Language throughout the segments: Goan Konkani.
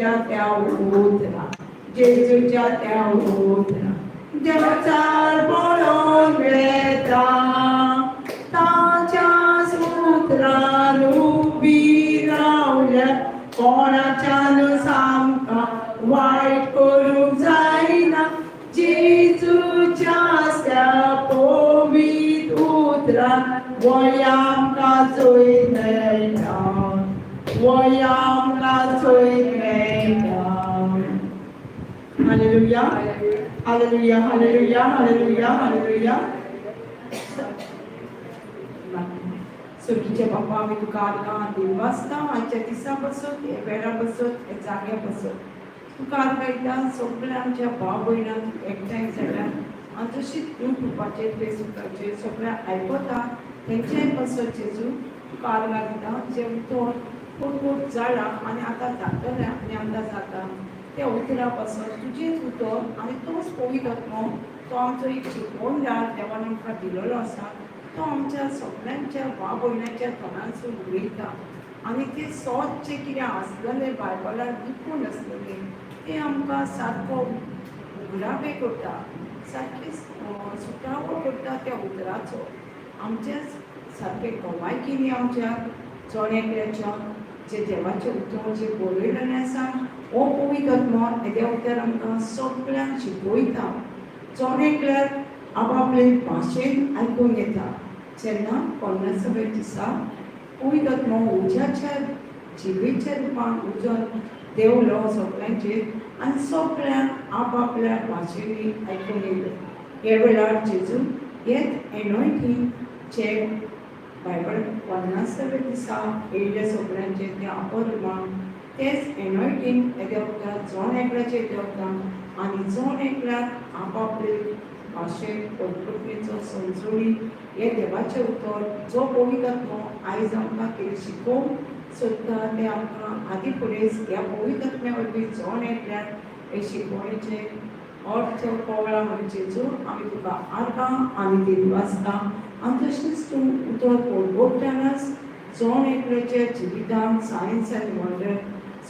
त्या उतरा, जेजूच्या त्या उतरा, देवचार पळोवन वेता, ताच्या सुत्रान उबी रावल्या कोणाच्यान सामका वायट करूंक जायना. जेजूच्या त्या पवित्र उतरान वय आमकां जैत मेळटा, वय आमकां जैत मेळटा. Hallelujah, hallelujah, hallelujah, hallelujah, hallelujah. सुर्गीचे बापा, आमी तुका आर्गां दिनवासता आयच्या दिसा पासून, हे वेळा पासून, हे जाग्या पासून. तुका आर्गां दिता, सगळ्या आमच्या भाव भयणांक एकठांय जाल्या आनी तशीच युट्यूबाचेर, फेसबुकाचेर सगळ्या आयकता तेंच्याय पासून जेजू तुका आर्गां दिता. जें उतर कोण कोण जालां आनी आतां जातलें आनी आमकां जाता त्या उतरा पासून, तुजेंच उतर आनी तोच पवित्र आत्मो, तो आमचो एक शिकवणदार देवान आमकां दिलेलो आसा, तो आमच्या सगळ्यांच्या भाव भयणाच्या तोंडांसून उलयता आनी तें सत जें कितें आसलेलें बायबलान लिपून आसलेलें तें आमकां सारको उगडापे करता, सारकें सुटावो करता त्या उतराचो. आमच्याच सारकें गवायकीनी आमच्या जण एकल्याच्या जे देवाचें उतर जें बरयलेलें आसा, हो पवित्र आत्मो हेद्या उतर आमकां सगळ्यांक शिकयता, जण एकल्याक आपापले भाशेन आयकूंक येता. जेन्ना पन्नासाव्या दिसा पवित्र आत्मो उज्याच्या जिबेच्या रुपान उजोन देंवलो सगळ्यांचेर आनी सगळ्यांक आपापल्या भाशेनी आयकूंक येयलें. हे वेळार जेजू हेच एनॉयटींग जे बायबल पन्नासाव्या दिसा येयले सगळ्यांचेर तें अपरमान, तेच एनॉयटींग येद्या वखदां जण एकल्याचेर देंवता आनी जण एकल्याक आपापले भाशेन कल्पकणेचो समजणी हे देवाचें उतर जो पवित्र आत्मो आयज आमकां कितें शिकोवंक सोदता तें आमकां आदी फुडेंच ह्या पवित्र आत्म्या वरवीं जण एकल्याक हे शिकवणेचे अर्थ कळ्ळा. म्हणून जेजू आमी तुका आर्गां आनी दिनवासता. आनी तशेंच तूं उतर परगटतनाच जण एकल्याच्या जिवितांत सायन्स आनी वंडर,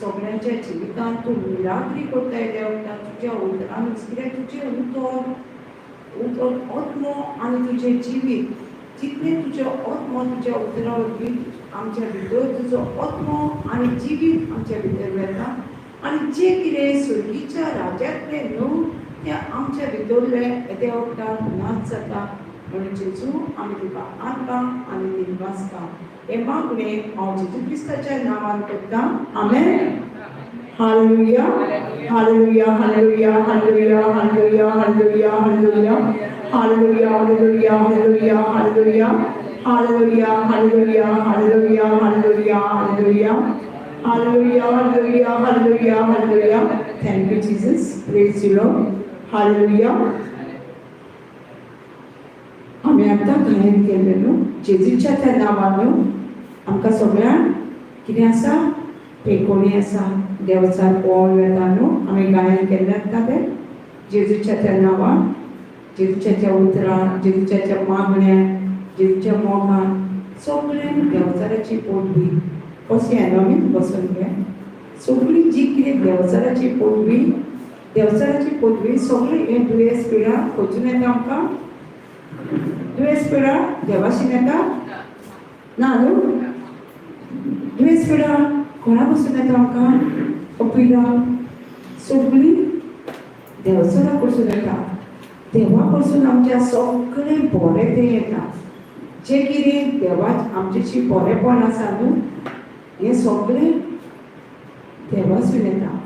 सगळ्यांच्या जिवितांत तूं मिराकली करताय देवता तुज्या उतरानूच, कित्याक तुजें उतर, उतर आत्मो आनी तुजें जिवीत, जितलें तुजें आत्मो तुज्या उतरा वरवीं आमच्या भितर, तुजो आत्मो आनी जिवीत आमच्या भितर वेता आनी जें कितें सुर्गीच्या राज्यांतलें न्हू तें आमच्या भितरलें येद्या वखदान नाच जाता. म्हणून जेजू आमी तुका आर्गां आनी दिनवासता. हें मागणें हांव जेजू क्रिस्ताच्या नांवान करता. आमेन. Hallelujah, hallelujah, hallelujah, hallelujah, hallelujah, hallelujah, hallelujah, hallelujah, hallelujah, hallelujah, hallelujah, hallelujah, hallelujah, hallelujah, hallelujah, hallelujah, hallelujah, hallelujah, hallelujah, hallelujah. Thank you, Jesus. Praise you, Lord. Hallelujah. आमी आतां गायन केलें न्हू जेजूच्या त्या नांवान न्हू. आमकां सगळ्यांक कितें आसा, पेकोणी आसा, देवचार पळोवन वेता न्हू. आमी गायन केल्लें आतां तें जेजूच्या त्या नांवान, जेजूच्या त्या उतरान, जेजूच्या त्या मागण्यान, जेजूच्या मोगान सगळ्यांनी देवचाराची पदवी कशी आमी बसून घे. सगळी जी कितें देवचाराची पदवी, देवचाराची पदवी, सगळी हे दुयेंस पिडा खंयसून येता आमकां? दुयेंस पिडा देवाशीन येता ना न्हू. दुयेंस पिडा कोणा पासून येता आमकां? हो पिडा सगळी देवचारा कडसून येता. देवा कडसून आमच्या सगळें बरें तें येता. जें कितें देवा आमच्याशी बरेंपण आसा न्हू, हें सगळें देवासून येता,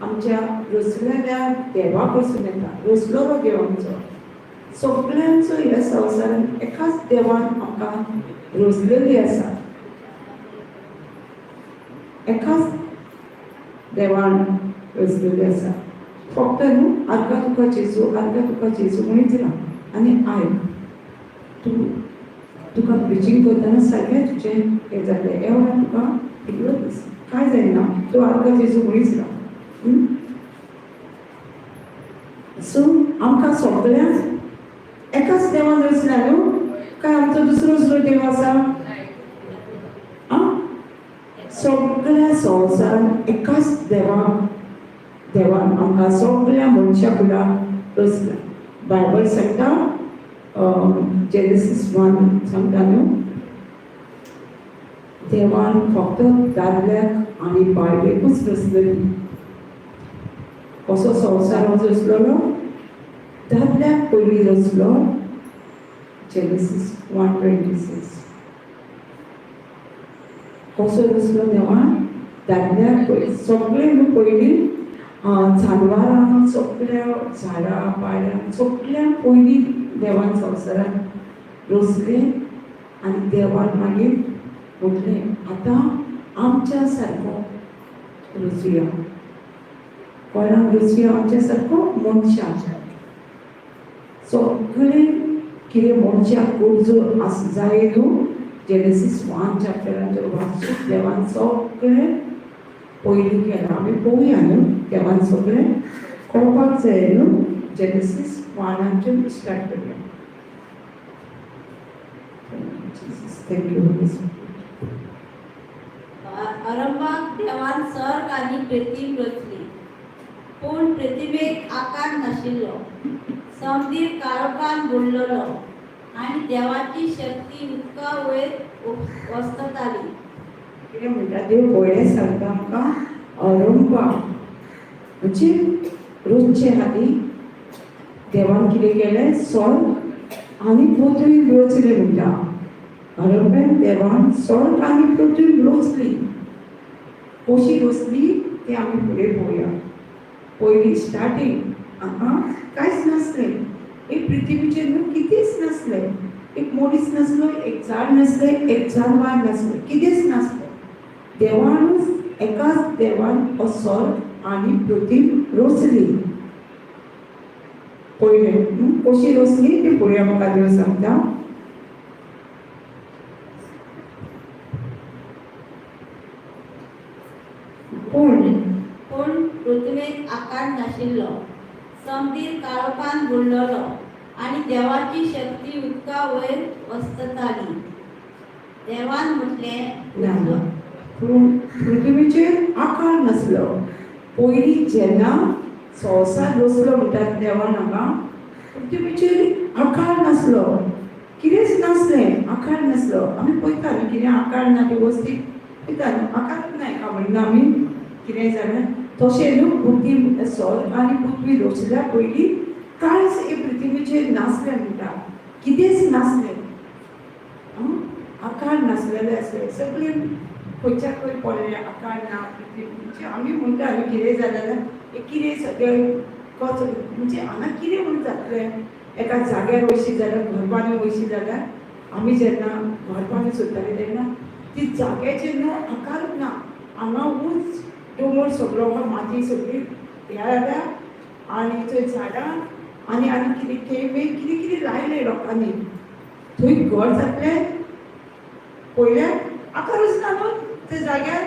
आमच्या रचलेल्या देवा कडसून येता. रचलेलो देव आमचो सगळ्यांचो ह्या संवसारांत एकाच देवान आमकां रचलेली आसा. एकाच देवान रचलेली आसा. फक्त न्हू आर्गां तुका जेजू, आर्गां तुका जेजू म्हणीत राव आनी आयक. तूं तुका प्रिचींग करतना सगळें तुजें हें जातलें. हे वेळार तुका इतलोच कांय जायना, तूं आर्गां जेजू म्हणीच राव. सो आमकां सगळ्यांक एकाच देवान रचल्या न्हू, काय आमचो दुसरो दुसरो देव आसा? आं, सगळ्या संवसारान एकाच देवाक देवान आमकां सगळ्या मनशा कुळाक रचला. बायबल सांगता, जेनेसीस 1 सांगता न्हू, देवान फक्त दादल्याक आनी बायलेकूच रचलेली. कसो संवसार हो रचलेलो? दादल्याक पयलीं रचलो. जेनेसीस 1:26. कसो रचलो देवान दादल्याक पयलीं? सगळे न्हू पयलीं जानवरां, सगळ्या झाडां पाड्यां, सगळ्यांक पयलीं देवान संवसारान रचले. आनी देवान मागीर म्हटलें, आतां आमच्या सारको रचुया. कोणाक रचुया आमच्या सारको? मनशाक. सगळे कितें मनशाक गरजो आस जाय न्हू, जेनेसीस 1 चॅप्टरान वाचून देवान सगळें पयलीं केलां. आमी पळोवया न्हू, देवान सगळें कळपाक जाय न्हू. जेनेसीस 1 स्टार्ट करूया. Jesus. Thank you, Holy Spirit. आरंभाक देवान सर्ग आनी पृथ्वी रचली, पूण पृथ्वीक आकार नाशिल्लो. समदीर काळोखान बुडलेलो आनी देवाची शक्ती उदका वयर वसताली. कितें म्हणटा देव पयलें सांगता आमकां, आरंभाक म्हणजे रोजचे आदी देवान कितें केलें? स्वर्ग आनी पृथ्वी रचली म्हणटा. आरंभाक देवान स्वर्ग आनी पृथ्वी रचली. कशी रचली तें आमी फुडें पळोवया. पयलीं स्टार्टींग हांगा कांयच नासलें. एक पृथ्वीचेर न्हू कितेंच नासलें. एक मनीस नासलो, एक झाड नासलें, एक जानवर नासलें, कितेंच नासलें. देवानूच, एकाच देवान हो स्वर्ग आनी पृथ्वी रचली पयलें. कशी रचली ती फुडें आमकां देव सांगता. पूण पूण पृथ्वीक आकार नाशिल्लो. समदीर काळोखान बुडलेलो आनी देवाची शक्ती उदका वयर वसताली. देवान म्हटलें, ना, पूण पृथ्वीचेर आकार नासलो. पयलीं जेन्ना संवसार रचलो म्हणटात देवान, हांगा पृथ्वीचेर आकार नासलो, कितेंच नासलें, आकार नासलो. आमी पळयता न्ही, कितें आकार ना ती वस्ती पळयता न्हू, आकार ना एका म्हणटा आमी कितें जालें. तशें न्हू, पृथ्वी, स्वर्ग आनी पृथ्वी रचल्या पयलीं कांयच हे पृथ्वीचेर नासलें म्हणटा, कितेंच नासलें. आकार नासलेले आसले, सगळे खंयच्या खंय पडले, आकार ना पृथ्वी. म्हणजे आमी म्हणटा न्ही, कितें जालें जाल्यार हें कितें सगळें कच, म्हणजे हांगा कितें म्हूण जातलें? एका जाग्यार वयशी जाल्यार, घर बांदून वयशी जाल्यार, आमी जेन्ना घर बांदून सोदताली तेन्ना ती जाग्याचेर न्हू आकारूच ना. हांगा उंच दोंगर सगळो, माती सगळी ह्या जाल्या आनी थंय झाडां आनी आनी कितें केळी कितें कितें लायलें लोकांनी. थंय घर जातलें पयल्यार आकारूच ना न्हू त्या जाग्यार.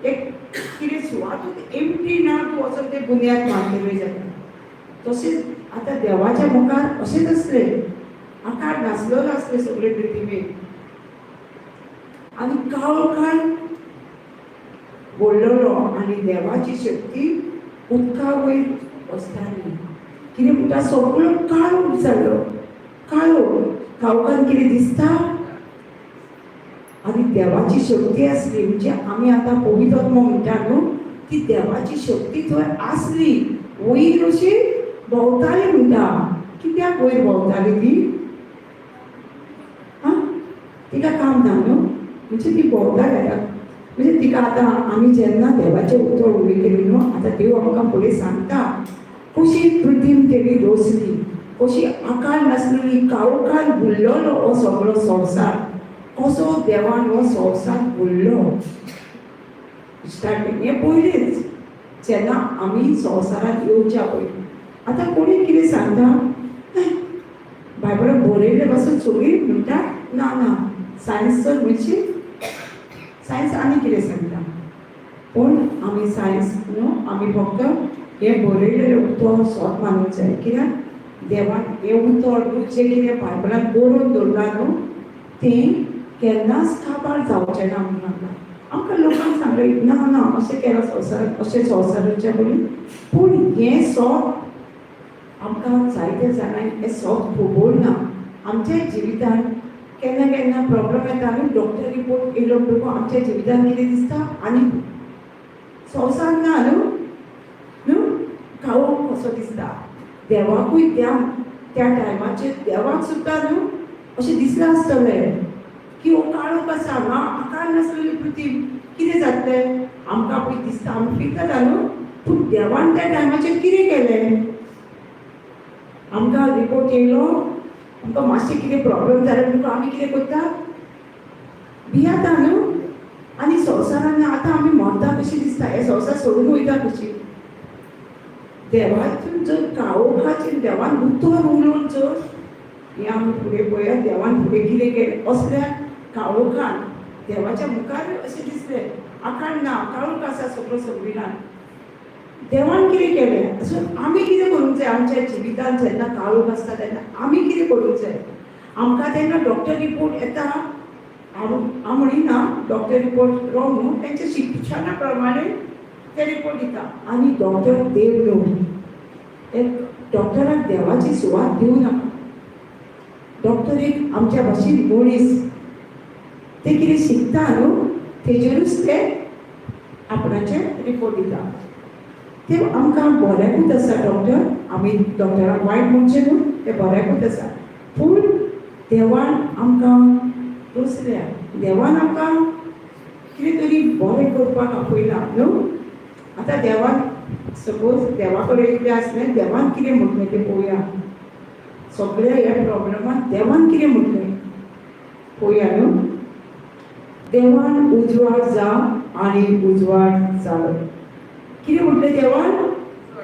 एक कितें सुवातूच एमटी ना, तूं वचोन ते बुन्याद मारतले जाल्यार. तशेंच आतां देवाच्या मुखार अशेंच आसलें, आकार नासलेलो आसलें सगळे पृथ्वीर आनी काळखान बोडलेलो आनी देवाची शक्ती उदका वयर वसताली. कितें म्हणटा, सगळो काळोख जाल्लो, काळोख, काळोखान कितें दिसता? आनी देवाची शक्ती आसली, म्हणजे आमी आतां पवित्र म्हणटा न्हू, ती देवाची शक्ती थंय आसली, वयर अशी भोंवताली म्हणटा. कित्याक वयर भोंवताली ती? आं, तिका काम ना न्हू, म्हणजे ती भोंवताली आतां. म्हणजे तिका आतां आमी जेन्ना देवाचें उतर उलयतली न्हू, आतां देव आमकां फुडें सांगता कशी पृथ्वी तेणी रचली, कशी आकार नासलेली, काळोखान भुल्लोलो हो सगळो संवसार, कसो देवान हो संवसार भुल्लो. स्टार्टींग हें पयलींच जेन्ना आमी संवसारांत येवच्या पयलीं. आतां कोणी कितें सांगता, बायबलान बरयल्लें पासून सगळीं म्हणटा ना ना, सायन्स तर म्हणजे सायन्स आनी कितें सांगता. पूण आमी सायन्स न्हू, आमी फक्त हें बरयलेलें उतर सोत मानूंक जाय. कित्याक देवान हें उतर न्हू, जें कितें बायबलान बरोवन दवरलां न्हू, तें केन्नाच काबार जावचें ना म्हणून आमकां. आमकां लोकांक सांगलें ना ना अशें केलां संवसारात, अशें संवसाराच्या पयलीं. पूण हें सोत आमकां जायते जाणांक हें सोत खबर ना. आमच्या जिवितान केन्ना केन्ना प्रॉब्लम येता न्हू, डॉक्टर रिपोर्ट येयलो म्हणटकूच आमच्या जिवितान कितें दिसता आनी संवसार ना न्हू, न्हू काळोख कसो दिसता. देवाकूय त्या त्या टायमाचेर देवाक सुद्दां न्हू अशें दिसलां आसतलें की हो काळोख आसा, हांगा आकार नासलेली पृथ्वी, कितें जातलें आमकां पळय दिसता, आमी फिरता न्हू. पूण देवान त्या टायमाचेर कितें केलें, आमकां रिपोर्ट येयलो, आमकां मातशें कितें प्रॉब्लम जालें म्हणटकूच आमी कितें करता, भियेता न्हू. आनी संवसारान आतां आमी मरता कशी दिसता, हे संवसार सोडून वयता कशी. देवातून जर काळोखाचेर देवान उतर उलोवन जर हें आमी फुडें पळया, देवान फुडें कितें केलें असल्या काळोखान देवाच्या मुखार अशें दिसलें आकार ना, काळोख आसा सगळो सगळीनान. देवान कितें केलें, सो आमी कितें करूंक जाय आमच्या जिवितान जेन्ना काळोख आसता तेन्ना आमी कितें करूंक जाय. आमकां तेन्ना डॉक्टर रिपोर्ट येता, हांव हांव म्हणिना डॉक्टर रिपोर्ट रॉंग न्हू, तेंच्या शिक्षणा प्रमाणे ते रिपोर्ट दिता. आनी डॉक्टर देव न्हू, ते डॉक्टराक देवाची सुवात दिवं नाका. डॉक्टर एक आमच्या भाशेन मनीस, ते कितें शिकता न्हू तेजेरूच ते आपणाचे रिपोर्ट दिता. ते आमकां बऱ्याकूच आसा डॉक्टर, आमी डॉक्टराक वायट म्हणचें न्हू, ते बऱ्याकूच आसा. पूण देवान आमकां दुसऱ्या देवान आमकां कितें तरी बरें करपाक आपयलां न्हू. आतां देवान सपोज देवा कडेन इतलें आसलें, देवान कितें म्हटलें तें पळोवया. सगळ्या ह्या प्रॉब्लमान देवान कितें म्हटलें पळोवया न्हू. देवान उजवाड जा आनी उजवाड जालो. कितें म्हटलें देवान,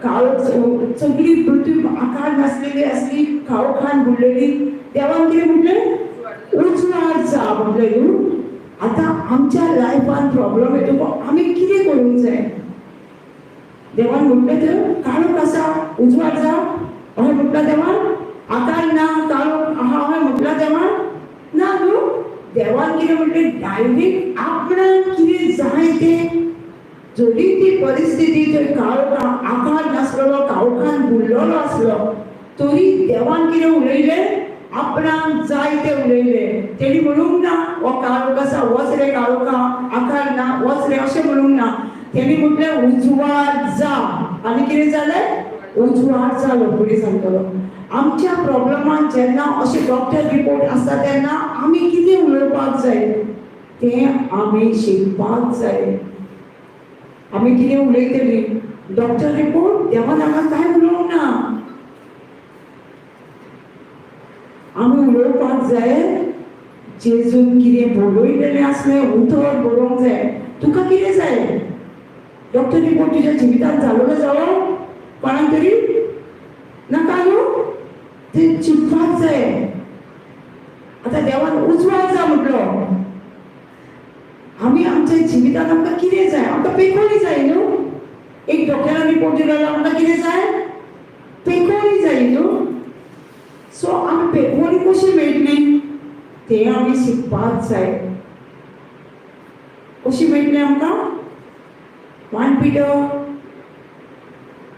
काळोख सगळी पृथ्वी आकार नासलेली आसली, काळोखान बुडलेली. देवान कितें म्हटलें, उजवाड जा म्हटलें न्हू. आतां आमच्या लायफान प्रॉब्लम येतकूच आमी कितें करूंक जाय, देवान म्हटलें तर काळोख आसा उजवाड जा अशें म्हटलां देवान, आकार ना काळोख आहा अशें म्हटलां देवान ना न्हू. देवान कितें म्हटलें, डायरेक्ट आपणाक कितें जाय तें, जरी ती परिस्थिती थंय काळोख आकार नासलेलो, काळोखान बुडलेलो आसलो तरी देवान कितें उलयलें, आपणाक जाय तें उलयलें. तेणी म्हणूंक ना हो काळोख आसा वच रे काळोखा, आकार ना वच रे, अशें म्हणूंक ना. तेणी म्हटलें उजवाड जा आनी कितें जालें, उजवाड जालो. फुडें सांगतलो आमच्या प्रॉब्लमान जेन्ना अशे डॉक्टर रिपोर्ट आसता तेन्ना आमी कितें उलोवपाक जाय तें आमी शिकपाक जाय. आमी कितें उलयतली, डॉक्टर रिपोर्ट देवान हांगा कांय उलोवंक ना. आमी उलोवपाक जाय जेजून कितें बरयलेलें आसलें उतर बरोवंक जाय. तुका कितें जाय, डॉक्टर रिपोर्ट तुज्या जिवितांत जालो ना जालो कोणाक तरी नाका न्हू, तें चिंतपाक जाय. आतां देवान उजवाड जा म्हटलो, आमी आमच्या जिवितांत आमकां कितें जाय, आमकां पेखोणी जाय न्हू. एक डॉक्टरान रिपोर्ट दिलो जाल्यार आमकां कितें जाय, पेखोणी जाय न्हू. सो आमी पेखोणी कशी मेळटली तें आमी शिकपाक जाय. कशी मेळटली आमकां, 1 Peter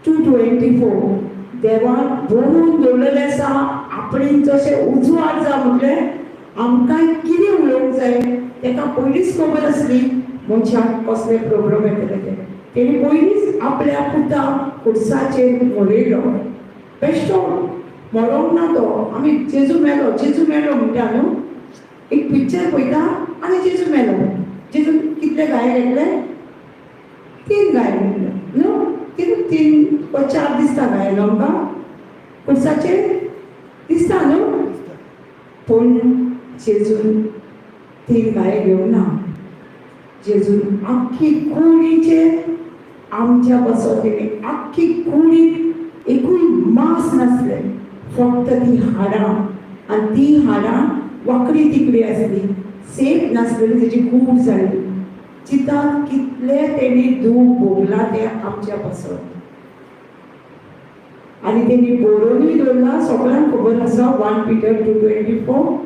2:24, देवान बरोवन दवरलेलें आसा आपणें जशें उजवाड जा म्हटलें आमकां कितें उलोवंक जाय तेका पयलींच खबर आसली मनशाक कसले प्रॉब्लम येतले ते. तेणी पयलींच आपल्या पुताक खुर्साचेर मरयलो. बेश्टो मरोंक ना तो, आमी जेजू मेलो जेजू मेलो म्हणटा न्हू, एक पिक्चर पळयता आनी जेजू मेलो. जेजू कितले गाय घेतले, 3 गाय घेतले न्हू, 3 वा 4 दिसता गाय न्हू आमकां खुर्साचेर दिसता न्हू. पूण जेजून 3 गाय घेवंक ना, जेजून आख्खी कुडीचेर आमच्या बसत तेणी आख्खी कुडीत एकूय मांस नासलें, फक्त ती हाडां, आनी ती हाडां वांकडी तिकडी आसली, सेफ नासलेली, तेजी कूड जाली. चिंतात कितले तेणी दूख भोगला तें आमच्या पासत. आनी तेणी बरोवनूय दवरला, सगळ्यांक खबर आसा, 1 Peter 2:24.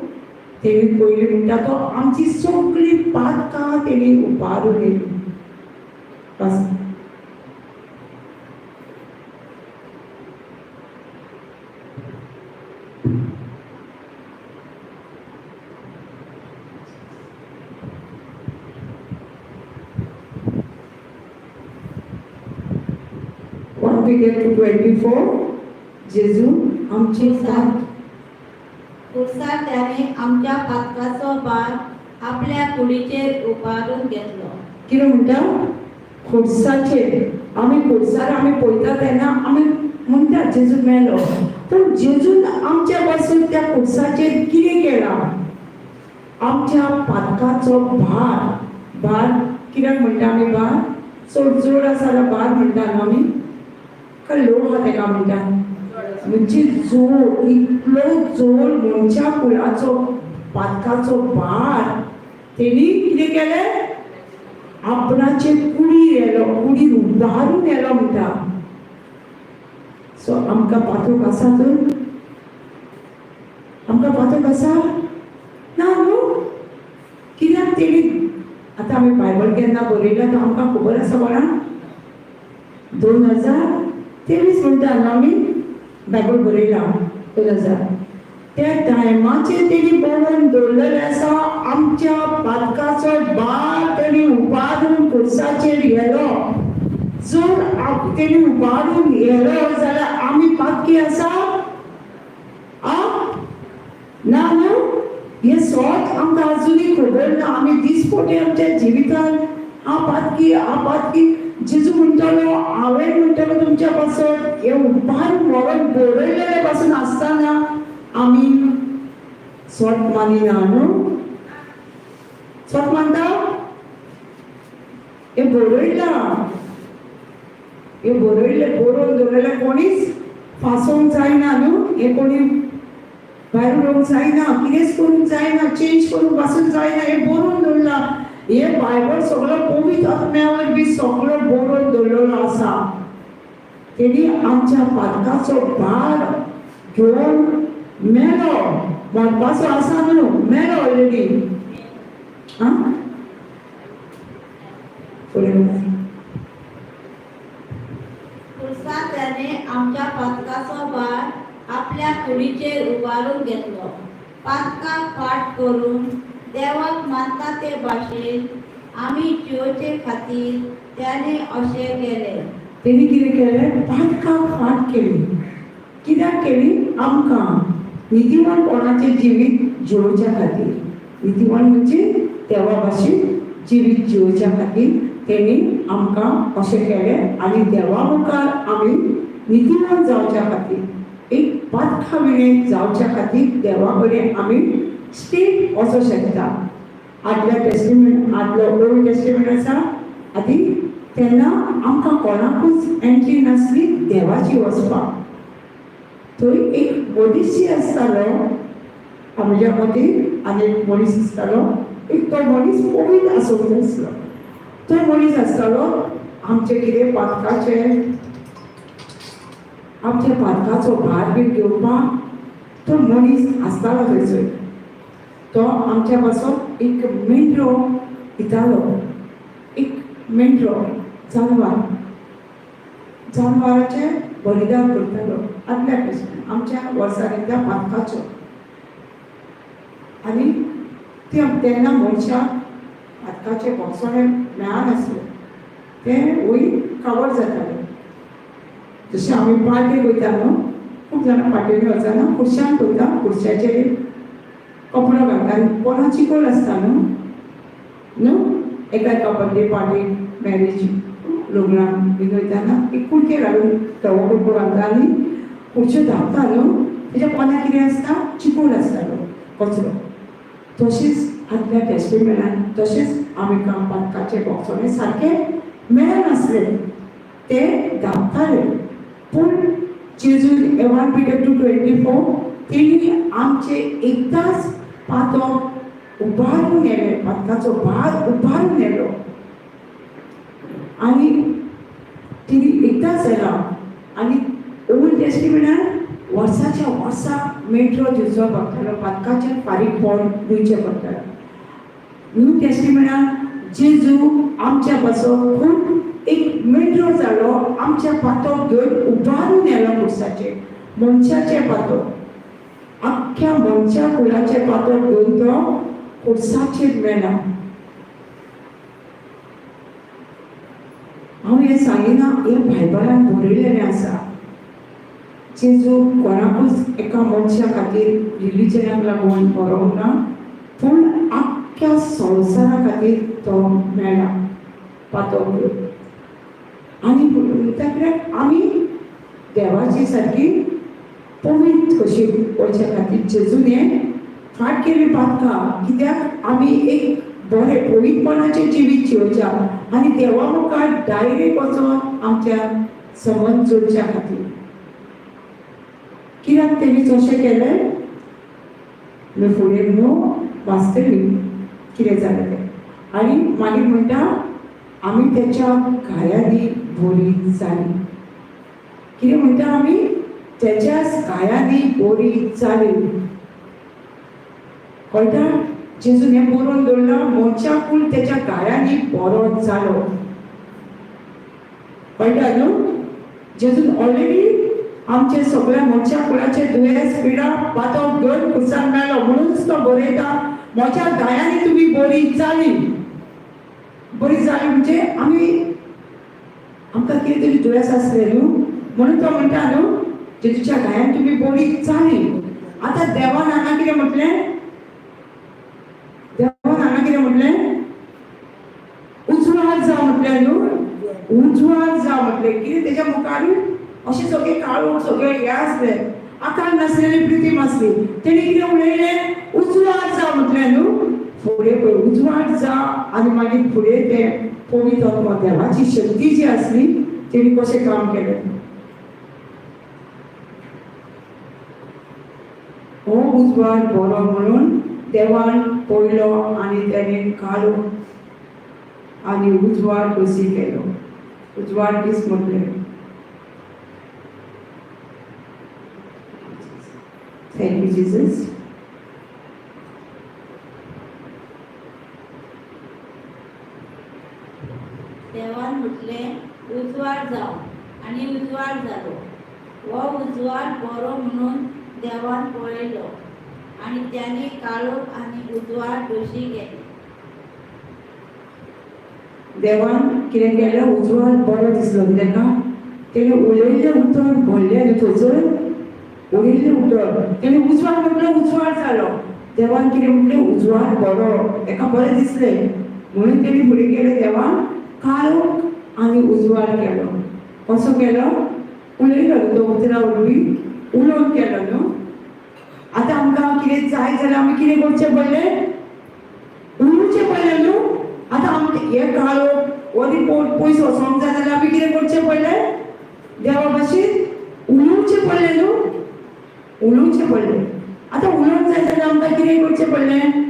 तेणी पयलीं म्हणटा तो आमची सगळी पातकां तेणी उबारून येयली. बस. One Peter 2:24, जेजू आमचे साथ. खुर्सार त्याने आमच्या पातकाचो भार आपल्या कुडीचेर उबारून घेतलो. कितें म्हणटा? खुर्साचेर आमी, खुर्सार आमी पळयता तेन्ना आमी म्हणटा जेजू मेलो, पूण जेजून आमच्या पासून त्या खुर्साचेर कितें केलां? आमच्या पातकाचो भार. भार कित्याक म्हणटा आमी? भार चड जोड आसा जाल्यार भार म्हणटा न्हू आमी, काय लोड आहा तेका म्हणटा? म्हणजे जोड, इतलो जोड मनशा कुळाचो पातकाचो भार तेणी कितें केलें? आपणाचे कुडीर येलो, कुडीर उबारून येलो म्हणटा. सो आमकां पातक आसा तर? आमकां पातक आसा ना न्हू? कित्याक तेणी आतां आमी बायबल केन्ना बरयला तो आमकां खबर आसा कोणाक? 2023 म्हणटा न्हू आमी बायबल बरयला 2000. त्या टायमाचेर तेणी बरोवन दवरलेलें आसा, आमच्या पातकाचो भार तेणी उबारून खुर्साचेर येलो. जर तेणी उबारून येलो जाल्यार आमी पातकी आसा आ ना न्हू? हें स्वत आमकां आजुनूय खबर ना. आमी दिसपटे आमच्या जिवितान हांव पातकी, हांव पातकी. जेजू म्हणटलो, हांवें म्हणटलो तुमच्या पासत हें उबारून मरण बरयलेलें पासून आसतना आमी स्वत मानिना न्हू? स्वत मानता? हें बरयलां, हें बरयल्लें, बरोवन दवरलेलें कोणीच फासोवंक जायना न्हू? हें कोणी भायर उडोवंक जायना, कितेंच करूंक जायना, चेंज करूंक पासून जायना. हें बरोवन दवरलां. हें बायबल सगळो पवित्र आत्म्या वरवीं सगळो बरोवन दवरलेलो आसा. तेणी आमच्या पातकाचो भार घेवन मेलो. मरपाचो आसा न्हू, मेलो ऑलरेडी. आं, फुडें. खुर्सार त्याने आमच्या पातकाचो भार आपल्या कुडीचेर उबारून घेतलो. पातकाक फाट करून देवाक मानता ते भाशेन आमी जियोचे खातीर त्याने अशें केलें. तेणी कितें केलें? पातकाक फाट केली. कित्याक केली? आमकां नितीवानपणाचें जिवीत जिवोवच्या खातीर. नितीवान म्हणजे देवा भाशेन जिवीत जिवोवच्या खातीर तेणी आमकां अशें केलें. आनी देवा मुखार आमी नितीवान जावच्या खातीर, एक पातका विणें जावच्या खातीर देवा कडेन आमी स्टेट वचोंक शकता. आदल्या टेस्टिमेंट, आदलो ओल्ड टेस्टिमेंट आसा आदी, तेन्ना आमकां कोणाकूच एंट्री नासली देवाची वचपाक. थंय एक मनीस आसतालो आमच्या मदीं, आनी एक मनीस आसतालो एक, तो मनीस पवित्र आसूंक जाय आसलो. तो मनीस आसतालो आमचे कितें पातकाचे, आमच्या पातकाचो भार बीन घेवपाक तो मनीस आसतालो थंयसर. तो आमच्या पासून एक मेंढरो दितालो, एक मेंढरो, जानवर, जानवराचें बलिदान करतालो आदल्या पासून आमच्या वर्सांनी त्या पातकाचो. आनी ते तेन्ना मनशाक पातकाचें भोगसणें मेळनासलें, तें वयर कावर जातालें. जशें आमी पार्टेक वयता न्हू, खूब जाणां पार्टेक वचना, खुर्श्यांक वयता, खुर्श्याचेर कपडो घालता आनी पोना चिकोल आसता न्हू न्हू. एका एका बर्थडे पार्टीक, मॅरेज, लग्नाक बीन वयताना एक कुडके घालून धवो कुडको घालता आनी खुर्च्यो धांपता न्हू, तेज्या पोना कितें आसता? चिकोल आसतालो, कचरो. तशेंच आदल्या टेस्टिमेंटान तशेंच आमकां पातकाचें भोगसणें सारकें मेळनासलें, ते धांपताले. पूण जेजून 1 Peter 2:24 तेणी आमचे एकदांच पातक उबारून नेलें, पातकाचो भार उबारून नेलो. आनी तेणी एकदांच जाला. आनी ओल्ड टेस्टिमेंटान वर्साच्या वर्सा मेट्रो दिवचो पडटालो, पातकाचेर फारीक पोड दिवचें पडटालें. न्यू टेस्टिमेंटान जेजू आमच्या पासो खूब एक मेट्रो जालो, आमच्या पातक घेवन उबारून येलो खुर्साचेर. मनशाचें पातक, आख्ख्या मनशा कुळाचें पातक घेवन तो खुर्साचेर मेला. हांव हें सांगिना, हें बायबलान बरयलेलें आसा. जेजू कोणाकूच एका मनशा खातीर रिलिजनाक लागून बरोवंक ना, पूण आख्ख्या संवसारा खातीर तो मेला पातक घेवन. आनी म्हणटा कित्याक आमी देवाची सारकी पवित्र कशी वचच्या खातीर जेजून हें फाट केली पातकां, कित्याक आमी एक बरें पवित्रपणाचें जिवीत जिवच्या आनी देवा मुखार डायरेक्ट वचोन आमच्या संबंद जोडच्या खातीर. कित्याक तेणी अशें केलें, आमी फुडें न्हू वाचतली कितें जालें तें. आनी मागीर म्हणटा आमी तेच्या घायांनी बरी जाली. कितें म्हणटा? आमी तेच्याच घायांनी बरी जाली. कळटा? जेजून हें बरोवन दवरलां, मनशाकूय तेच्या घायांनी बरो जालो. कळटा न्हू? जेजून ऑलरेडी आमचे सगळ्या मनशा कुळाचे दुयेंस, पिडा, पातक घेवन खुर्सान मेलो. म्हणूनच तो बरयता, म्हज्या घायांनी तुमी बरी जाली. बरी जाली म्हणजे आमी आमकां कितें तरी दुयेंस आसलें न्हू, म्हणून तो म्हणटा न्हू, जेजूच्या घायान तुमी बरी जाली. आतां देवान हांगा कितें म्हटलें? देवान हांगा कितें म्हटलें? उजवाड जावं म्हटलें न्हू, उजवाड जावं म्हटलें. कितें तेच्या मुखार अशें सगळें काळोख, सगळें हें आसलें, आकार नासलेली प्रितीम आसली. तेणी कितें उलयलें? उजवाड जावं म्हटलें न्हू. फुडें पळय उजवाड जा आनी मागीर फुडें तें पवित्र आत्मा देवाची शक्ती जी आसली तेणी कशें काम केलें. हो उजवाड बरो म्हणून देवान पयलो आनी तेणें काळोख आनी उजवाड कशी केलो. उजवाड दीस म्हटलें. Thank you Jesus. देवान म्हटलें उजवाड जावं आनी उजवाड जालो. हो उजवाड बरो म्हणून देवान पळयलो आनी त्याने काळोख आनी उजवाड दोशी केले. देवान कितें केलें? उजवाड बरो दिसलो ताका. तेणें उलयल्लें उतर भरलें न्हू थंयसर, उलयल्लें उतर तेणें उजवाड म्हटलें, उजवाड जालो. देवान कितें म्हटलें? उजवाड बरो, ताका बरें दिसलें म्हणून तेणी फुडें केलें, देवान काळोख आनी उजवाड केलो. कसो केलो? उलयलो न्हू तो उतरां वरवीं उलोवन केलो न्हू. आतां आमकां कितें जाय जाल्यार आमी कितें करचें पडलें? उलोवचें पडलें न्हू. आतां आमकां हे काळोख हो रिपोर्ट पयस वचोंक जाय जाल्यार आमी कितें करचें पडलें? देवा भाशेन उलोवचें पडलें न्हू, उलोवचें पडलें. आतां उलोवंक जाय जाल्यार आमकां कितें करचें पडलें?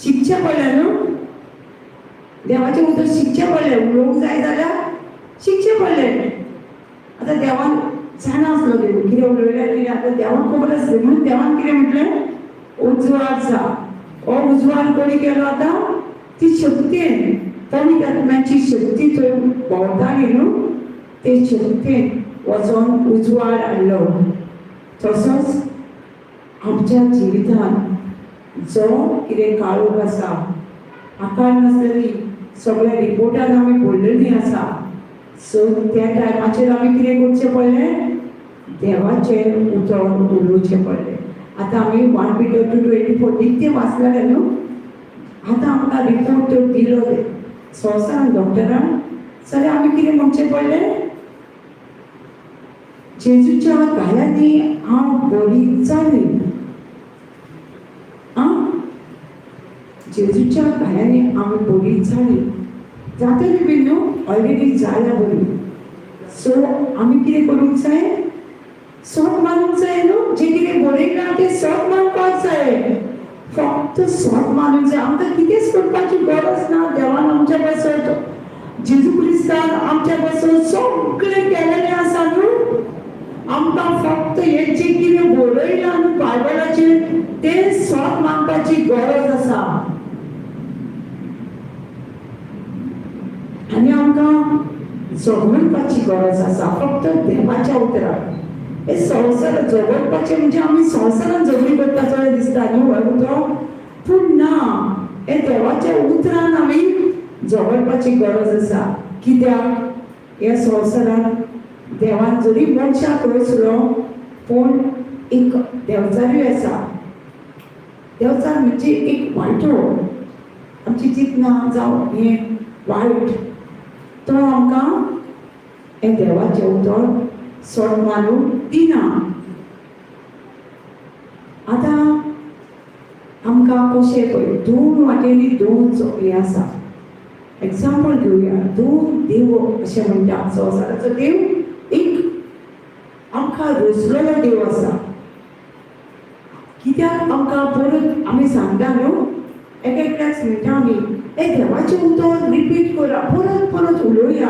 शिकचें पडलें न्हू. देवाचें उतर शिकचें पडलें. उलोवंक जाय जाल्यार शिकचें पडलें. आतां देवान जाणा आसलो कितें उलयलें कितें, आतां देवाक खबर आसलें म्हणून देवान कितें म्हटलें? उजवाड जा. हो उजवाड कोणी केलो? आतां ती शक्तीन, पवित्र आत्म्याची शक्ती थंय भोंवताली न्हू, ते शक्तीन वचोन उजवाड हाडलो. तसोच आमच्या जिवितांत जो कितें काळोख आसा, आकार नासलेली, सगळ्या रिपोर्टान आमी पडलेली आसा, सो त्या टायमाचेर आमी कितें करचें पडलें? देवाचें उतर उलोवचें पडलें. आतां आमी 1 Peter 2:24 नित्य वाचलेलें न्हू. आतां आमकां रिपोर्ट तर दिलो संवसारान डॉक्टरान, जाल्यार आमी कितें म्हणचें पडलें? जेजूच्या घायांनी हांव बरी जाली. आं, जेजूच्या घायांनी आमी बरी जाली. जातली बी न्हू, ऑलरेडी जाल्या बरी. सो आमी कितें करूंक जाय? सत मानूंक जाय न्हू. जें कितें बरयलां तें सत मानपाक जाय. फक्त सत मानूंक जाय. आमकां कितेंच करपाची गरज ना. देवान आमच्या पासत, जेजू क्रिस्तान आमच्या पासत सगळें केलेलें आसा न्हू. आमकां फक्त हें जें कितें बरयलां न्हू बायबलाचेर तें सत मानपाची गरज आसा. आनी आमकां झगडपाची गरज आसा फक्त देवाच्या उतराक. हे संवसार झगडपाचें म्हणजे आमी संवसारान झगडी करता चड दिसता न्हू हय उतर, पूण ना, हे देवाच्या उतरान आमी झगडपाची गरज आसा. कित्याक ह्या संवसारान देवान जरी मनशाक रचलो पूण एक देवचारूय आसा. देवचार म्हणजे एक वायटो, आमची चिंतना जावं हें वायट, तो आमकां हें देवाचें उतर सोट मारून दिना. आतां आमकां कशें पळय दोन वाटेंनी दोन हें आसा. एग्जाम्पल घेवया, दोन देव अशें म्हणटा. संवसाराचो देव एक आमकां रचलेलो देव आसा. कित्याक आमकां परत आमी सांगता न्हू एक एकल्याक म्हणटा आमी हे देवाचें उतर रिपीट करा, परत परत उलोवया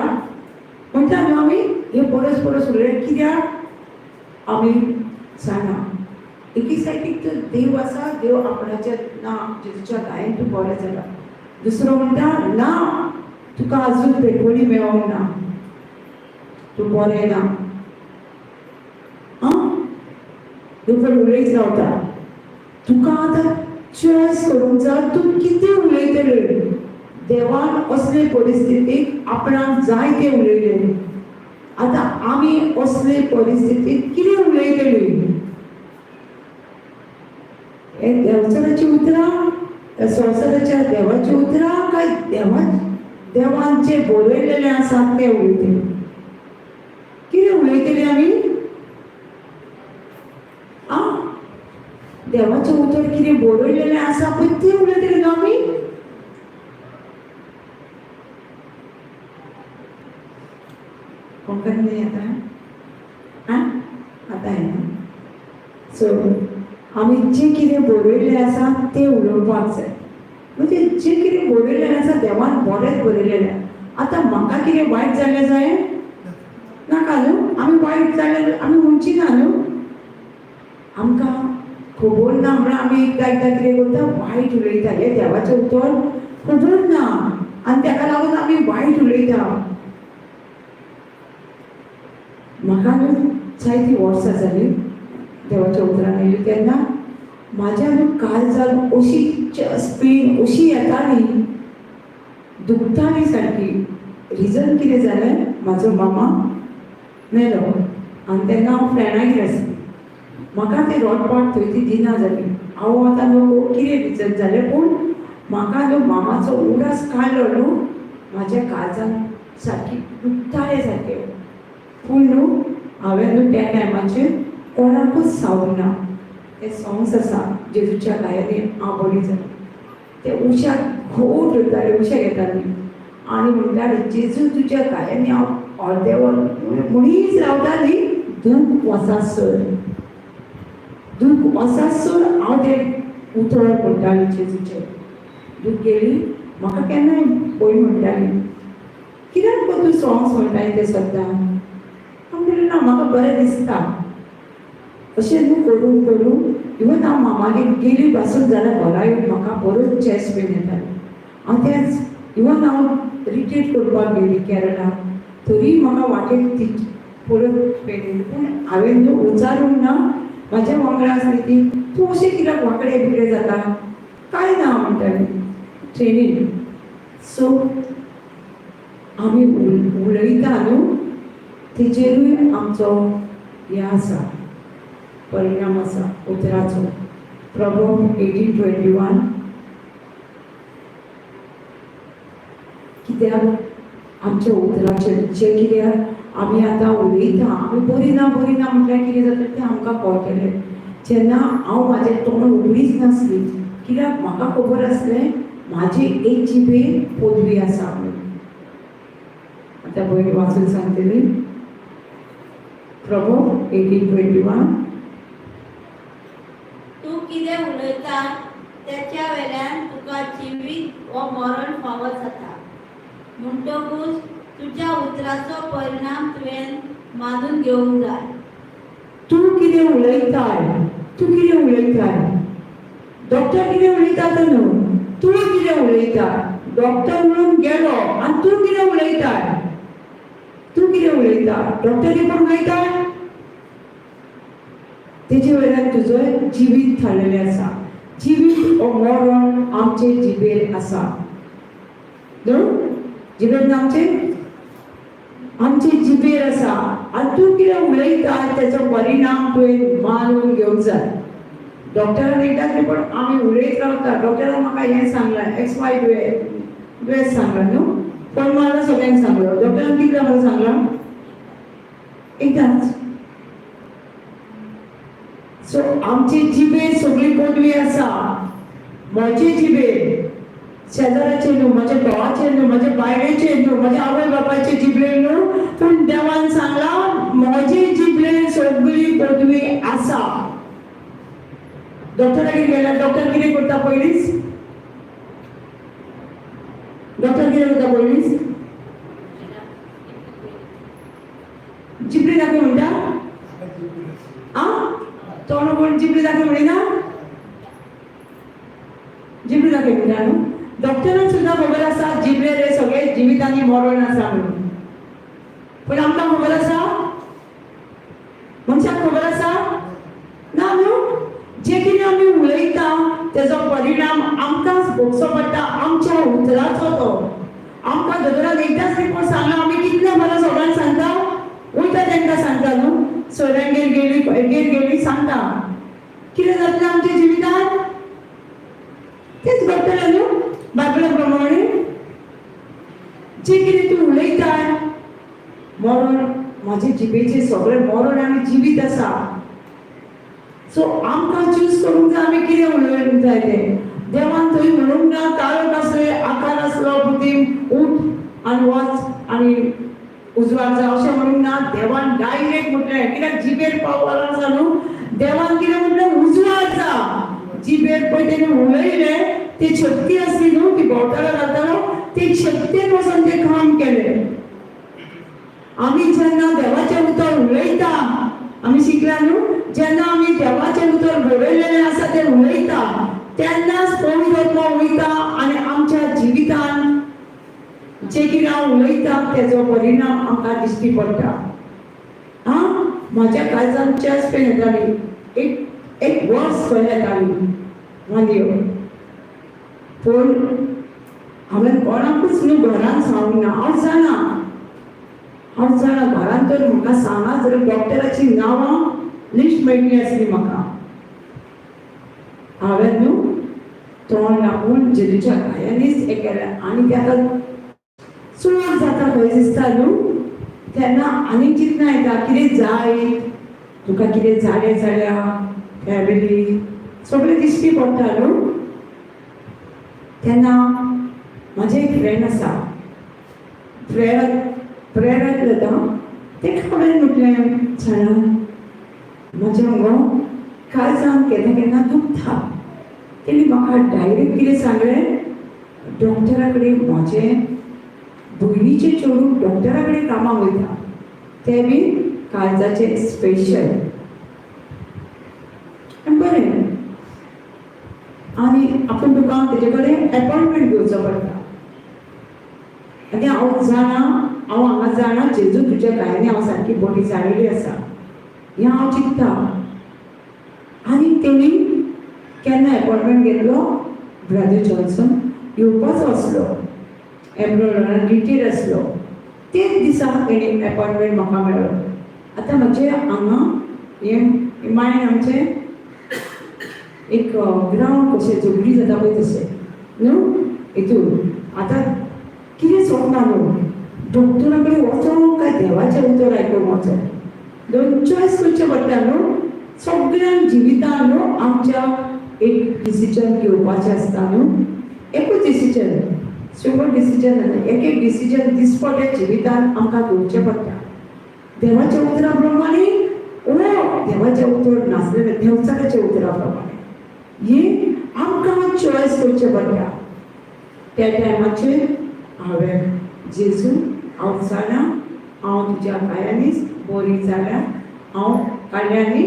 म्हणटा न्हू आमी. हे परत परत उलया कित्याक आमी जाणा एकी सायडीक तर देव आसा, देव आपणाच्या ना जेजूच्या गायन तूं बरें जाला. दुसरो म्हणटा ना तुका आजून पेटवणी मेळोंक ना, तूं बरें ना, आं तूं उलयत रावता. तुका आतां चॉयस करूंक जाय तूं कितें उलयतलें. देवान असले परिस्थितीक आपणाक जाय तें उलयलें. आतां आमी असले परिस्थितीक कितें उलयतलीं? हे देवचाराची उतरां, संवसाराच्या देवाची उतरां काय देवान जे बरयलेलें आसा तें उलयतलें? कितें उलयतलीं आमी? आं, देवाचें उतर कितें बरयलेलें आसा पळय तें उलयतलीं न्हू आमी? कोंकणी नाही आता आं आतां येना. सो आमी जें कितें बरयल्लें आसा तें उलोवपाक जाय. म्हणजे जें कितें बरयल्लें आसा देवान बरेंच बरयलेलें. आतां म्हाका कितें वायट जालें जाय नाका न्हू, आमी वायट जालें आमी म्हणची ना न्हू. आमकां खबर ना म्हळ्यार आमी एकदां एकदां कितें करता वायट उलयता. हें देवाचें उतर खबर ना आनी ताका लागून आमी वायट उलयता. म्हाका न्हू जायतीं वर्सां जालीं देवाच्या उतरान आयली तेन्ना म्हाज्या न्हू काळजान अशी चेस्ट पेन अशी येताली, दुखताली सारकी. रिजन कितें जालें, म्हाजो मामा मेलो आनी तेन्ना हांव फ्रेंडागेर आसलें. म्हाका तें रोडपाक थंय ती दिना जाली. हांव आतां न्हू कितें रिजन जालें पूण म्हाका न्हू मामाचो उडास काडलो न्हू म्हाज्या काळजान सारकी दुखतालें सारकें. पूण न्हू हांवें न्हू त्या टायमाचेर कोणाकूच सांगूंक ना. ते सोंग्स आसा जेजूच्या गायांनी हांव बरी जालें. ते उशाक घोट उरताले, उशा घेताली आनी म्हणटाले जेजू तुज्या गायांनी हांव अर्दें वर म्हणीच रावताली. दूख वचासर, दूख वचासर हांव तें उतर म्हणटाली जेजूचें. दूख गेली म्हाका केन्नाय पयर म्हणटाली कित्याक गो तूं सोंग्स म्हणटाय तें सद्दां? हांव म्हणलें ना म्हाका बरें दिसता. अशें न्हू करून करून इवन हांव मामागेर गेली पासून जाल्यार घरा येवन म्हाका बरोच चेस्ट पेन येतालो. हांव तेंच इवन हांव रिट्रीट करपाक गेली केरळा तरी म्हाका वाटेक ती परत पेन येयली. पूण हांवें न्हू उचारूंक ना. म्हाज्या वांगडा आसली ती तूं अशें कित्याक वांकडे बिकडे जाता काय ना म्हणटाली ट्रेनीन. सो आमी उलयता न्हू तेजेरूय आमचो हें आसा, परिणाम आसा उतराचो. प्रभु 18:21. कित्याक आमच्या उतराचेर जें कित्याक आमी आतां उलयता, आमी बरी ना बरी ना म्हटल्यार कितें जाता तें आमकां कळटलें. जेन्ना हांव म्हाजें तोंड उगडीच नासली कित्याक म्हाका खबर आसलें म्हाजी एक जिबेर पदवी आसा म्हणून. आतां पयलीं वाचून सांगतली प्रभु 18:21. तूं कितें उलयता तेच्या वेल्यान तुका जिवीत वो मरण फावो जाता. म्हणटकूच तुज्या उतराचो परिणाम तुवें मानून घेवंक जाय. तूं कितें उलयताय, तूं कितें उलयताय, डॉक्टर कितें उलयता तो न्हू, तूं कितें उलयता. डॉक्टर म्हणून गेलो आनी तूं कितें उलयताय, तूं कितें उलयता, डॉक्टर कितें उलयता तेजे वयल्यान तुजो जिवीत थारलेलें आसा. जिवीत ओ मरण आमचे जिबेर आसा न्हू, जिबेर आमचे आमचे जिबेर आसा. आनी तूं कितें उलयता तेचो परिणाम तुवें मानून घेवंक जाय. डॉक्टरान एकदां रिपोर्ट आमी उलयत रावता, डॉक्टरान म्हाका हें सांगलां, एक्स वाय दुयेंस सांगलां न्हू, फोन मारला सगळ्यांक सांगलो. डॉक्टरान कितल्या म्हाका सांगलां एकदांच. सो आमची जिबेर सगळी पदवी आसा. म्हजे जिबेर, शेजाराचे न्हू, म्हज्या घोवाचे न्हू, म्हज्या बायलेचे न्हू, म्हज्या आवय बापायचे जिबलेर न्हू, पूण देवान सांगलां म्हजे जिबलेर सगळी पदवी आसा. डॉक्टरागेर गेल्यार डॉक्टर कितें करता पयलींच? डॉक्टर कितें करता पयलींच? जिबली दाखय म्हणटा. आ तोंड कोण जिबली दाखय म्हणिना, जिबली दाखय म्हणटा न्हू. डॉक्टरान सुद्दां खबर आसा जिबलेर हे सगळे जिवीत आनी मरण आसा म्हणून, पूण आमकां खबर आसा? मनशाक खबर आसा ना न्हू. जे कितें आमी उलयता तेजो परिणाम आमकांच भोगचो पडटा, आमच्या उतराचो. तो आमकां दोतोरान एकदांच रिपोर्ट सांगला, आमी कितले बरें सगळ्यांक सांगता, वयता तांकां सांगता न्हू, सोयऱ्यांगेर गेली, हेगेर गेली सांगता. कितें जातलें आमच्या जिवितान तेच घडटलें न्हू. बायबला प्रमाणे जे कितें तूं उलयता मरण, म्हाजे जिबेचें सगळें मरण आनी जिवीत आसा. सो आमकां चूज करूंक जाय आमी कितें उलोवंक जाय तें. देवान थंय म्हणूंक ना काळोख आसले, आकार आसलो, बुद्दीम उठ आनी वच आनी उजवाड जा अशें म्हणूंक ना. देवान डायरेक्ट म्हटलें, कित्याक जिबेर पावर आसा न्हू. देवान कितें म्हटलें? उजवाड जा. जिबेर पळय तेणें उलयलें, ती शक्ती आसली न्हू, ती भोंवतालो घालतालो, ती शक्तीन वचून तें काम केलें. आमी जेन्ना देवाचें उतर उलयता, आमी शिकला न्हू, जेन्ना आमी देवाचें उतर बरयलेलें आसा तें उलयता तेन्नाच पवित्र आत्मा वयता आनी आमच्या जिवितान जे कितें हांव उलयता तेजो परिणाम आमकां दिश्टी पडटा. आं म्हाज्या काळजान चेस्ट पेन येताली, एक एक वर्स खंय येताली, वन इयर. पूण हांवें कोणाकूच न्हू घरान सांगूंक ना. हांव जाणा, हांव जाणा घरान तर म्हाका सांगा जाल्यार डॉक्टराची नांवां लिस्ट मेळटली आसली म्हाका. हांवें न्हू तोंड लागून जेजूच्या घायांनीच हें केलें. आनी तें आतां चड जाता खंय दिसता न्हू, तेन्ना आनीक चिंतना येता, कितें जाय तुका, कितें जालें जाल्यार फॅमिली सगळें दिश्टी पडटा न्हू. तेन्ना म्हाजें एक फ्रेंड आसा, प्रेयराक प्रेयराक जाता, तेका हांवें म्हटलें, जाणा म्हजें मुगो काळजान केन्ना केन्ना दुखता. तेणी म्हाका डायरेक्ट कितें सांगलें, डॉक्टरा कडेन म्हाजें भयणीचें चेडूं डॉक्टरा कडेन कामाक वयता, तें बी काळजाचें स्पेशल. आनी बरें, आनी आपूण तुका तेजे कडेन एपॉयंटमेंट घेवचो पडटा. आनी हांव जाणा, हांव हांगा जाणा जेजू तुज्या घायांनी हांव सारकी बरी जालेली आसा हें हांव चिंत्ता. आनी तेणी केन्ना एपॉयंटमेंट घेतलो, ब्रदर जॉन्सन येवपाचो आसलो, एमरोलान रिटेर आसलो, तेच दिसा तेणी एपॉयंटमेंट म्हाका मेळ्ळो. आतां म्हजें हांगा हें मायंड आमचें एक ग्रावंड कशें झगडी जाता पळय तशें न्हू हितून. आतां कितें सोंपना न्हू, डॉक्टरा कडेन वचों काय देवाचें उतर आयकूंक वचों, दोन चॉयस करचें पडटा न्हू सगळ्यांक जिवितान न्हू. आमच्या एक डिसिजन घेवपाचें आसता न्हू, एकूच डिसिजन, सिंपल डिसिजन न्हू, एक एक डिसिजन दिसपट्या जिवितान आमकां घेवचें पडटा. देवाच्या उतरा प्रमाणे ओ देवाचें उतर नासलेलें देवचाराच्या उतरा प्रमाणे ही आमकां चॉयस करचें पडटा. त्या टायमाचेर हांवें जेजू, हांव जाणा हांव तुज्या पांयांनीच बरी जाल्या, हांव काडलें आनी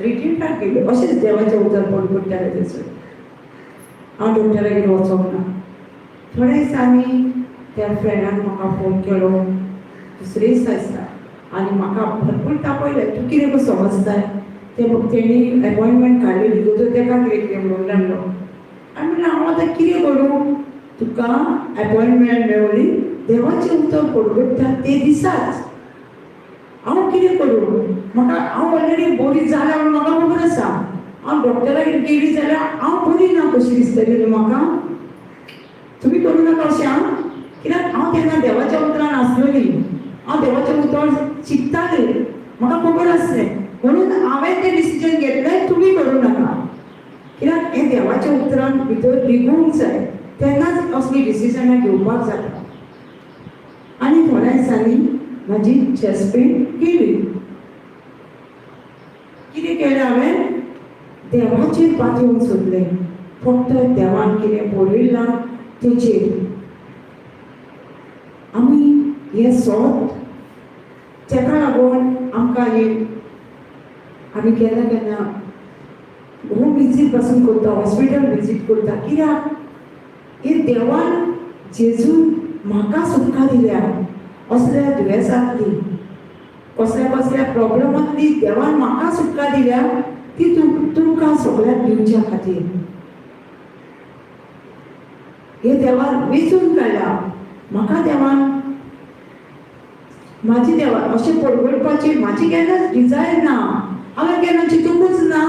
रिट्रीटाक गेली. अशेंच देवाचें उतर पडटालें थंयसर. हांव डॉक्टरागेर वचोंक ना. थोड्या दिसांनी त्या फ्रेंडान म्हाका फोन केलो दुसरे दिसा दिसा आनी म्हाका भरपूर तापयलें, तूं कितें गो समजताय ते तेणी एपॉयंटमेंट काडलेली दोतोर तेका कितें कितें म्हणूंक लागलो. आनी म्हणलें हांव आतां कितें करूं, तुका एपॉयंटमेंट मेवली, देवाचें उतर पडगडटा ते दिसाच हांव कितें करूं, म्हाका हांव ऑलरेडी बरी जाल्या म्हणून म्हाका खबर आसा. हांव डॉक्टरागेर गेली जाल्यार हांव बरी ना कशी दिसतली न्हू म्हाका. तुमी करूं नाका अशें आं, कित्याक हांव तेन्ना देवाच्या उतरान आसलेली, हांव देवाचें उतर शिकतालें, म्हाका खबर आसलें, म्हणून हांवें तें डिसिजन घेतलें तुमी करूं नाका. कित्याक हें देवाच्या उतरान भितर रिगूंक जाय तेन्नाच असली डिसिजनां घेवपाक जाता. आनी थोड्या दिसांनी म्हाजी चेस्ट पेन गेली. कितें केलें हांवें, देवाचेर पातयेवन सोदलें, फक्त देवान कितें बरयलां तेचेर. आमी हें सोद तेका लागून आमकां एक आमी केन्ना केन्ना होम विजीट पासून करता, हॉस्पिटल विजीट करता, कित्याक हे देवान जेजून म्हाका सुटका दिल्या असल्या दुयेंसांतली, कसल्या कसल्या प्रॉब्लमांतली देवान म्हाका सुटका दिल्या ती तुमकां सगळ्यांक दिवच्या खातीर. हे देवान वेंचून काडल्या म्हाका, देवान म्हाजी देवान अशें परगटपाची म्हाजी केन्नाच डिजायर ना. हांवें केन्ना चिंतूंकच ना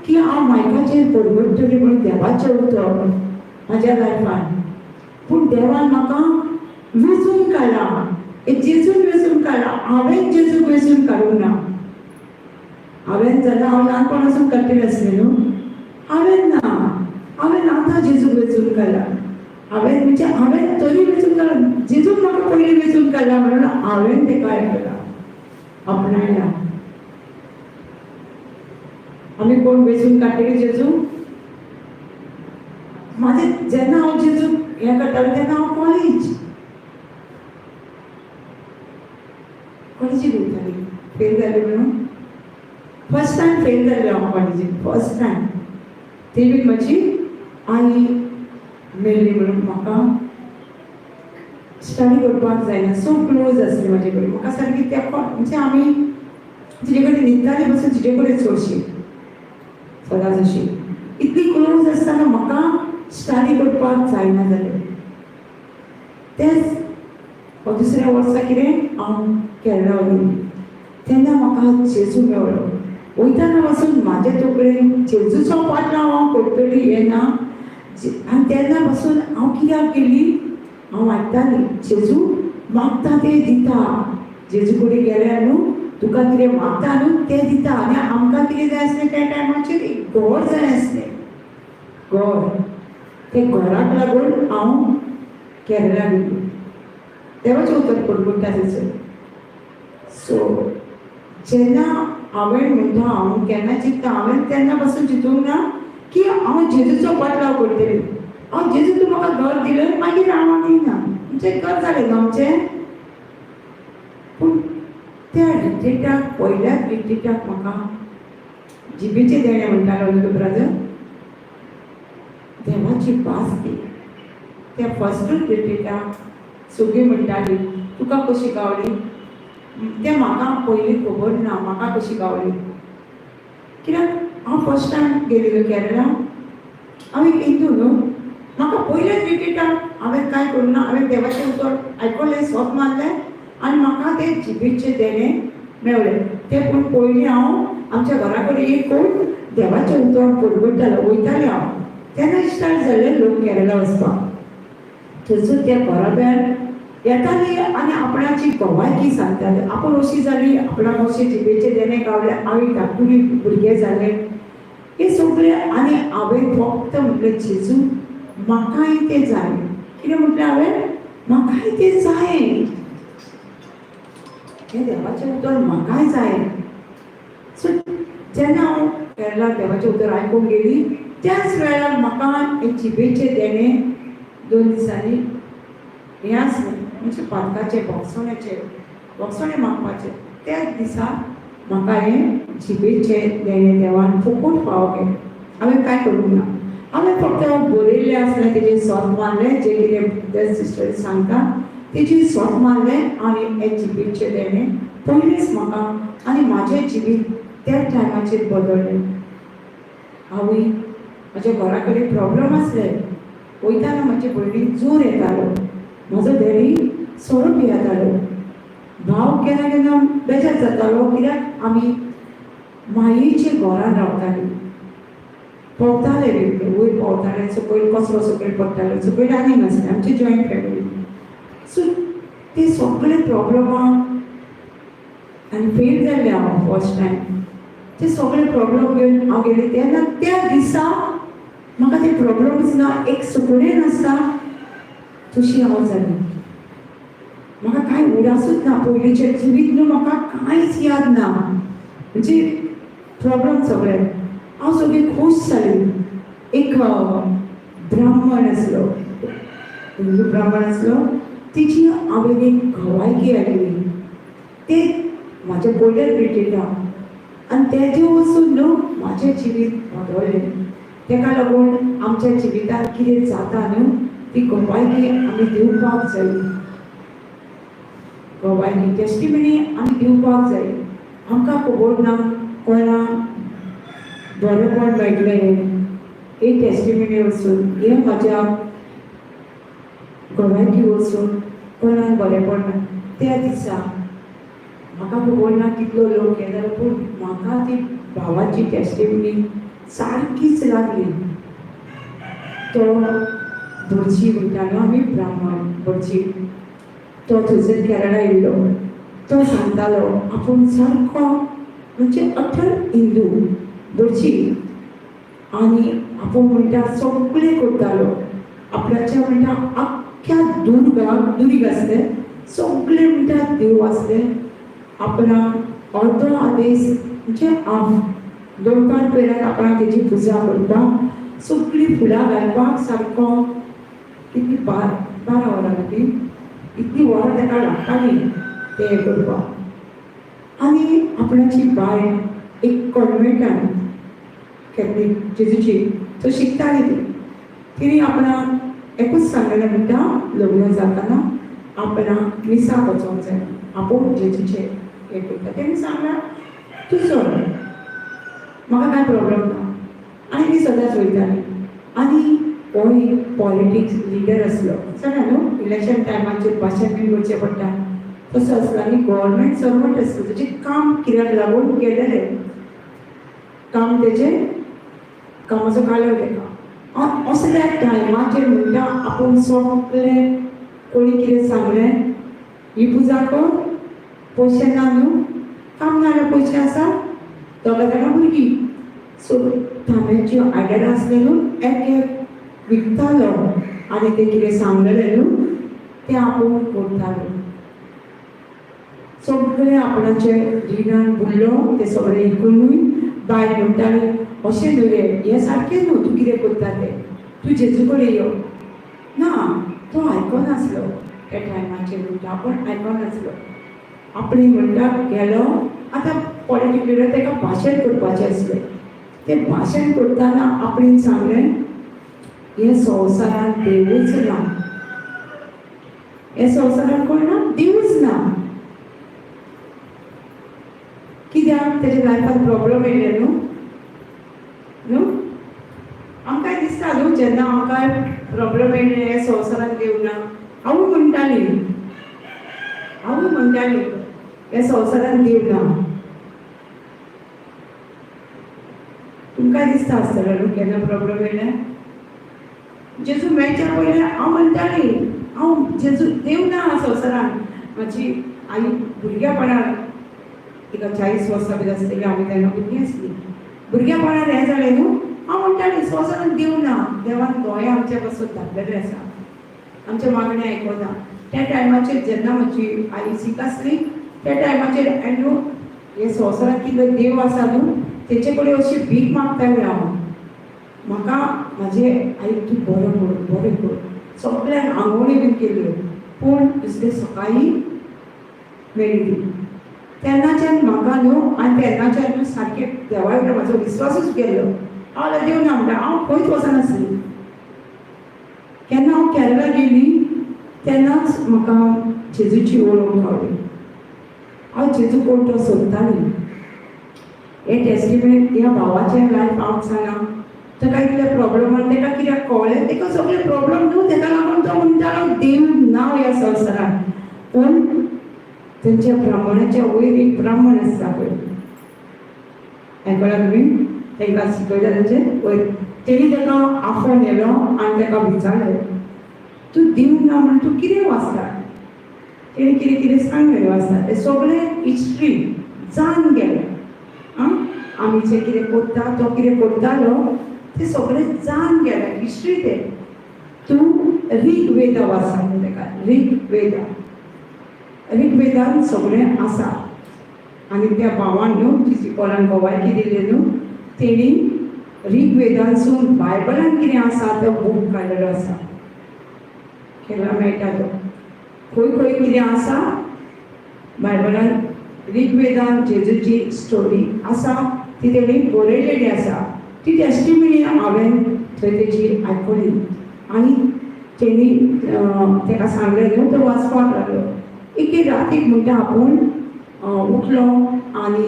की हांव मायकाचेर परगटतली म्हणून देवाचें उतर म्हाज्या लायफान. पूण देवान म्हाका वेंचून काडला, एक जेजून वेंचून काडला. हांवें जेजूक वेंचून काडूंक ना. हांवें जाल्यार हांव ल्हानपणासून काडटलें आसलें न्हू, हांवें ना, हांवें आतां जेजूक वेंचून काडला. हांवें म्हणजे हांवें तरी वेंचून काडला, जेजून म्हाका पयलीं वेंचून काडला म्हणून हांवें तेका हें केलां, आपणायला. आमी कोण वेंचून काडटली जेजू? म्हाजें जेन्ना हांव जेजूक हें करतालें तेन्ना हांव कॉलेजीक वयताली. फेल जालें म्हणून फर्स्ट टायम फेल जालें हांव कॉलेजीक, फर्स्ट टायम. ती बी म्हजी आई मेल्ली म्हणून म्हाका स्टडी करपाक जायना. सो क्लोज आसली म्हाजे कडेन, म्हाका सारकी त्या म्हणजे आमी तिजे कडेन न्हिदताली पसून तिजे कडेन चडशी सदांच अशी इतली क्लोज आसतना म्हाका स्टडी करपाक जायना जालें. तेंच दुसऱ्या वर्सा कितें हांव केरळा गेली तेन्ना म्हाका जेजू मेवलो. वयताना पासून म्हाजे तकलेन जेजूचो पाटलाव हांव करतली हें ना. आनी तेन्ना पासून हांव कित्याक गेली, हांव आयकताली जेजू मागता तें दिता, जेजू कडेन गेल्यार न्हू तुका कितें मागता न्हू तें दिता. आनी आमकां कितें जाय आसलें त्या टायमाचेर एक घर जाय आसलें, घर. ते घराक लागून हांव केरळा गेली. देवाचें उतर पडटा थंयसर. सो जेन्ना हांवें म्हणटा हांव केन्ना चिंतता, हांवें तेन्ना पासून चिंतूंक ना की हांव जेजूचो पाटलाव करतली. हांव जेजू तूं म्हाका घर दिलें मागीर हांव आनी ना म्हणजे घर जालें न्हू आमचें. पूण त्या रिट्रिटाक, पयल्याच रिट्रिटाक म्हाका जिबेचें देणें म्हणटालो न्हू ब्रदर, देवाची भास ती. त्या फर्स्टूच रिट्रिटाक सगळीं म्हणटाली तुका कशी गावली तें म्हाका पयलीं खबर ना, म्हाका कशी गावली कित्याक हांव फर्स्ट टायम गेलेलो केरळा, हांव एक हिंदू न्हू. म्हाका पयल्याच रिट्रिटाक हांवें कांय करूं ना, हांवें देवाचें उतर आयकलें, सोत मारलें आनी म्हाका तें जिबेचें देणें मेवलें. तें पूण पयलीं हांव आमच्या घरा कडेन एक कोण देवाचें उतर परगटतालो, वयतालें हांव. तेन्ना स्टार्ट जालें लोक केरळा वचपाक. थंयसर त्या घराब्यान येताली आनी आपणाची गवायकी सांगताले, आपूण अशी जाली, आपणाक अशें जिबेचें देणें गावलें, हांव धाकटुली भुरगें जालें, हें सगळें. आनी हांवें फक्त म्हटलें जेजू म्हाकाय तें जाय. कितें म्हटलें हांवें, म्हाकाय तें जाय, हें देवाचें उतर म्हाकाय जाय. सो जेन्ना हांव केरळा देवाचें उतर आयकूंक गेली त्याच वेळार म्हाका हें जिबेचें देणें 2 दिसांनी हें आसलें, म्हणजे पातकाचें भोगसण्याचें, भोगसणें मागपाचें. त्याच दिसा म्हाका हें जिबेचें देणें देवान फुकट फावो केलें. हांवें कांय करूंक ना, हांवें फक्त बरयल्लें आसलें तेजेर सोत मारलें, जें कितें ब्रदर सिस्टर सांगता तेजेर सोत मारलें आनी हें जिबेचें देणें पयलींच म्हाका आनी म्हाजें जिवीत त्या टायमाचेर बदललें. हांवूय म्हज्या घरा कडेन प्रॉब्लम आसले, वयताना म्हजे भयणीक जोर येतालो, म्हजो डॅडी सोरो पियेतालो, भाव केन्ना केन्ना बेजार जातालो कित्याक आमी मायेच्या घरान रावतालीं. पोंवताले बी वयर पोंवताले, सकयल कचरो सकयल पडटालो, सकयल आनीक आसलें आमची जॉयंट फॅमिली. सो ते सगळे प्रॉब्लमां आनी फेल जाल्लें हांव फर्स्ट टायम. ते सगळे प्रॉब्लम घेवन हांव गेलें तेन्ना त्या दिसा म्हाका ते प्रॉब्लम्स ना, एक सुकणें नासता तशी हांव जाली. म्हाका कांय उडासूच ना, पयलींचें जिवीत न्हू म्हाका कांयच याद ना, म्हणजे प्रॉब्लम सगळे. हांव सगळी खूश जाली. एक ब्राह्मण आसलो, हिंदू ब्राह्मण आसलो, तिची हांवें एक गवायकी आयली, ते म्हाज्या पयल्याच भेटयता आनी तेजे वचून न्हू म्हाजें जिवीत बदललें. तेका लागून आमच्या जिवितांत कितें जाता न्हू ती गवायकी आमी दिवपाक जाय, गवायकी टेस्टिमनी आमी दिवपाक जाय. आमकां खबर ना कोणा बरेंपण मेळटलें एक टेस्टिमनी वचून, हें म्हाज्या गवायकी वचून कोणाक बरेंपण ना. त्या दिसा म्हाका खबर ना कितलो लोक हें जालो, पूण म्हाका ती भावाची टेस्टिमनी सारकीच लागली. तो भटजी म्हणटा न्हू आमी ब्राह्मण भटजी, तो थंयसर केरळा येयल्लो, तो सांगतालो आपूण सारको म्हणजे अठर हिंदू भटजी आनी आपूण म्हणटा सगळें करतालो, आपल्याच्या म्हणटा आख्ख्या दुर्गाक दुरीग आसलें सगळे म्हणटा देव आसले, आपणाक अर्दो आदेस म्हणजे हाफ दोनपार पेरार आपणाक तेजी पुजा करपाक सगळीं फुलां घालपाक सारको कितली 12 वरां ती इतली वरां ताका लागतालीं तें हें करपाक. आनी आपणाची बायल एक कॉन्वेंटान कॅथलीक जेजूची तो शिकताली, ती तिणें आपणाक एकूच सांगलेलें म्हणटा लग्न जाताना आपणाक मिसाक वचोंक जाय, आपूण जेजूचें हें करता. तेणें सांगलां तूं चल, म्हाका कांय प्रॉब्लम ना. आनी ती सदांच वयताली. आनी हो एक पॉलिटिक्स लिडर आसलो, जाणा न्हू इलेक्शन टायमाचेर भाशण बीन करचें पडटा तसो आसलो आनी गव्हर्मेंट सर्वंट आसलो, तेजें काम कित्याक लागून गेलेलें काम तेजें कामाचो कालो तेका. असल्या टायमाचेर म्हणटा आपूण सगळें कोणी कितें सांगलें ही पुजा कर, पयशे ना न्हू, काम ना जाल्यार पयशे आसा, दोगां जाणां भुरगीं, सो तांब्याच्यो आयदनां आसलें न्हू एक एक विकतालो आनी तें कितें सांगलेलें न्हू तें आपूण करतालो. सगळें आपणाचे रिणान बुडलो, तें सगळें विकूनूय बायल म्हणटाली अशें न्हू रे, हें सारकें न्हू तूं कितें करता तें, तूं जेजू कडेन यो ना. तो आयकनासलो त्या टायमाचेर, म्हणटा आपूण आयकनासलो. आपणे म्हणटा गेलो आतां पॉलिटिकल लिडर, ताका भाशण करपाचें आसलें. तें भाशण करतना आपणें सांगलें हे संवसारांत देवूच ना, हे संवसारांत कोण ना, देवूच ना. कित्याक तेच्या लायफान प्रॉब्लम येयले न्हू न्हू आमकां दिसता न्हू जेन्ना आमकां प्रॉब्लम येयले हे संवसारांत देव ना. हांवूय म्हणटाली, हांवूय म्हणटाली हे संवसारांत देव ना. तुमकां दिसता आसतलें न्हू केन्ना प्रॉब्लम येयले जेजू मेळच्या पयलें हांव म्हणटाली हांव जेजू देव ना संवसारान. म्हाजी आई भुरग्यापणार तिका 40 वर्सां बी आसतली, आमी तेन्ना भुरगीं आसलीं, भुरग्यापणार हें जालें न्हू हांव म्हणटाली संवसारान देव ना, देवान दोळे आमच्या पासून धांपलेले आसा, आमच्या मागणें आयकना. त्या टायमाचेर जेन्ना म्हजी आई सीक आसली त्या टायमाचेर न्हू हे संवसारांत कितलो देव आसा न्हू तेचे कडेन अशी भीक मागताली हांव, म्हाका म्हाजे आईक तूं बरो कर बरें कर, सगळ्यांक आंगवणी बीन केल्ल्यो, पूण दुसरे सकाळीं मेळ्ळी ती. तेन्नाच्यान म्हाका न्हू आनी तेन्नाच्यान न्हू सारकें देवा कडेन म्हाजो विस्वासूच गेल्लो. हांव देव ना म्हणटा, हांव खंयच वचनासली. केन्ना हांव केरळा गेली तेन्नाच म्हाका जेजूची वळख गावली. हांव जेजू कोण तो सोदताली. हे टेस्टिमेंट ह्या भावाचें लायफ हांव सांगा, ताका इतले प्रॉब्लमान ताका कित्याक कळ्ळें, ताका सगळे प्रॉब्लम न्हू, ताका लागून तो म्हणटालो देव ना ह्या संवसारांत. पूण तेंच्या ब्राह्मणाच्या वयर एक ब्राह्मण आसता पळय, आयकलां तुमी? तांकां शिकयता तेंचे वयर. तेणी ताका आफोवन येलो आनी ताका विचारलें, तूं देव ना म्हणून तूं कितें वाचता? तेणी कितें कितें सांगलें वाचता तें सगळें हिस्ट्री जाण गेलें. आं, आमी जें कितें करता, तो कितें करतालो तें सगळें जाण गेलें, हिस्ट्री तें. तूं ऋग वेदा वाच सांगलें ताका. ऋग वेदा, ऋग्वेदान सगळें आसा. आनी त्या भावान न्हू जी कोणाक गोवायकी दिली न्हू, तेणी ऋग्वेदांसून बायबलान कितें आसा तो बूक काडलेलो आसा. केरळा मेळटा तो. खंय खंय कितें आसा बायबलान, ऋग्वेदान जेजूची स्टोरी आसा ती तेणी बरयलेली आसा. ती टेस्टिमनी हांवें थंय तेजी आयकली आनी तेणी ताका सांगलें न्हू, तो वाचपाक लागलो. एके रातीक म्हणटा आपूण उठलो आनी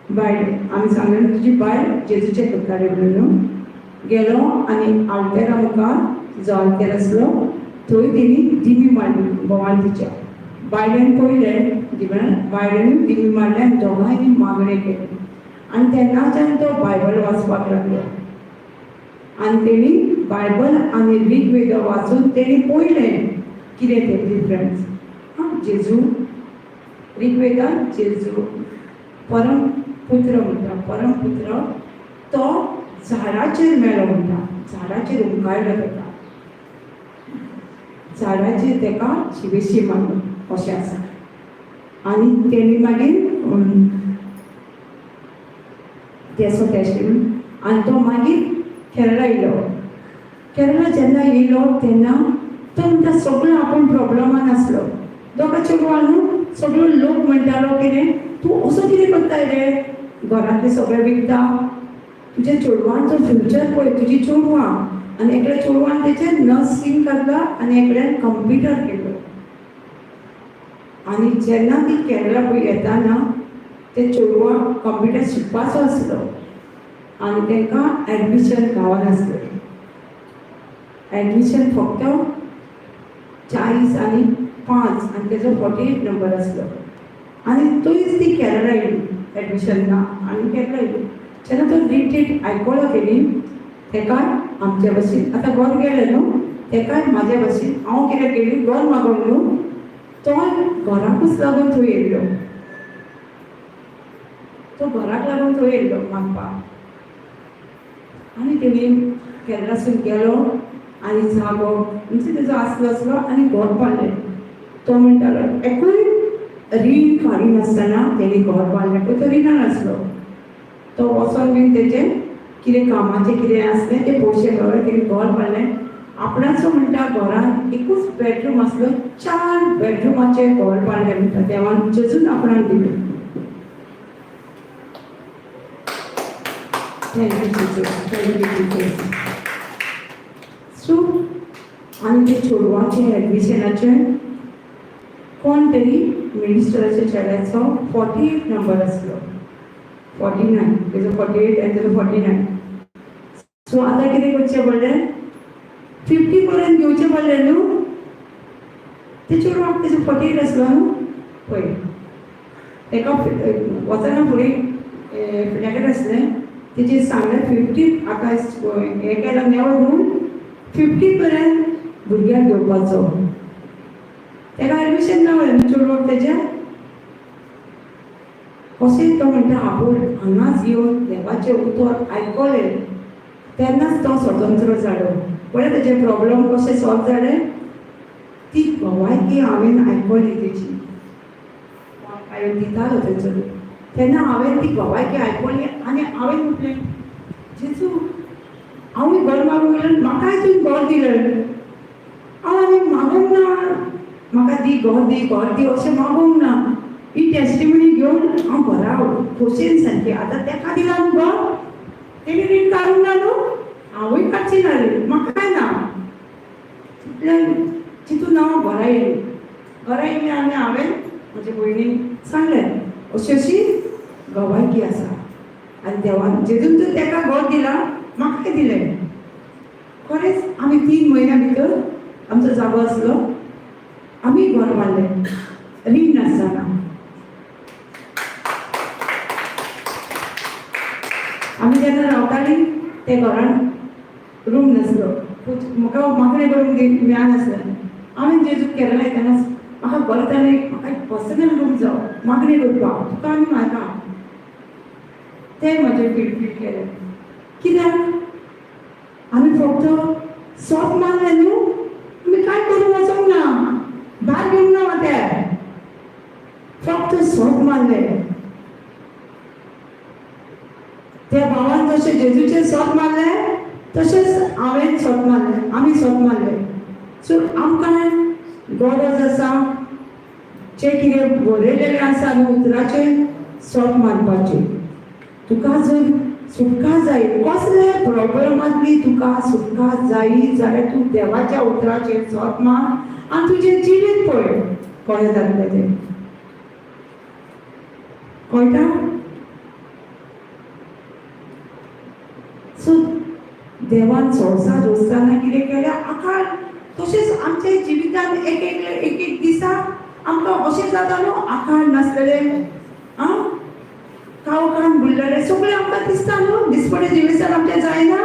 बायल, आमी सांगलें तुजी बायल जेजूचें करताली म्हणून न्हू, गेलो आनी आल्तेरा मुखार, तिजो आल्तेर आसलो थंय तेणी दिमी मारली घोवान तिच्या. बायलेन पळयलें दिव्यान, बायलेनूय दिमी मारलें आनी दोगांयनी मागणें केलें. आनी तेन्नाच्यान तो बायबल वाचपाक लागलो आनी तेणी बायबल आनी ऋग्वेद वाचून तेणी पळयलें कितें तें डिफरन्स. आं, जेजू ऋग्वेदान जेजू परम पुत्र म्हणटा, परम पुत्र तो झाडाचेर मेलो म्हणटा, झाडाचेर उमकायलो ताका, झाडाचेर ताका शिवेशी मारलो अशें आसा. आनी तेणी मागीर तेसो टेस्टिमनी. आनी तो मागीर केरळा येयलो. केरळा जेन्ना येयलो तेन्ना तो म्हणटा सगळो आपूण प्रॉब्लमान आसलो. दोगा चेडवां न्हू, सगळो लोक म्हणटालो कितें तूं असो कितें करताय रे, घरांतलें सगळें विकता, तुज्या चेडवांचो फ्युचर पळय, तुजी चेडवां. आनी एकल्या चेडवान तेचें नर्सिंग काडलां आनी एकल्यान कंप्युटर केलो. आनी जेन्ना ती केरळा पळय येताना ते चेडवाक कंप्युटर शिकपाचो आसलो आनी तांकां एडमिशन गावनासलें. एडमिशन फक्त 40 आनी 5 आनी तेजो 48 नंबर आसलो. आनी थंयच ती केरळा येयली, एडमिशन ना आनी केरळा येयली. जेन्ना तो रिट्रीट आयकलो तेणी, तेकाय आमच्या भशेन आतां घर गेलें न्हू, तेकाय म्हाज्या भशेन हांव कित्याक गेली घर मागोंक न्हू, तो घराकूच लागून थंय येयल्लो. तो घराक लागून थंय येयल्लो मागपाक. आनी तेणी केरळासून गेलो आनी जागो म्हणजे तेजो आसलो आसलो आनी घर बांदलें. तो म्हणटालो एकूय रीण काडिनासतना तेणी घर बांदलें. पळय तो रिणान आसलो. तो वचोन बीन तेजें कितें कामाचें कितें आसलें ते पयशे मेळ्ळे, तेणी घर बांदलें आपणाचो. म्हणटा घरान एकूच बेडरूम आसलो, 4 बेडरुमाचें घर बांदलें म्हणटा देवान जेजून आपणाक दिलें. Thank you Jesus, thank you Jesus. So आनी ते चेडवाचें एडमिशनाचें कोण तरी मिनिस्टराच्या चेड्याचो 48 नंबर आसलो, 49, तेजो 48 आनी तेजो 49. सो आतां कितें करचें पडलें? 50 पर्यंत घेवचें पडलें न्हू. ते चेडवाक तेजो 48 आसलो न्हू पळय, तेका वचना फुडें फुड्या आसलें. तेजेर सांगलें 50 आतां हें केलां नेवो रूल, 50 पर्यंत भुरग्यांक घेवपाचो. तेका एडमिशन मेळ्ळें न्हू चेडवाक तेज्या. कशें तो म्हणटा आपूण हांगाच येवन देवाचें उतर आयकलें तेन्नाच तो स्वतंत्र जालो. पळय तेजे प्रॉब्लम कशें सॉल्व जालें. ती गवायकी हांवें आयकली तेजी, काय दितालो तेंचो, तेन्ना हांवें ती गवायकी आयकली आनी हांवें म्हटलें जेजू हांवूय घर मागूंक गेलें, म्हाकाय तुवें घर दिलें. हांव आनी मागूंक ना, म्हाका दी घर दी घर दी अशें मागूंक ना. ही टेस्टिमनी घेवन हांव घरा खोशयेन सारकी. आतां तेका दिला न्हू गो, तेणी रीण काडूंक ना न्हू, हांवूय काडची ना रीण, म्हाकाय ना. तितल्यान चिंतून हांव घरा येयलें. घरा येयलें आनी हांवें म्हजे भयणीक सांगलें अशी अशी गवायकी आसा आनी देवान जेजून तर तेका घर दिला, म्हाकाय दिलें. खरेंच आमी 3 म्हयन्या भितर आमचो जागो आसलो, आमी घर बांदलें रीण नासतना. आमी जेन्ना रावतालीं ते घरान रूम नासलो, म्हाका मागणें करूंक मेळनासलें. हांवें जेजूक केरळा येतना म्हाका बरें जालें, म्हाका एक पर्सनल रूम जावं मागणें करपाक तुका आनी म्हाका. तें म्हजें फिलफील केलें. कित्याक आमी फक्त सोप मारलें न्हू, आमी कांय करूंक वचोंक ना, भायर घेवंक ना माथ्यार, फक्त सोप मारलें. त्या भावान जशें जेजूचें सोप मारलें तशेंच हांवें सोप मारलें, आमी सोप मारलें. सो आमकां गरज आसा जें कितें बरयलेलें आसा न्हू उतराचें सोप मारपाचें. तुका जर सुटका जाय, कसले प्रॉब्लमांतली तुका सुटका जाय जाल्यार तूं देवाच्या उतराचेर सोप मार आनी तुजें जिवीत पळय कशें जातलें तें. कळटा? सो देवान संवसार रचतना कितें केलें आकार, तशेंच आमच्या जिवितान एक एक एक दिसा आमकां अशें जाता न्हू, आकार नासलेलें, आं काळखान बुडलेलें सगळें आमकां दिसता न्हू, दिसपडे जिवितान आमचें जायना.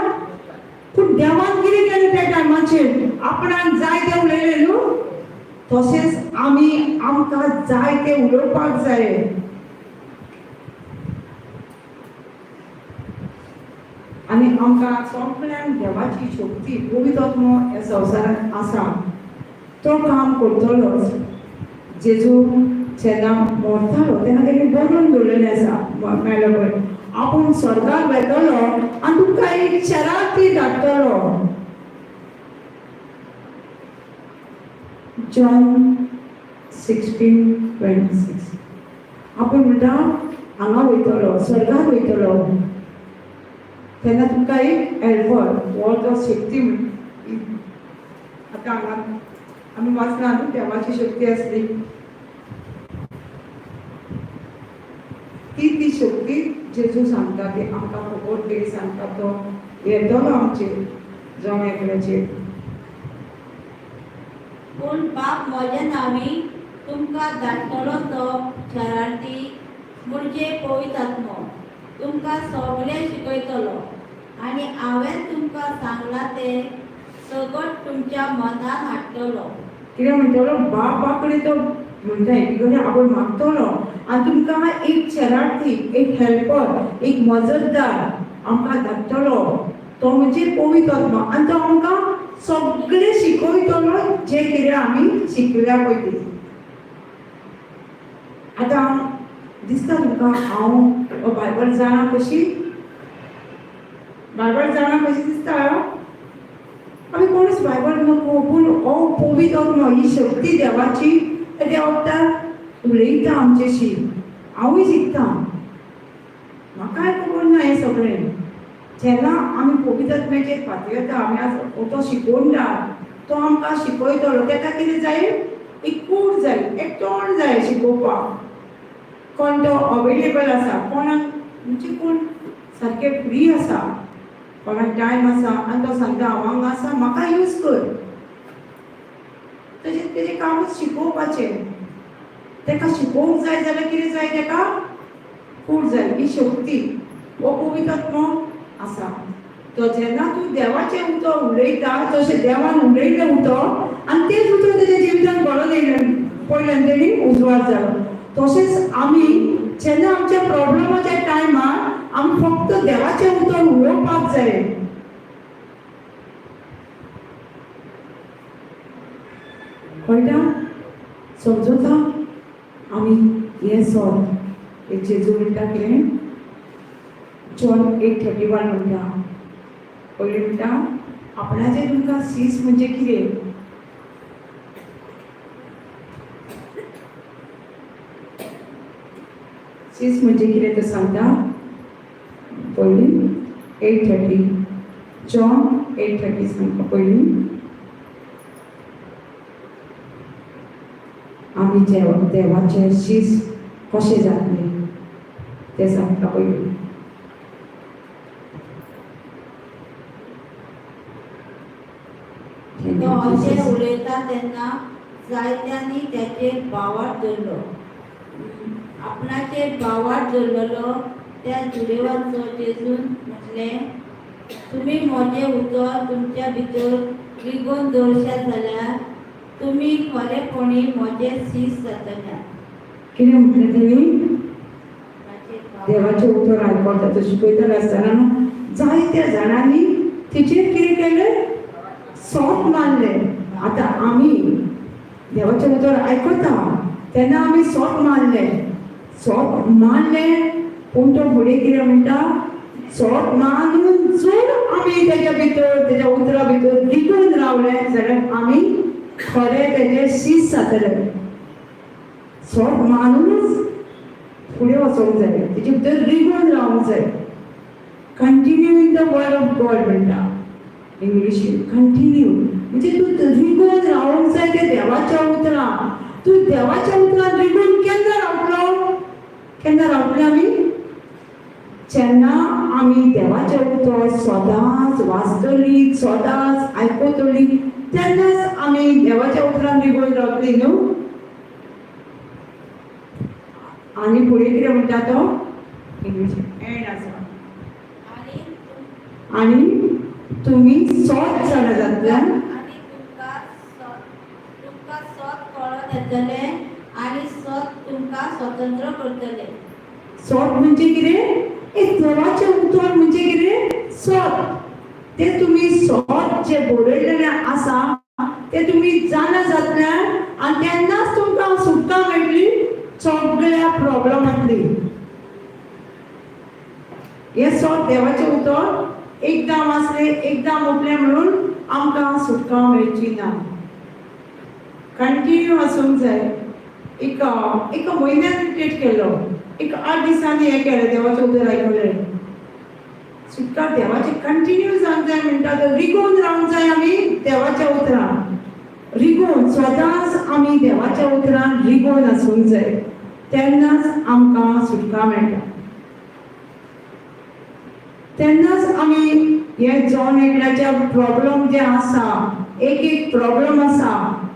पूण देवान कितें केलें त्या टायमाचेर आपणाक जाय तें उलयलें न्हू, तशेंच आमी आमकां जाय तें उलोवपाक जाय. आनी आमकां सगळ्यांक देवाची शक्ती पवित्र आत्मो ह्या संवसारांत आसा, तो काम करतलोच. जेजू जेन्ना मरतालो तेन्ना तेणी बरोवन दवरलेलें आसा मेलो पळय, आपूण स्वर्गाक वेतलो आनी तुमकां एक शराती धाडटलो. जॉन 16:26. आपूण म्हणटा हांगा वयतलो, स्वर्गाक वयतलो, तेन्ना तुमकां एक हेल्पर हो तो शक्ती. आतां हांगा आमी वाचला न्हू देवाची शक्ती आसली ती ती शक्ती जेजू सांगता ती आमकां फुकट तरी सांगता, तो येतलो आमचेर जावं एकल्याचेर. पूण बाप म्हज्या नांवी तुमकां धाडटलो तो शरार्थी म्हणजे पवित्र आत्मो तुमकां सगळें शिकयतलो आनी हांवें तुमकां सांगलां तें सगळें तुमच्या मनान हाडटलो. कितें म्हणटलो बापा कडेन तो म्हणटा कितें आपूण मागतलो आनी तुमकां एक शरार्थी, एक हेल्पर, एक मजतदार आमकां धाडटलो, तो म्हणजे पवित्र आत्मो. आनी तो आमकां सगळें शिकयतलो जें कितें आमी शिकल्या पयलीं. आतां दिसता तुमकां हांव बायबल जाणा कशी, बायबल जाणा कशी दिसता? आमी कोणूच बायबल नको, पूण हो पवित्र आत्मो ही शक्ती देवाची त्या वखदार उलयता आमच्याशी. हांवूय शिकता, म्हाकाय खबर ना हें सगळें. जेन्ना आमी पवित्र आत्म्याचेर फातयता, आमी आज तो शिकोवंक तो आमकां शिकयतलो. तेका कितें जाय? एक कूड जाय, एक तोंड जाय शिकोवपाक. कोण तो अवेलेबल आसा, कोणाक म्हणजे कोण सारके फ्री आसा, कोणाक टायम आसा आनी तो सांगता हांव हांगा आसा, म्हाका यूज कर. तशें तेजें कामूच शिकोवपाचें. तेका शिकोवंक जाय जाल्यार कितें जाय? तेका कूड जाय, ही शक्ती हो पवित्र आत्मो आसा. तो जेन्ना तूं देवाचें उतर उलयता तशें देवान उलयलें उतर आनी तेच उतर तेज्या जिवितान घडोवन येयलें पयल्यान तेणी उजवाड जालो. तशेंच आमी जेन्ना आमच्या प्रॉब्लमाच्या टायमार आमी फक्त देवाचें उतर उलोवपाक जाय. कळटा? समजता? आमी हें सोद एक जेजू म्हणटा कितें? जॉन 8:31 म्हणटा, पयलीं म्हणटा आपणाचें तुमकां सीस म्हणजे कितें? शीस म्हणजे कितें तें सांगता पयलीं 8:30, जॉन 8:30 सांगता पयलीं. आमी देवाचे शीस कशें जातलें तें सांगता पयलीं. तो अशें उलयता तेन्ना जायत्यांनी त्याचेर भावार्थ धरलो. आपणाचेर भावार्थ धरलेलो त्या जुदेवांचो जेजून म्हटलें, तुमी म्हजें उतर तुमच्या भितर रिगोवन दवरशात जाल्यार तुमी खरेपणी म्हजे शीस जातले. कितें म्हटलें तेणी? देवाचें उतर आयकता तो शिकयतलो आसतना न्हू जायत्या जाणांनी तेचेर कितें केलें, सोप मारलें. आतां आमी देवाचें उतर आयकता तेन्ना आमी सोप मारलें, सोप मारलें पूण तो फुडें कितें म्हणटा, सोप मारून जर आमी तेच्या भितर तेच्या उतरा भितर रिगून रावले जाल्यार आमी खरें तेजें शीस जातलें. सोप मारुनूच फुडें वचोंक जाय, तेजे भितर रिगून रावंक जाय. Continue in the word of God म्हणटा इंग्लिशीन. कंटिन्यू म्हणजे तूं रिगून रावंक जाय ते देवाच्या उतरान. तूं देवाच्या उतरान रिगून केन्ना रावतलो? केन्ना रावतले आमी? जेन्ना आमी देवाचें उतर सदांच वाचतली, सदांच आयकतली, तेन्नाच आमी देवाच्या उतरान रिगून रावतली न्हू. आनी फुडें कितें म्हणटा तो इंग्लिशीन एंड आसा, आनी तुमी सोत जाणा जातले आनी तुमकां सत कळोन येतलें आनी सत तुमकां स्वतंत्र करतलें. सोत म्हणजे कितें? एक देवाचें उतर म्हणजे कितें? सोत. तें तुमी सोत जें बरयलेलें आसा तें तुमी जाणा जातले आनी तेन्नाच तुमकां सुटका मेळटली सगळ्या प्रॉब्लमांतली. हें सोत देवाचें उतर एकदां वाचलें एकदां म्हटलें म्हणून आमकां सुटका मेळची ना. कंटिन्यू आसूंक जाय. एका एका म्हयन्यान रिट्रीट केलो, एक 8 दिसांनी हें केलें, देवाचें उतर आयकलें. सुटका देवाचें कंटिन्यू जावंक जाय म्हणटा तर रिगोवन रावंक जाय आमी देवाच्या उतरान. रिगोवन सदांच आमी देवाच्या उतरान रिगोवन आसूंक जाय, तेन्नाच आमकां सुटका मेळटा. तेन्नाच आमी हे जॉन एकल्याच्या प्रॉब्लम जे आसा, एक एक प्रॉब्लम आसा,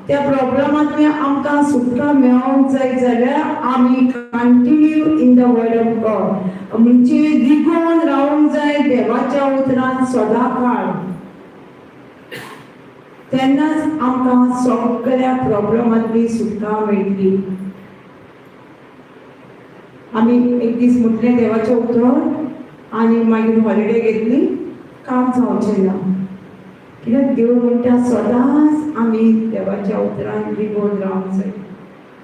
त्या प्रॉब्लमांतल्यान आमकां सुटका मेळोंक जाय जाल्यार आमी continue in the word of God म्हणजे रिगोवन रावंक जाय देवाच्या उतरान सदां काळ. तेन्नाच आमकां सगळ्या प्रॉब्लमांतली सुटका मेळटली. आमी एक दीस म्हटलें देवाचें उतर आनी मागीर हॉलिडे घेतली, काम जावचें ना. कित्याक देव म्हणटा सदांच आमी देवाच्या उतरान रिगोवन रावंक जाय.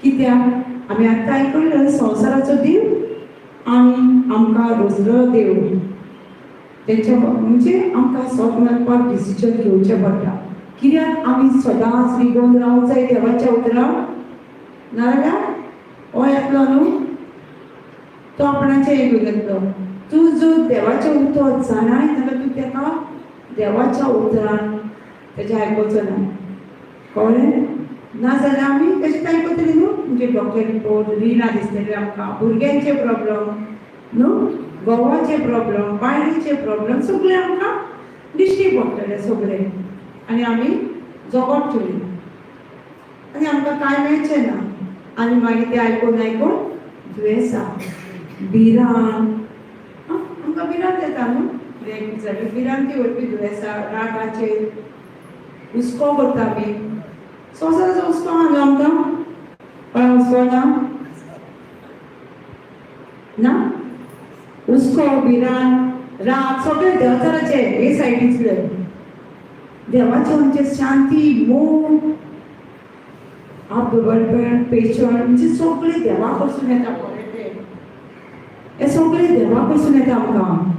कित्याक आमी आतां आयकलें संवसाराचो देव आनी आमकां रोजलो देव तेंच्या म्हणजे आमकां सोत मारपाक डिसिजन घेवचें पडटा. कित्याक आमी सदांच रिगोवन रावंक जाय देवाच्या उतरान, नाजाल्यार हो येतलो न्हू तो आपणाचें हें घेवन येतलो. तूं जर देवाचें उतर जाणाय जाल्यार तूं तेका देवाच्या उतरान तेजें आयकुचो ना, कळ्ळें? नाजाल्यार आमी तशेंच आयकतली न्हू, म्हणजे डॉक्टर रिपोर्ट रिणां दिसतली आमकां, भुरग्यांचे प्रॉब्लम न्हू, घोवाचे प्रॉब्लम, बायलेचे प्रॉब्लम, सगळे आमकां दिश्टी पडटले सगळे. आनी आमी जगोडटली आनी आमकां कांय मेळचें ना. आनी मागीर तें आयकून आयकून दुयेंसां, भिरांत, आमकां भिरांत येता न्हू, कितें जाल्यार भिरांती व्हरपी दुयेंसां, रागाचेर हुस्को करता आमी. संवसाराचो हुस्को आहा न्हू आमकां? कोणा हुस्को ना? ना? हुस्को, भिरांत, राग सगळे देवचाराचे हे सायडींतले. देवाचे आमचे शांती, मोग, आपबळपण, पेशण म्हणजे सगळे देवा कडसून येता. बरें तें हे सगळे देवा कडसून येता आमकां.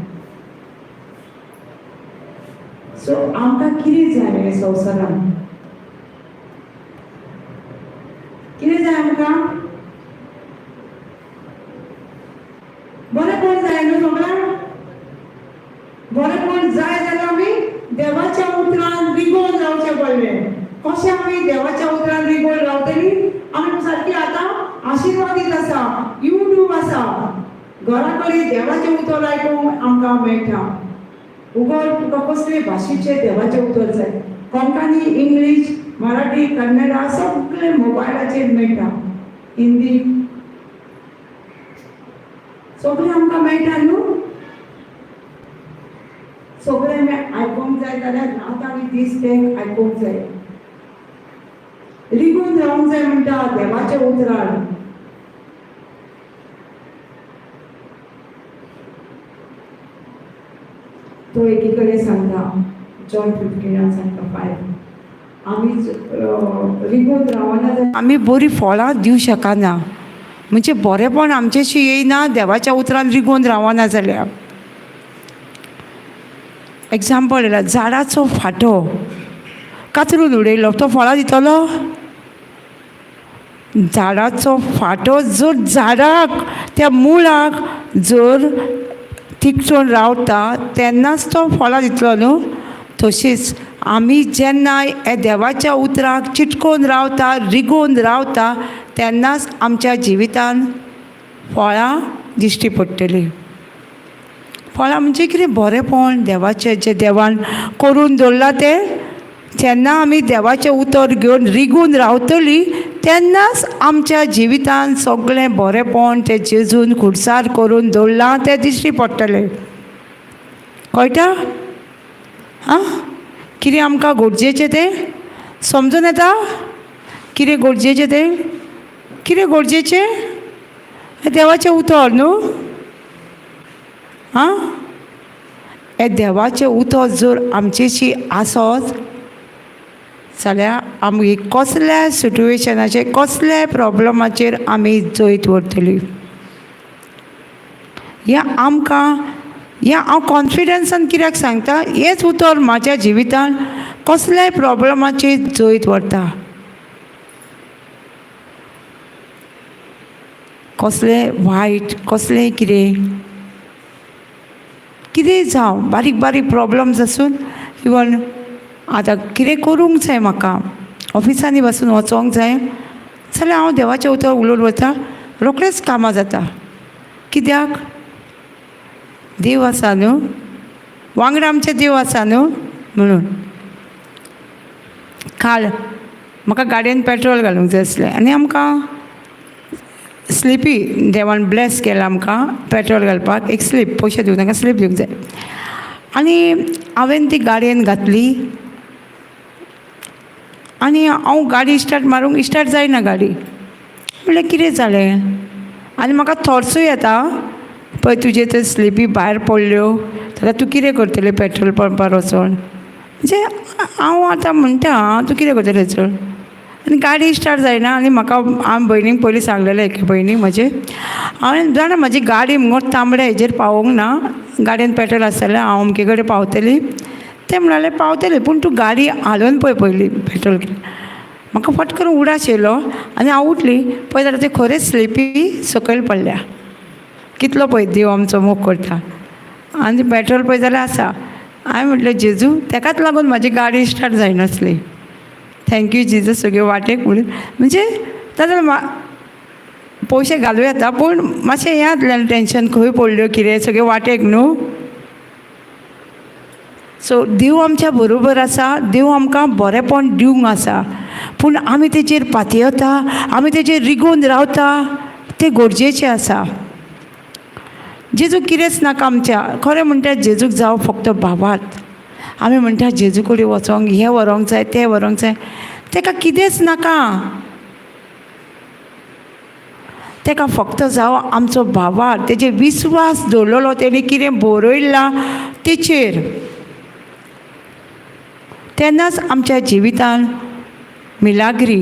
सो आमकां कितें जाय हे संवसारान? कितें जाय आमकां? देवाच्या उतरान रिगोवन रावचें पडलें. कशें आमी देवाच्या उतरान रिगोवन रावतली? आमी सारकी आतां आशिर्वादीत आसा, युट्यूब आसा, घरा कडेन देवाचें उतर आयकूंक आमकां मेळटा. उगड तुका कसले भाशेचें देवाचें उतर जाय, कोंकणी, इंग्लीश, मराठी, कन्नडा सगळें मोबायलाचेर मेळटा, हिंदी सगळें आमकां मेळटा न्हू. सगळें आमी आयकूंक जाय जाल्यार रात आनी दीस तें आयकूंक जाय, रिगून रावंक जाय म्हणटा देवाच्या उतरान. तो एकी कडेन सांगता, जॉन 15 सांगता 5, आमी रिगून रावना जाल्यार आमी बरीं फळां दिवं शकना, म्हणजे बरेंपण आमचेशी येयना देवाच्या उतरान रिगून रावना जाल्यार. एग्जाम्पल येयला, झाडाचो फांटो कातरून उडयलो तो फळां दितलो? झाडाचो फांटो जर झाडाक त्या मुळाक जर तिकचोन रावता तेन्नाच तो फळां दितलो न्हू. तशीच आमी जेन्ना हे देवाच्या उतराक चिटकोन रावता, रिगोवन रावता, तेन्नाच आमच्या जिवितान फळां दिश्टी पडटलीं. फळां म्हणजे कितें? बरेंपण देवाचें जें देवान करून दवरलां तें. जेन्ना आमी देवाचें उतर घेवन रिगून रावतलीं तेन्नाच आमच्या जिवितान सगळें बरेंपण तें जेजून खुर्सार करून दवरलां तें दिश्टी पडटलें. कळटा? आं, कितें आमकां गरजेचें तें समजून येता? कितें गरजेचें तें? कितें गरजेचें? देवाचें उतर न्हू. आं, हें देवाचें उतर जर आमचेशी आसत जाल्यार आमी कसल्या सिट्युएशनाचेर, कसल्या प्रॉब्लमाचेर आमी जैत व्हरतली. हें आमकां, हें हांव कॉन्फिडन्सान कित्याक सांगता, हेंच उतर म्हाज्या जिवितान कसल्याय प्रॉब्लमाचेर जैत व्हरता. कसलें वायट, कसलें कितें कितेंय जावं, बारीक बारीक प्रॉब्लम्स आसून, इवन आतां कितें करूंक जाय म्हाका, ऑफिसांनी बसून वचोंक जाय जाल्यार हांव देवाचें उतर उलोवन वता, रोखडेंच कामां जाता. कित्याक? देव आसा न्हू वांगडा, आमचें देव आसा न्हू म्हणून. काल म्हाका गाडयेन पेट्रोल घालूंक जाय आसलें आनी आमकां स्लिपी देवान ब्लेस केला आमकां पेट्रोल घालपाक, एक स्लीप पयशे दिवंक नाका, स्लीप दिवंक जाय. आनी हांवें ती गाडयेन घातली आनी हांव गाडी स्टार्ट मारूंक स्टार्ट जायना गाडी. म्हणल्यार कितें जालें? आनी म्हाका थॉट्सूय येता, पळय तुजे ते स्लिपी भायर पडल्यो जाल्यार तूं कितें करतलें पेट्रोल पंपार वचोन? म्हणजे हांव आतां म्हणटा तूं कितें करतलें चड? आनी गाडी स्टार्ट जायना. आनी म्हाका हांवें भयणीक पयलीं सांगलेलें, एके भयणीक म्हजे, हांवें जाणा म्हजी गाडी मुगो तांबड्या हेजेर पावोंक ना, गाडयेन पेट्रोल आसतलें, हांव अमके कडेन पावतली. तें म्हणलें पावतलें, पूण तूं गाडी हालोवन पळय पयलीं पेट्रोल. म्हाका फट करून उडास येयलो आनी हांव उठली, पळय जाल्यार ते खरेंच स्लिपी सकयल पडल्या. कितलो पळय देव आमचो मोग करता. आनी पेट्रोल पळय जाल्यार आसा. हांवें म्हटलें जेजू, तेकाच लागून म्हाजी गाडी स्टार्ट जायनासली. Thank you Jesus सगळे वाटेक म्हणून. म्हणजे ताजो पयशे घालूं येता, पूण मातशें हें जातलें टेंशन, खंय पडल्यो कितें सगळे वाटेक न्हू. सो देव आमच्या बरोबर आसा, देव आमकां बरेंपण दिवंक आसा, पूण आमी तेचेर पातयेता, आमी तेचेर रिगून रावता, तें गरजेचें आसा. जेजूक कितेंच नाका आमच्या, खरें म्हणटा जेजूक जावं फक्त भावार्थ. आमी म्हणटा जेजू कडेन वचोंक हें व्हरोंक जाय, तें व्हरोंक जाय, तेका कितेंच नाका. तेका फक्त जावं आमचो भावार्थ, तेजेर विस्वास दवरलेलो, तेणी कितें बरयलां तेचेर. तेन्नाच आमच्या जिवितान मिलाग्री,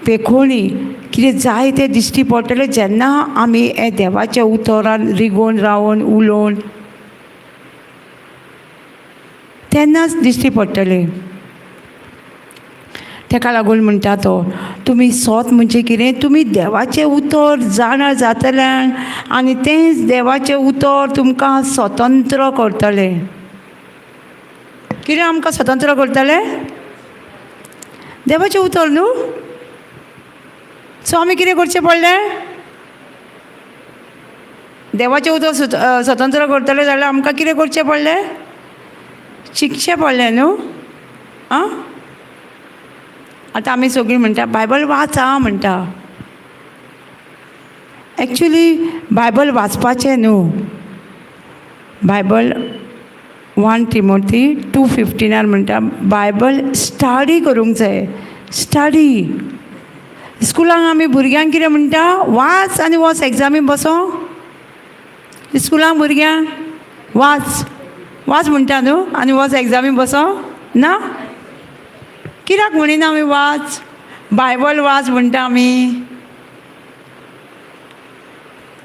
पेखोणी कितें जाय तें दिश्टी पडटलें, जेन्ना आमी हे देवाच्या उतरान रिगोवन रावन उलोवन तेन्नाच दिश्टी पडटलें. तेका लागून म्हणटा तो, तुमी सोत म्हणजे कितें, तुमी देवाचें उतर जाणा जातल्यान आनी तेंच देवाचें उतर तुमकां स्वतंत्र करतलें. कितें आमकां स्वतंत्र करतलें? देवाचें उतर न्हू. सो आमी कितें करचें पडलें? देवाचें उतर स्वतंत्र करतलें जाल्यार आमकां कितें करचें पडलें? शिकचें पडलें न्हू. आं, आतां आमी सगळीं म्हणटा बायबल वाच आं म्हणटा. एक्चुली बायबल वाचपाचें न्हू. बायबल 1 Timothy 2:15 म्हणटा बायबल स्टडी करूंक जाय. स्टडी. स्कुलांक आमी भुरग्यांक कितें म्हणटा? वाच आनी वच एग्जामी बसो. स्कुलांक भुरग्यांक वाच वाच म्हणटा न्हू आनी वच एग्जामी बसो ना. कित्याक म्हणिना आमी वाच? बायबल वाच म्हणटा आमी.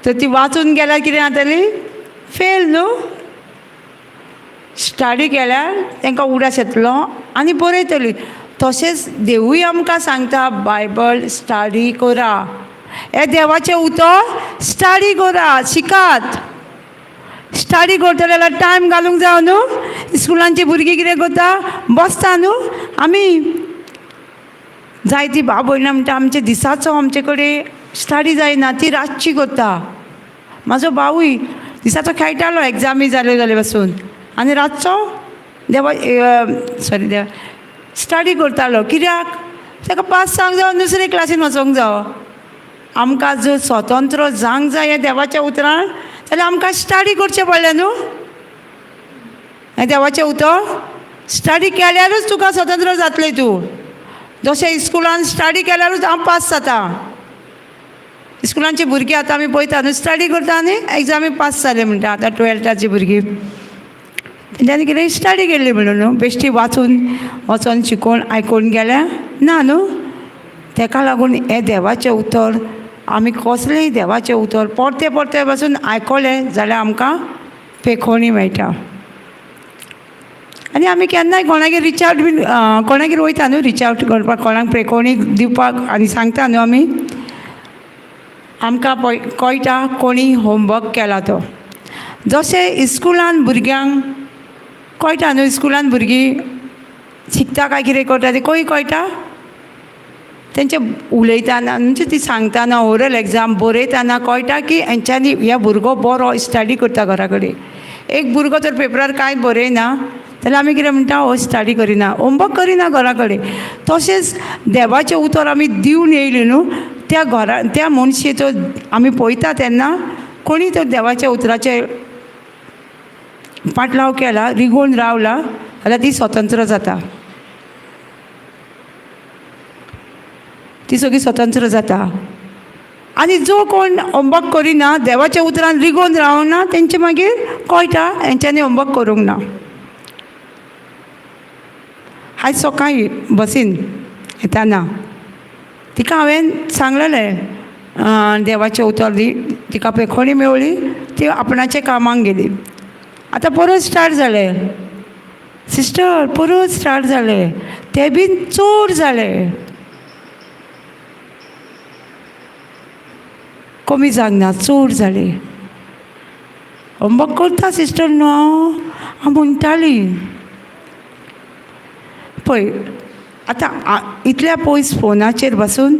तर ती वाचून गेल्यार कितें जातली? फेल न्हू. स्टडी केल्यार तांकां उगडास येतलो आनी बरयतली. तशेंच देवूय आमकां सांगता बायबल स्टडी करा, हें देवाचें उतर स्टडी करा, शिकात. स्टडी करतले जाल्यार टायम घालूंक जाय न्हू. स्कुलांची भुरगीं कितें करता? बसता न्हू. आमी जायती भाव भयणां म्हणटा आमच्या दिसाचो आमचे कडेन स्टडी जायना, ती रातची करता. म्हाजो भावूय दिसाचो खेळटालो एग्जामी जाल्यो जाले पासून आनी रातचो देवा सॉरी देवा स्टडी करतालो. कित्याक? ताका पास जावंक जावो, दुसरे क्लासीन वचोंक जावो. आमकां जर स्वतंत्र जावंक जाय हें देवाच्या उतरान जाल्यार आमकां स्टडी करचें पडलें न्हू. हें देवाचें उतर स्टडी केल्यारूच तुका स्वतंत्र जातलें तूं. जशें स्कुलान स्टडी केल्यारूच हांव पास जाता. स्कुलांची भुरगीं आतां आमी पळयता न्हू, स्टडी करता आनी एग्जामी पास जाले म्हणटा. आतां 12थाची भुरगीं तेंच्यांनी कितें स्टडी केल्ली म्हणून न्हू, बेश्टी वाचून वचोन शिकोवन आयकून गेल्या ना न्हू. तेका लागून हें देवाचें उतर आमी कसलेंय देवाचें उतर परतें परतें पासून आयकलें जाल्यार आमकां पेखोणी मेळटा. आनी आमी केन्नाय कोणागेर रिच आवट बीन कोणागेर वयता न्हू रिच आवट करपाक, कोणाक पेखोणी दिवपाक आनी सांगता न्हू आमी. आमकां पळय कळटा कोणी होमवर्क केला तो. जशें इस्कुलान भुरग्यांक कळटा न्हू, स्कुलान भुरगीं शिकता काय कितें करता तें खंय कळटा? तेंचे उलयतना म्हणजे ती सांगतना ओरल एग्जाम बरयतना कळटा की हेंच्यांनी ह्या भुरगो बरो स्टडी करता घरा कडेन. एक भुरगो तर पेपरार कांय बरयना जाल्यार आमी कितें म्हणटा? हो स्टडी करिना, होमवर्क करिना घरा कडेन. तशेंच देवाचें उतर आमी दिवन येयली न्हू त्या घरा त्या मनशेचो आमी पळयता तेन्ना कोणी तर देवाच्या उतराचेर पाटलाव केला, रिगोवन रावला जाल्यार ती स्वतंत्र जाता. ती सगळी स्वतंत्र जाता. आनी जो कोण होमवर्क करिना, देवाच्या उतरान रिगोवन रावना, तेंचे मागीर कळटा हेंच्यांनी होमवर्क करूंक ना. आयज सकाळीं बसीन येताना तिका हांवें सांगलेलें देवाचें उतर दी, तिका पेखोणी मेवली, ती आपणाच्या कामाक गेली. आतां परत स्टार्ट जालें सिस्टर, परत स्टार्ट जालें, तें बीन चड जालें, कमी जावंक ना, चड जालें. होमवर्क करता सिस्टर न्हू हांव, हांव म्हणटाली. पळय आतां इतल्या पयस फोनाचेर बसून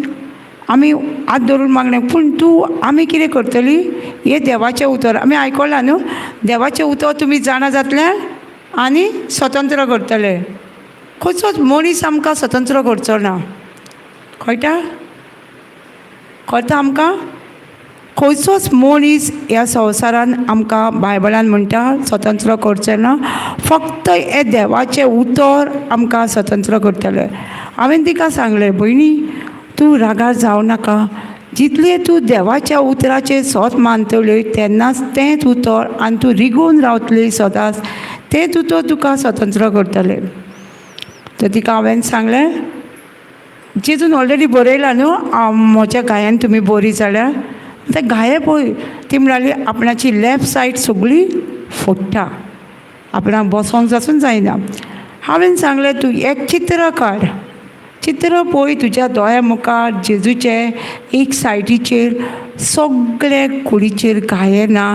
आमी हात धरून मागणें, पूण तूं आमी कितें करतली? हें देवाचें उतर आमी आयकलां न्हू, देवाचें उतर तुमी जाणा जातले आनी स्वतंत्र करतले. खंयचोच मनीस आमकां स्वतंत्र करचो ना. कळटा? कळटा आमकां? खंयचोच मनीस ह्या संवसारान आमकां बायबलान म्हणटा स्वतंत्र करचें ना, फक्त हें देवाचें उतर आमकां स्वतंत्र करतलें. हांवें तिका सांगलें, भयणी तूं रागार जावं नाका, जितलें तूं देवाच्या उतराचें सोत मानतल्यो तेन्नाच तेंच उतर आनी तूं रिगोवन रावतली सदांच, तेंच उतर तुका स्वतंत्र करतलें. तर तिका हांवें सांगलें, जेजून ऑलरेडी बरयलां न्हू म्हज्या गायन तुमी बरी जाल्यार. आतां गाये पळय, ती म्हणाली आपणाची लेफ्ट सायड सगळी फोडटा, आपणाक बसोंक आसून जायना. हांवें सांगलें, तूं एक चित्र काड, चित्र पळय तुज्या दोळ्या मुखार जेजूचे एक सायडीचेर सगळे कुडीचेर घाये ना,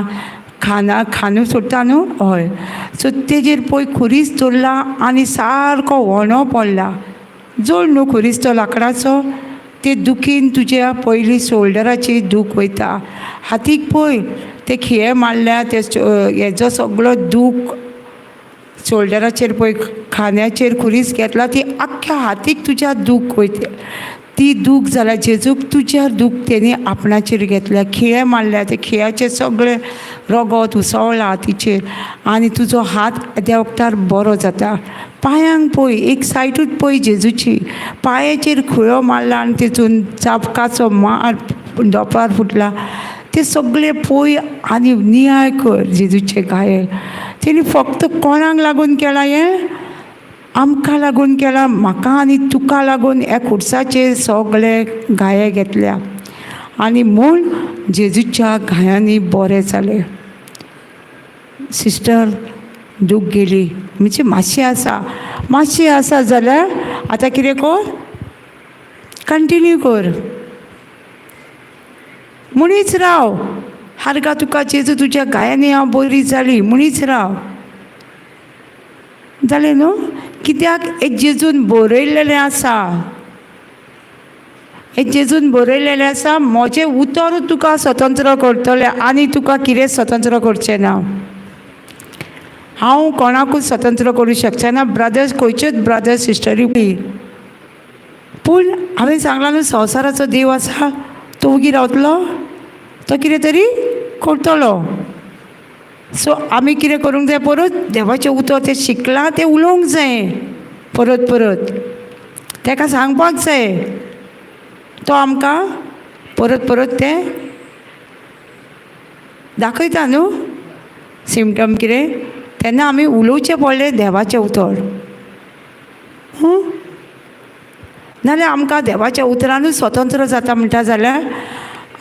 खाना खानू सोडटा न्हू हय, सो तेजेर पळय खुरीस दवरला आनी सारको व्हणो पडला. जोड न्हू खुरीस तो लांकडाचो, ते दुखीन तुज्या पयली शोल्डराची दूख वयता. हातीक पळय ते खिळे मारल्या, ते हेजो सगळो दूख शोल्डराचेर पळय खांद्याचेर खुरीस घेतला, ती आख्ख्या हातीक तुज्या दूख वयता. ती दूख जाल्यार जेजूक तुज्या दूख तेणी आपणाचेर घेतल्या. खिळे मारल्या, ते खिळ्याचें सगळें रगत उसळ्ळां हातीचेर आनी तुजो हात त्या वखदार बरो जाता. पांयांक पळय, एक सायडूच पळय जेजूची, पांयाचेर खुळो मारला आनी तितून चाबकाचो मार दोपार फुटला. ते सगळे पळय आनी नियाळ कर जेजूचे घाये. तेणी फक्त कोणाक लागून केलां हें? आमकां लागून केलां, म्हाका आनी तुका लागून ह्या खुर्साचेर सगळे घाये घेतल्या आनी म्हूण जेजूच्या घायांनी बरें जालें. सिस्टर दूख गेली म्हणजे मातशी आसा, मातशी आसा जाल्यार आतां कितें कर, कंटिन्यू कर, म्हणीच राव. हारगा तुका जेजू तुज्या घायांनी हांव बरी जाली म्हणीच राव. जालें न्हू? कित्याक एक जेजून बरयलेलें आसा, एक जेजून बरयलेलें आसा, म्हजें उतर तुका स्वतंत्र करतलें आनी तुका कितें स्वतंत्र करचें ना. हांव कोणाकूच स्वतंत्र करूं शकचें ना, ब्रदर्स खंयच्योच ब्रदर्स सिस्टरी. पूण हांवें सांगलां न्हू, संवसाराचो देव आसा, तो वगी रावतलो, तो कितें तरी करतलो. सो आमी कितें करूंक जाय, परत देवाचें उतर तें शिकलां तें उलोवंक जाय, परत परत ताका सांगपाक जाय. तो आमकां परत परत तें दाखयता न्हू सिमटम कितें, तेन्ना आमी उलोवचें पडलें देवाचें उतर. नाल्यार आमकां देवाच्या उतरानूच स्वतंत्र जाता म्हणटा जाल्यार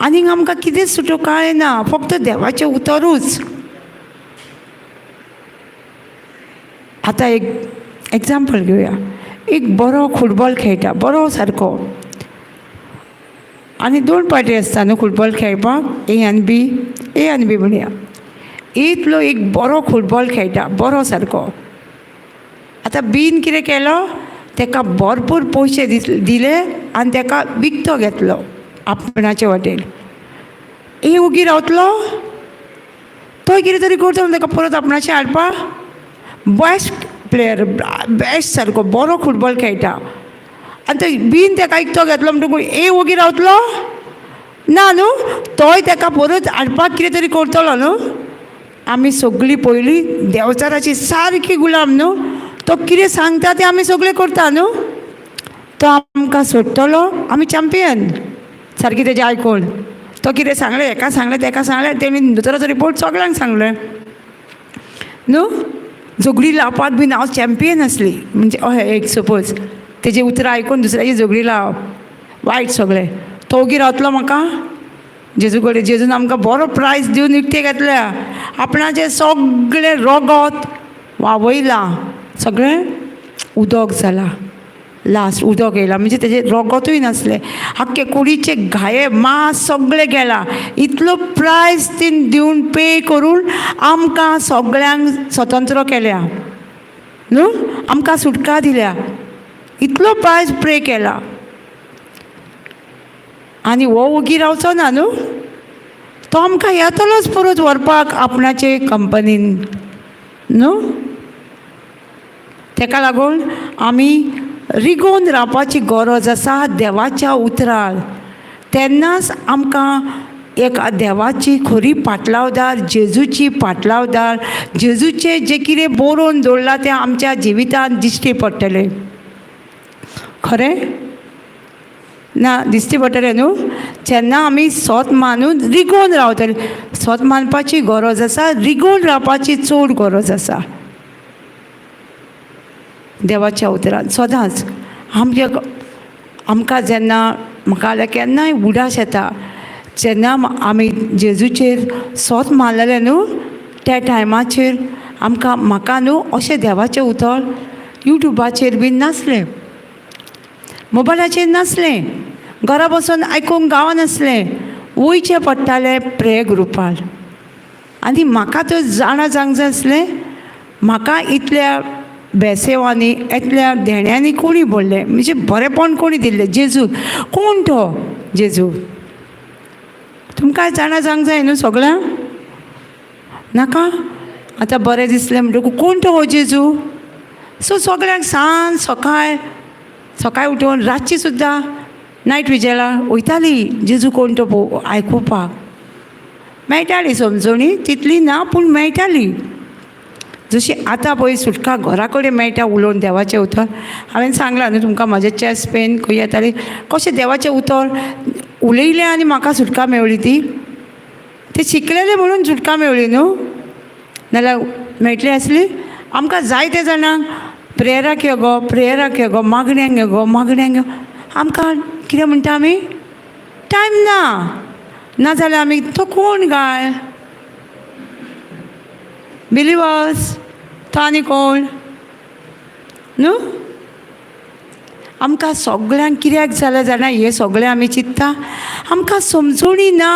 आनीक आमकां कितेंच सुटकाय ना, फक्त देवाचें उतरूच. आतां एक एग्जाम्पल घेवया. एक बरो फुटबॉल खेळटा, बरो सारको, आनी दोन पार्टी आसता न्हू फुटबॉल खेळपाक, ए आनी बी, ए आनी बी म्हणया. इतलो एक बरो फुटबॉल खेळटा, बरो सारको. आतां बीन कितें केलो, ताका भरपूर पयशे दिले आनी ताका विकतो घेतलो आपणाचे वाटेन. ए ओगी रावतलो, तो कितें तरी करतलो ताका परत आपणाचें हाडपाक. बेस्ट प्लेयर, बेस्ट सारको बरो फुटबॉल खेळटा आनी तो बीन ताका विकतो घेतलो म्हणटकूच ए ओगी रावतलो ना न्हू, तोय ताका परत हाडपाक कितें तरी करतलो न्हू. आमी सगळीं पयलीं देंवचाराची सारकी गुलाम न्हू, तो कितें सांगता तें आमी सगळें करता न्हू. तो आमकां सोडटलो, आमी चॅम्पियन सारकी तेजें आयकून. तो कितें सांगलें, हेका सांगलें, तेका सांगलें, तेणी दोतोराचो रिपोर्ट सगळ्यांक सांगलें न्हू. झगडी लावपाक बीन हांव चॅम्पियन आसली, म्हणजे हय एक सपोज तेजी उतरां आयकून दुसऱ्याची झगडी लावप वायट सगळें. तो ओगी रावतलो म्हाका जेजू कडेन, जेजून आमकां बरो प्रायज दिवन विकतें घेतल्या, आपणाचें सगळें रगत व्हांवयलां, सगळें उदक जालां, लास्ट उदक येयलां, म्हणजे तेजें रगतूय नासलें, आख्खे कुडीचे घाये मांस सगळें गेलां. इतलो प्रायज तीन दिवन पे करून आमकां सगळ्यांक स्वतंत्र केल्या न्हू, आमकां सुटका दिल्या, इतलो प्रायज प्रे केला. आनी हो ओगी रावचो ना न्हू, तो आमकां येतलोच परत व्हरपाक आपणाचे कंपनीन न्हू. तेका लागून आमी रिगोवन रावपाची गरज आसा देवाच्या उतरार, तेन्नाच आमकां एका देवाची खरी पाटलावदार, जेजूची पाटलावदार, जेजूचें जें कितें बरोवन दवरलां तें आमच्या जिवितांत दिश्टी पडटलें. खरें ना दिश्टी पडटलें न्हू. जेन्ना आमी सोत मानून रिगोवन रावतले, सोत मानपाची गरज आसा, रिगोवन रावपाची चड गरज आसा देवाच्या उतरान सदांच. आमच्या आमकां जेन्ना म्हाका जाल्यार केन्नाय उडास येता, जेन्ना आमी जेजूचेर सोत मारलेलें न्हू त्या टायमाचेर आमकां म्हाका न्हू अशें देवाचें उतर यूट्यूबाचेर बीन नासलें, मोबायलाचेर नासलें, घरा बसून आयकूंक गावनासलें, वयचें पडटालें प्रेयर ग्रुपार. आनी म्हाका तर जाणा जावंक जाय आसलें, म्हाका इतल्या बेसेवांनी इतल्या देण्यांनी कोणी भरलें, म्हणजे बरेंपण कोणी दिल्लें, जेजू कोण तो जेजू. तुमकां जाणा जावंक जाय न्हू सगळ्यांक, नाका आतां बरें दिसलें म्हणटकूच कोण तो हो जेजू. सो सगळ्यांक सांज सकाळ सकाळी उठून रातची सुद्दां नायट विजेला वयताली जेजू कोण तो आयकुपाक. मेळटाली समजणी, तितली ना पूण मेळटाली. जशी आतां पळय सुटका घरा कडेन मेळटा उलोवन देवाचें उतर. हांवें सांगलां न्हू तुमकां म्हाजें चॅस्ट पेन खंय येताली, कशें देवाचें उतर उलयलें आनी म्हाका सुटका मेवली. ती ती शिकलेलें म्हणून सुटका मेवली न्हू, नाल्यार मेळटली आसली. आमकां जायते जाणांक प्रेयराक यो गो, प्रेयराक यो गो, मागण्यांक यो गो, मागण्यांक यो, आमकां कितें म्हणटा आमी, टायम ना. नाजाल्यार आमी तो कोण गाय बिलिवर्स, तो आनी कोण न्हू. आमकां सगळ्यांक कित्याक जालें जाणा हें सगळें आमी चिंत्ता, आमकां समजणी ना.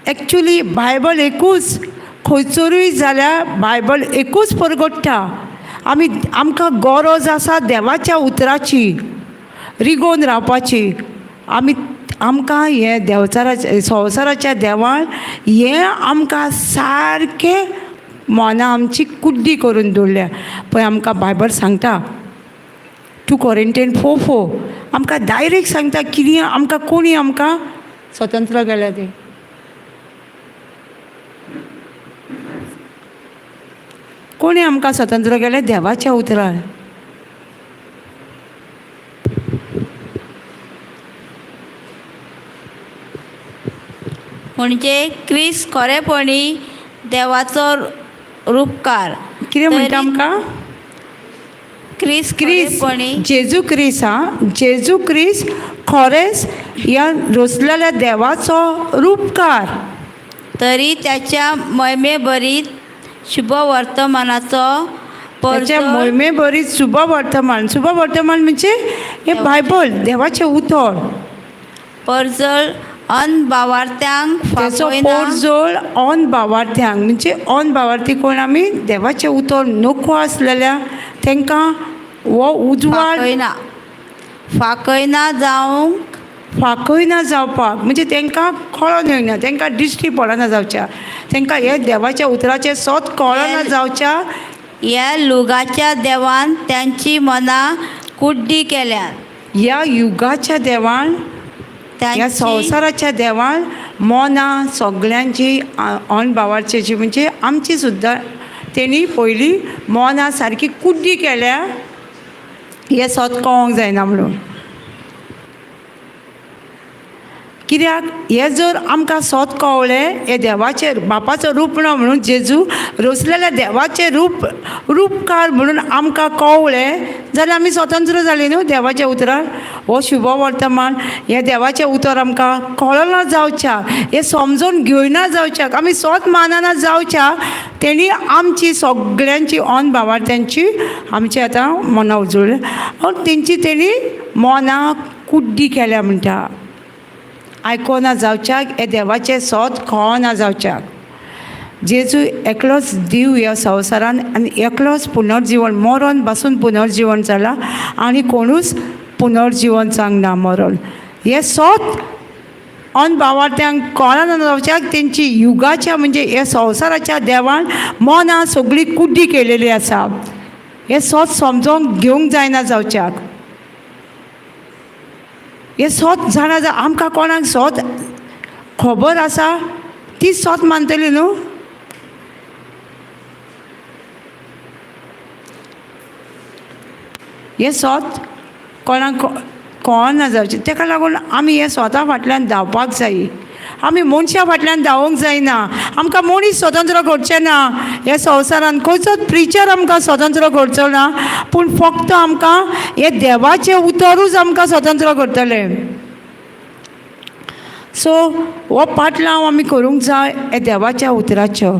एक्चुली बायबल एकूच, खंयसरूय जाल्यार बायबल एकूच परगट्टा. आमी आमकां गरज आसा देवाच्या उतराची रिगोवन रावपाची. आमी आमकां हें देंवचाराचें संवसाराच्या देवान हें आमकां सारकें मनां आमची कुड्डी करून दवरल्या. पळय आमकां बायबल सांगता 2 Corinthians 4:4 आमकां डायरेक्ट सांगता कितें आमकां कोणी आमकां स्वतंत्र केल्या तें. कोणी आमकां स्वतंत्र केलें, देवाच्या उतरान. म्हणजे क्रिस्त खरेपणी देवाचो रुपकार. कितें म्हणटा आमकां क्रिस्त क्रिस्त जेजू क्रिस्त, हा जेजू क्रिस्त खरेंच ह्या रोसलेल्या देवाचो रुपकार. तरी त्याच्या महिमेभरीत शुभ वर्तमानाचो त्याच्या मोहिमेभरीत शुभ वर्तमान. शुभ वर्तमान म्हणजे हे बायबल, देवाचें उतर. परजळ अन बावार्थ्यांक त्याचो पोरजोळ ऑन बावार्थ्यांक, म्हणजे ऑन बावार्थी कोण आमी, देवाचें उतर नको आसलेल्या तांकां हो उजवाड फाकयना जावंक, फाकयना जावपाक, म्हणजे तांकां कळोन येना, तांकां दिश्टी पडना जावच्या, तांकां हे देवाच्या उतराचें सत कळना जावच्या. ह्या युगाच्या देवान त्यांची मनां कुड्डी केल्यात. ह्या युगाच्या देवान, ह्या संवसाराच्या देवान मनां सगळ्यांची ऑन बावारची, म्हणजे आमची सुद्दां तेणी पयलीं मनां सारकी कुड्डी केल्या, हें सत कळोंक जायना म्हणून. कित्याक हें जर आमकां सत कळ्ळें, हें देवाचें बापाचो रूप ना म्हणून जेजू रोसलेल्या देवाचें रूप रुपकार म्हणून आमकां कळ्ळें जाल्यार आमी स्वतंत्र जालीं न्हू देवाच्या उतरान. हो शुभ वर्तमान हें देवाचें उतर आमकां कळना जावच्या, हें समजून घेवना जावच्याक, आमी स्वत मानना जावच्या, तेणी आमची सगळ्यांची ऑन भावार्थ्यांची आमची आतां मनां उजळ्ळी आनी तेंची तेणी मनां कुड्डी केल्या म्हणटा. आयकोना जावच्याक, हे देवाचें सत कळना जावच्याक. जेजू एकलोच दीव ह्या संवसारान आनी एकलोच पुनर्जिवन, मरण पासून पुनर्जिवन जाला आनी कोणूच पुनर्जिवन जावंक ना मरण. हें सत ऑन बावार्थ्यांक कळना जावच्याक तेंची युगाच्या म्हणजे ह्या संवसाराच्या देवान मनां सगळी कुड्डी केलेली आसा. हें सत समजोंक घेवंक जायना जावच्याक. हें सत जाणा जा आमकां कोणाक सत खबर आसा ती सत मानतली न्हू. हें सत कोणाक कळना जावचें, तेका लागून आमी हें स्वता फाटल्यान धांवपाक जाय. आमी मनशां फाटल्यान धांवूंक जायना. आमकां मनीस स्वतंत्र करचें ना ह्या संवसारान, खंयचोच प्रिचर आमकां स्वतंत्र करचो ना, पूण फक्त आमकां हें देवाचें उतरूच आमकां स्वतंत्र करतलें. सो हो पाटलाव आमी करूंक जाय हे देवाच्या उतराचो.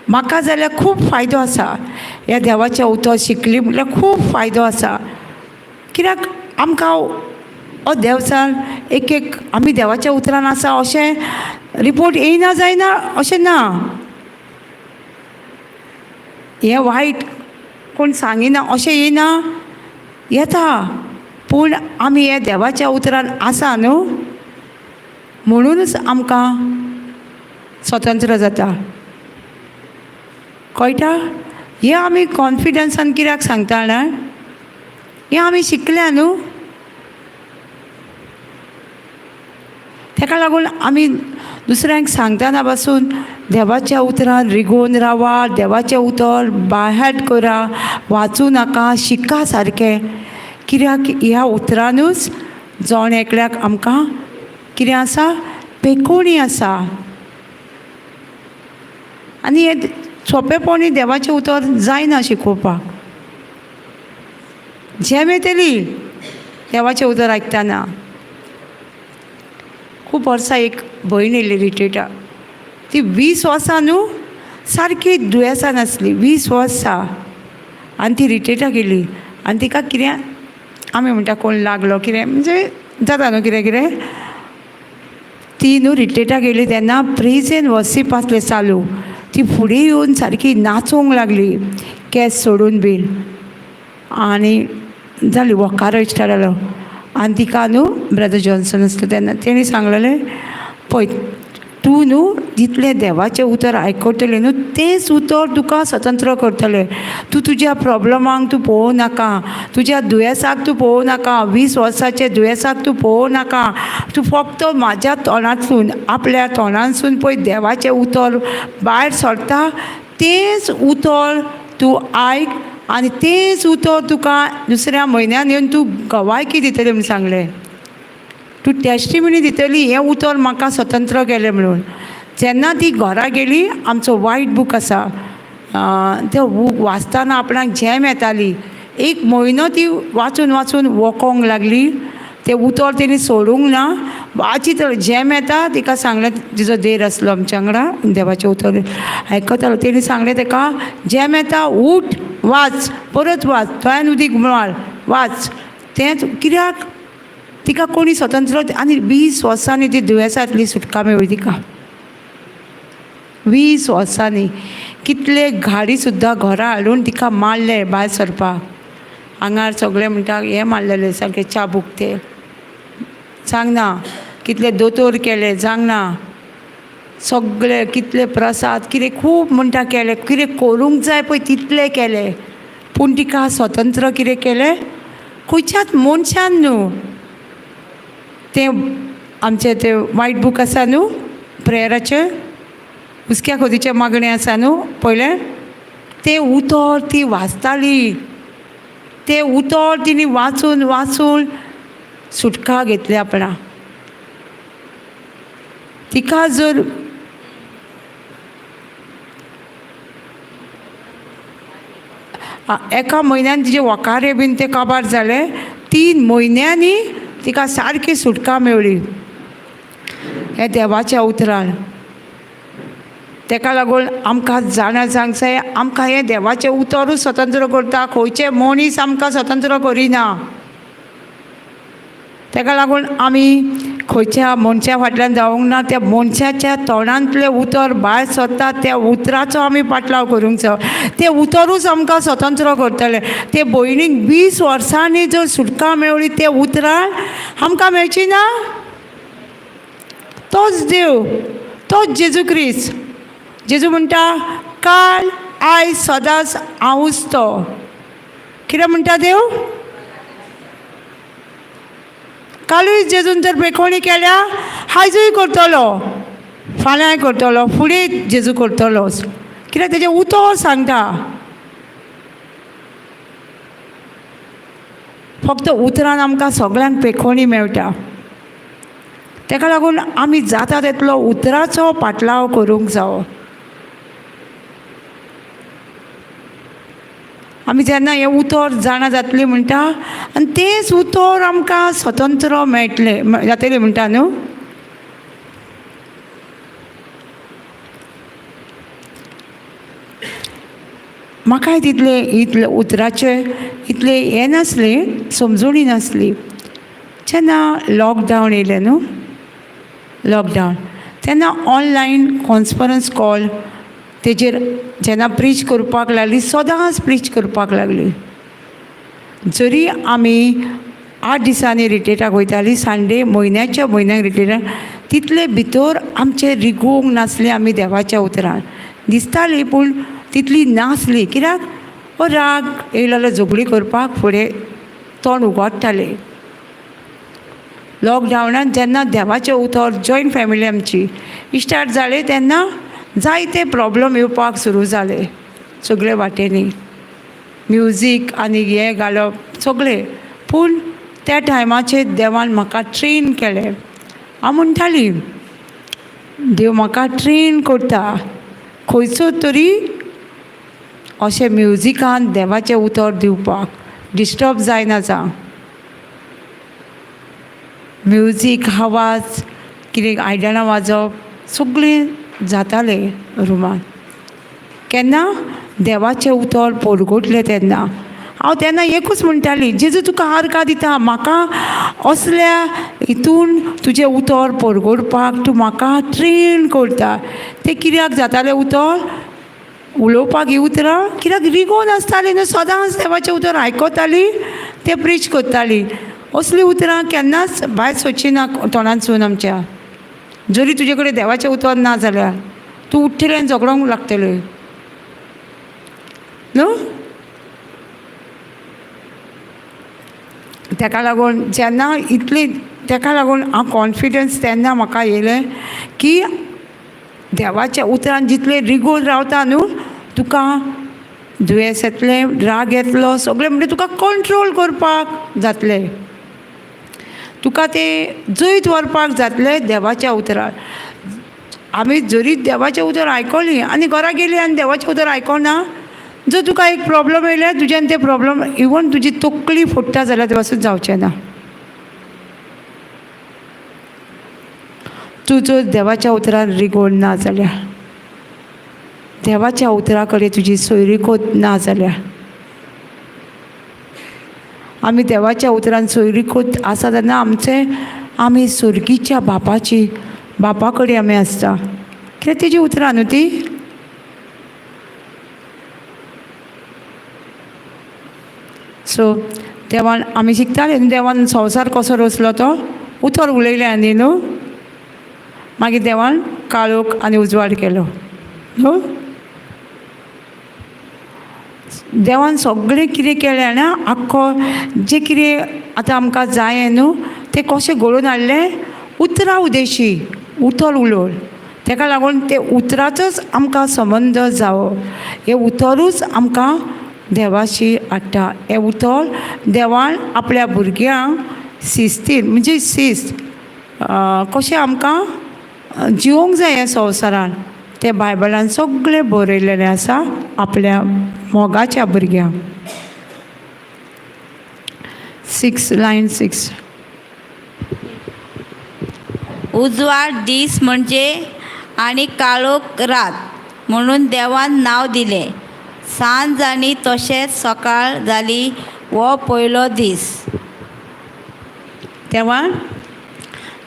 म्हाका जाल्यार खूब फायदो आसा ह्या देवाचें उतर शिकली म्हटल्यार खूब फायदो आसा. कित्याक आमकां हो देवचार एक एक आमी देवाच्या उतरान आसा अशें रिपोर्ट येयना जायना अशें ना. हें वायट कोण सांगिना अशें येयना, येता, पूण आमी हे देवाच्या उतरान आसा न्हू, म्हणूनच आमकां स्वतंत्र जाता. कळटा? हें आमी कॉन्फिडन्सान कित्याक सांगता जाणा? हें आमी शिकल्या न्हू, तेका लागून आमी दुसऱ्यांक सांगतना पासून देवाच्या उतरान रिगोवन रावा, देवाचें उतर बायहार्ट करा, वाचूं नाका, शिका सारकें. कित्याक ह्या उतरानूच जण एकल्याक आमकां कितें आसा, पेकोणी आसा. आनी हें सोंपेपणी देवाचें उतर जायना शिकोवपाक. झेम येतली देवाचें उतर आयकतना. खूब वर्सां एक भयण येयली रिट्रिटाक, ती 20 वर्सां न्हू सारकी दुयेंसान आसली, 20 वर्सां. आनी ती रिट्रिटाक गेली आनी तिका कितें आमी म्हणटा कोण लागलो कितें म्हणजे जाता न्हू कितें कितें, ती न्हू रिट्रिटाक गेली तेन्ना प्रेज एंड वर्शीप आसलें चालू, ती फुडें येवन सारकी नाचूंक लागली केंस सोडून बीन, आनी जाली वकारो स्टार्ट जालो. आनी तिका न्हू ब्रदर जॉन्सन आसलो तेन्ना, तेणी सांगलेलें पळय तूं न्हू जितलें देवाचें उतर आयकतलें न्हू तेंच उतर तुका स्वतंत्र करतलें. तूं तुज्या प्रोब्लमांक तूं पळोवं नाका, तुज्या दुयेंसाक तूं पळोवं नाका, 20 वर्सांचे दुयेंसाक तूं पळोवं नाका, तूं फक्त म्हाज्या तोंडांतसून आपल्या तोंडांतसून पळय देवाचें उतर भायर सरता तेंच उतर तूं आयक आनी तेंच उतर तुका दुसऱ्या म्हयन्यान येवन तूं गवायकी दितली म्हूण सांगलें. तूं टेस्टिमनी दितली हें उतर म्हाका स्वतंत्र केलें म्हणून. जेन्ना ती घरा गेली, आमचो वायट बूक आसा तो बूक वाचतना आपणाक झेम येताली. एक म्हयनो ती वाचून वाचून वोकोंक लागली, तें उतर तेणी सोडूंक ना, वाचीत झेम येता. तिका सांगलें, तिजो देर आसलो आमच्या वांगडा देवाचें उतर आयकतालो, तेणी सांगलें तेका झेम येता उठ वाच, परत वाच, दोळ्यान उदीक मार वाच. तेंच कित्याक तिका कोणी स्वतंत्र. आनी 20 वर्सांनी ती दुयेंसांतली सुटका मेळ्ळी तिका, 20 वर्सांनी. कितले घाडी सुद्दां घरा हाडून तिका मारले भायर सरपाक, आंगार सगळें म्हणटा हें मारलेलें सारकें चाबूक ते सांगना, कितले दोतोर केले सांगना, सगळे कितले प्रसाद कितें खूब म्हणटा केले, कितें करूंक जाय पळय तितले केले, पूण तिका स्वतंत्र कितें केलें खंयच्याच मनशान न्हू. तें आमचें तें वायट बूक आसा न्हू प्रेयराचें, हुस्क्या खोदीचें मागणें आसा न्हू पयलें, तें उतर ती वाचताली, तें उतर तिणी वाचून वाचून सुटका घेतली आपणा. तिका जर एका म्हयन्यान तिजे वकारे बीन ते काबार जाले, 3 म्हयन्यांनी तिका सारकी सुटका मेळ्ळी हे देवाच्या उतरान. तेका लागून आमकां जाणा जावंक जाय आमकां हें देवाचें उतरूच स्वतंत्र करता, खंयचे मनीस आमकां स्वतंत्र करिना. तेका लागून आमी खंयच्या मनशा फाटल्यान जावंक ना, त्या मनशाच्या तोंडांतलें उतर भायर सरता त्या उतराचो आमी पाटलाव करूंक जाय, तें उतरूच आमकां स्वतंत्र करतलें. ते भयणीक 20 वर्सांनी जर सुटका मेळ्ळी ते उतरान आमकां मेळची ना. तोच देव, तोच जेजू क्रिस्त. जेजू म्हणटा काल आयज सदांच हांवूच तो. कितें म्हणटा देव? कालूय जेजून जर बेकोणी केल्या आयजूय करतलो, फाल्यांय करतलो, फुडें जेजू करतलोच, कित्याक तेजें उतर सांगता. फक्त उतरान आमकां सगळ्यांक पेखोणी मेळटा. तेका लागून आमी जाता तितलो उतराचो पाटलाव करूंक जावो. आमी जेन्ना हें उतर जाणा जातली म्हणटा आनी तेंच उतर आमकां स्वतंत्र मेळटलें जातलें म्हणटा न्हू. म्हाकाय तितलें इतलें उतराचें इतलें हें नासलें, समजणी नासली. जेन्ना लॉकडावन येयलें न्हू, लॉकडावन तेन्ना ऑनलायन कॉन्फरन्स कॉल तेजेर जेन्ना प्रीच करपाक लागली, सदांच प्रीच करपाक लागली. जरी आमी 8 दिसांनी रिट्रीटाक वयताली, संडे म्हयन्याच्या म्हयन्याक रिट्रीटाक, तितले भितर आमचें रिगोवंक नासलें. आमी देवाच्या उतरान दिसताली पूण तितली नासली, कित्याक हो राग येयलो जाल्यार झगडी करपाक फुडें तोंड उगडटालें. लॉकडावनान जेन्ना देवाचें उतर जॉयंट फॅमिली आमची स्टार्ट जालें तेन्ना जायते प्रॉब्लम येवपाक सुरू जाले सगळे वाटेंनी, म्युजीक आनी हें घालप सगळें. पूण त्या टायमाचेर देवान म्हाका ट्रेन केलें. हांव म्हणटाली देव म्हाका ट्रेन करता खंयचो तरी अशें म्युजिकान देवाचें उतर दिवपाक, डिस्टर्ब जायना जा म्युजीक आवाज कितें आयदनां वाजोवप सगळें जातालें रुमान. केन्ना देवाचें उतर परगटलें तेन्ना हांव तेन्ना एकूच म्हणटाली, जेजू तुका आर्गां दिता, म्हाका असल्या हितून तुजें उतर परगटपाक तूं म्हाका ट्रेन करता. तें कित्याक जातालें उतर उलोवपाक ही उतरां कित्याक रिगोन आसतालीं न्हू, सदांच देवाचें उतर आयकताली, तें प्रीच करताली. असलीं उतरां केन्नाच भायर सरचीं ना तोंडांतसून आमच्या. जरी तुजे कडेन देवाचें उतर ना जाल्यार तूं उठ्ठलें आनी झगडोंक लागतलें न्हू. तेका लागून जेन्ना इतली तेका लागून हांव कॉन्फिडन्स तेन्ना म्हाका येयलें की देवाच्या उतरान जितलें रिगोन रावता न्हू तुका दुयेंस येतलें, राग येतलो, सगळें म्हणजे तुका कंट्रोल करपाक जातलें, तुका तें जैत व्हरपाक जातलें देवाच्या उतरान. आमी जरी देवाचें उतर आयकली आनी घरा गेली आनी देवाचें उतर आयकना, जर तुका एक प्रॉब्लम येयल्यार तुज्यान तें प्रॉब्लम इवन तुजी तकली फोडटा जाल्यार तें पासून जावचें ना. तूं जर देवाच्या उतरान रिगोवन ना जाल्यार, देवाच्या उतरा कडेन तुजी सोयरीकोत ना जाल्यार, आमी देवाच्या उतरान सोयरीकोत आसा तेन्ना आमचें आमी सुर्गीच्या बापाची बापा कडेन आमी आसता, कित्याक तेजी उतरां न्हू ती. सो देवान आमी शिकताले न्हू, देवान संवसार कसो रचलो तो उतर उलयलें आनी न्हू, मागीर देवान काळोख आनी उजवाड केलो न्हू. देवान सगळें कितें केलें ना, आख्खो जें कितें आतां आमकां जाय न्हू तें कशें घडोवन हाडलें उतरां उदेशी, उतर उलोवन. तेका लागून ते उतराचोच आमकां संबंद जावप, हें उतरूच आमकां देवाशी हाडटा. हें उतर देवान आपल्या भुरग्यांक शिस्तीन म्हणजे शिस्त कशें आमकां जिवोंक जाय ह्या संवसारान तें बायबलान सगळें बरयलेलें आसा आपल्या मोगाच्या भुरग्यांक. 6 लायन 6. उजवाड दीस म्हणजे आनी काळोख रात म्हणून देवान नांव दिलें. सांज आनी तशेंच सकाळ जाली हो पयलो दीस. देवान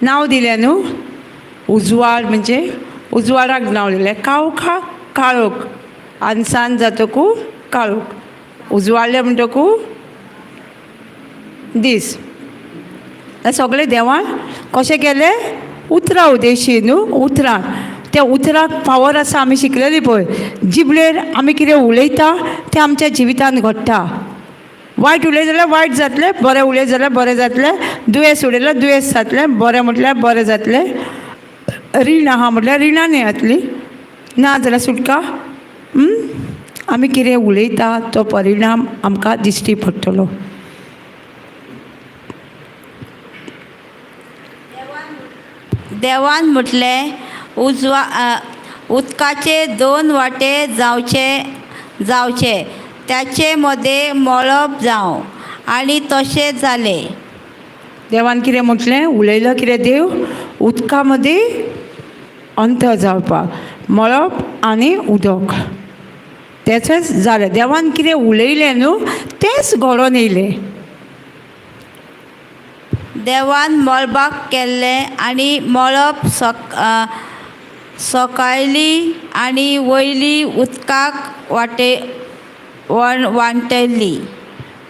नांव दिलें न्हू, उजवाड म्हणजे उजवाडाक नांव दिलें, काळोखाक काळोख, आनी सांज जातकू काळोख, उजवाडलें म्हणटकू दीस. सगळें देवान कशें केलें उतरां उदेशी न्हू, उतरां त्या उतराक पावर आसा. आमी शिकलेली पळय जिबलेर आमी कितें उलयता तें आमच्या जिवितान घडटा. वायट उलयत जाल्यार वायट जातलें, बरें उलयत जाल्यार बरें जातलें, दुयेंस उलयल्यार दुयेंस जातलें, बरें म्हटल्यार बरें जातलें, रीण आहा म्हटल्यार रिणां जातलीं, ना जाल्यार सुटका. आमी कितें उलयता तो परिणाम आमकां दिश्टी पडटलो. देवान म्हटलें उजवा उदकाचे 2 वाटे जावचे जावचे, त्याचे मदें मळब जावं, आनी तशें जालें. देवान कितें म्हटलें, उलयलो कितें देव, उदका मदीं अंतर जावपाक, मळब आनी उदक, तेचेच जालें. देवान कितें उलयलें न्हू तेंच घडोवन येयलें. देवान मळबाक केल्लें आनी मळब सकायली आनी वयली उदकाक वाटे वांटयली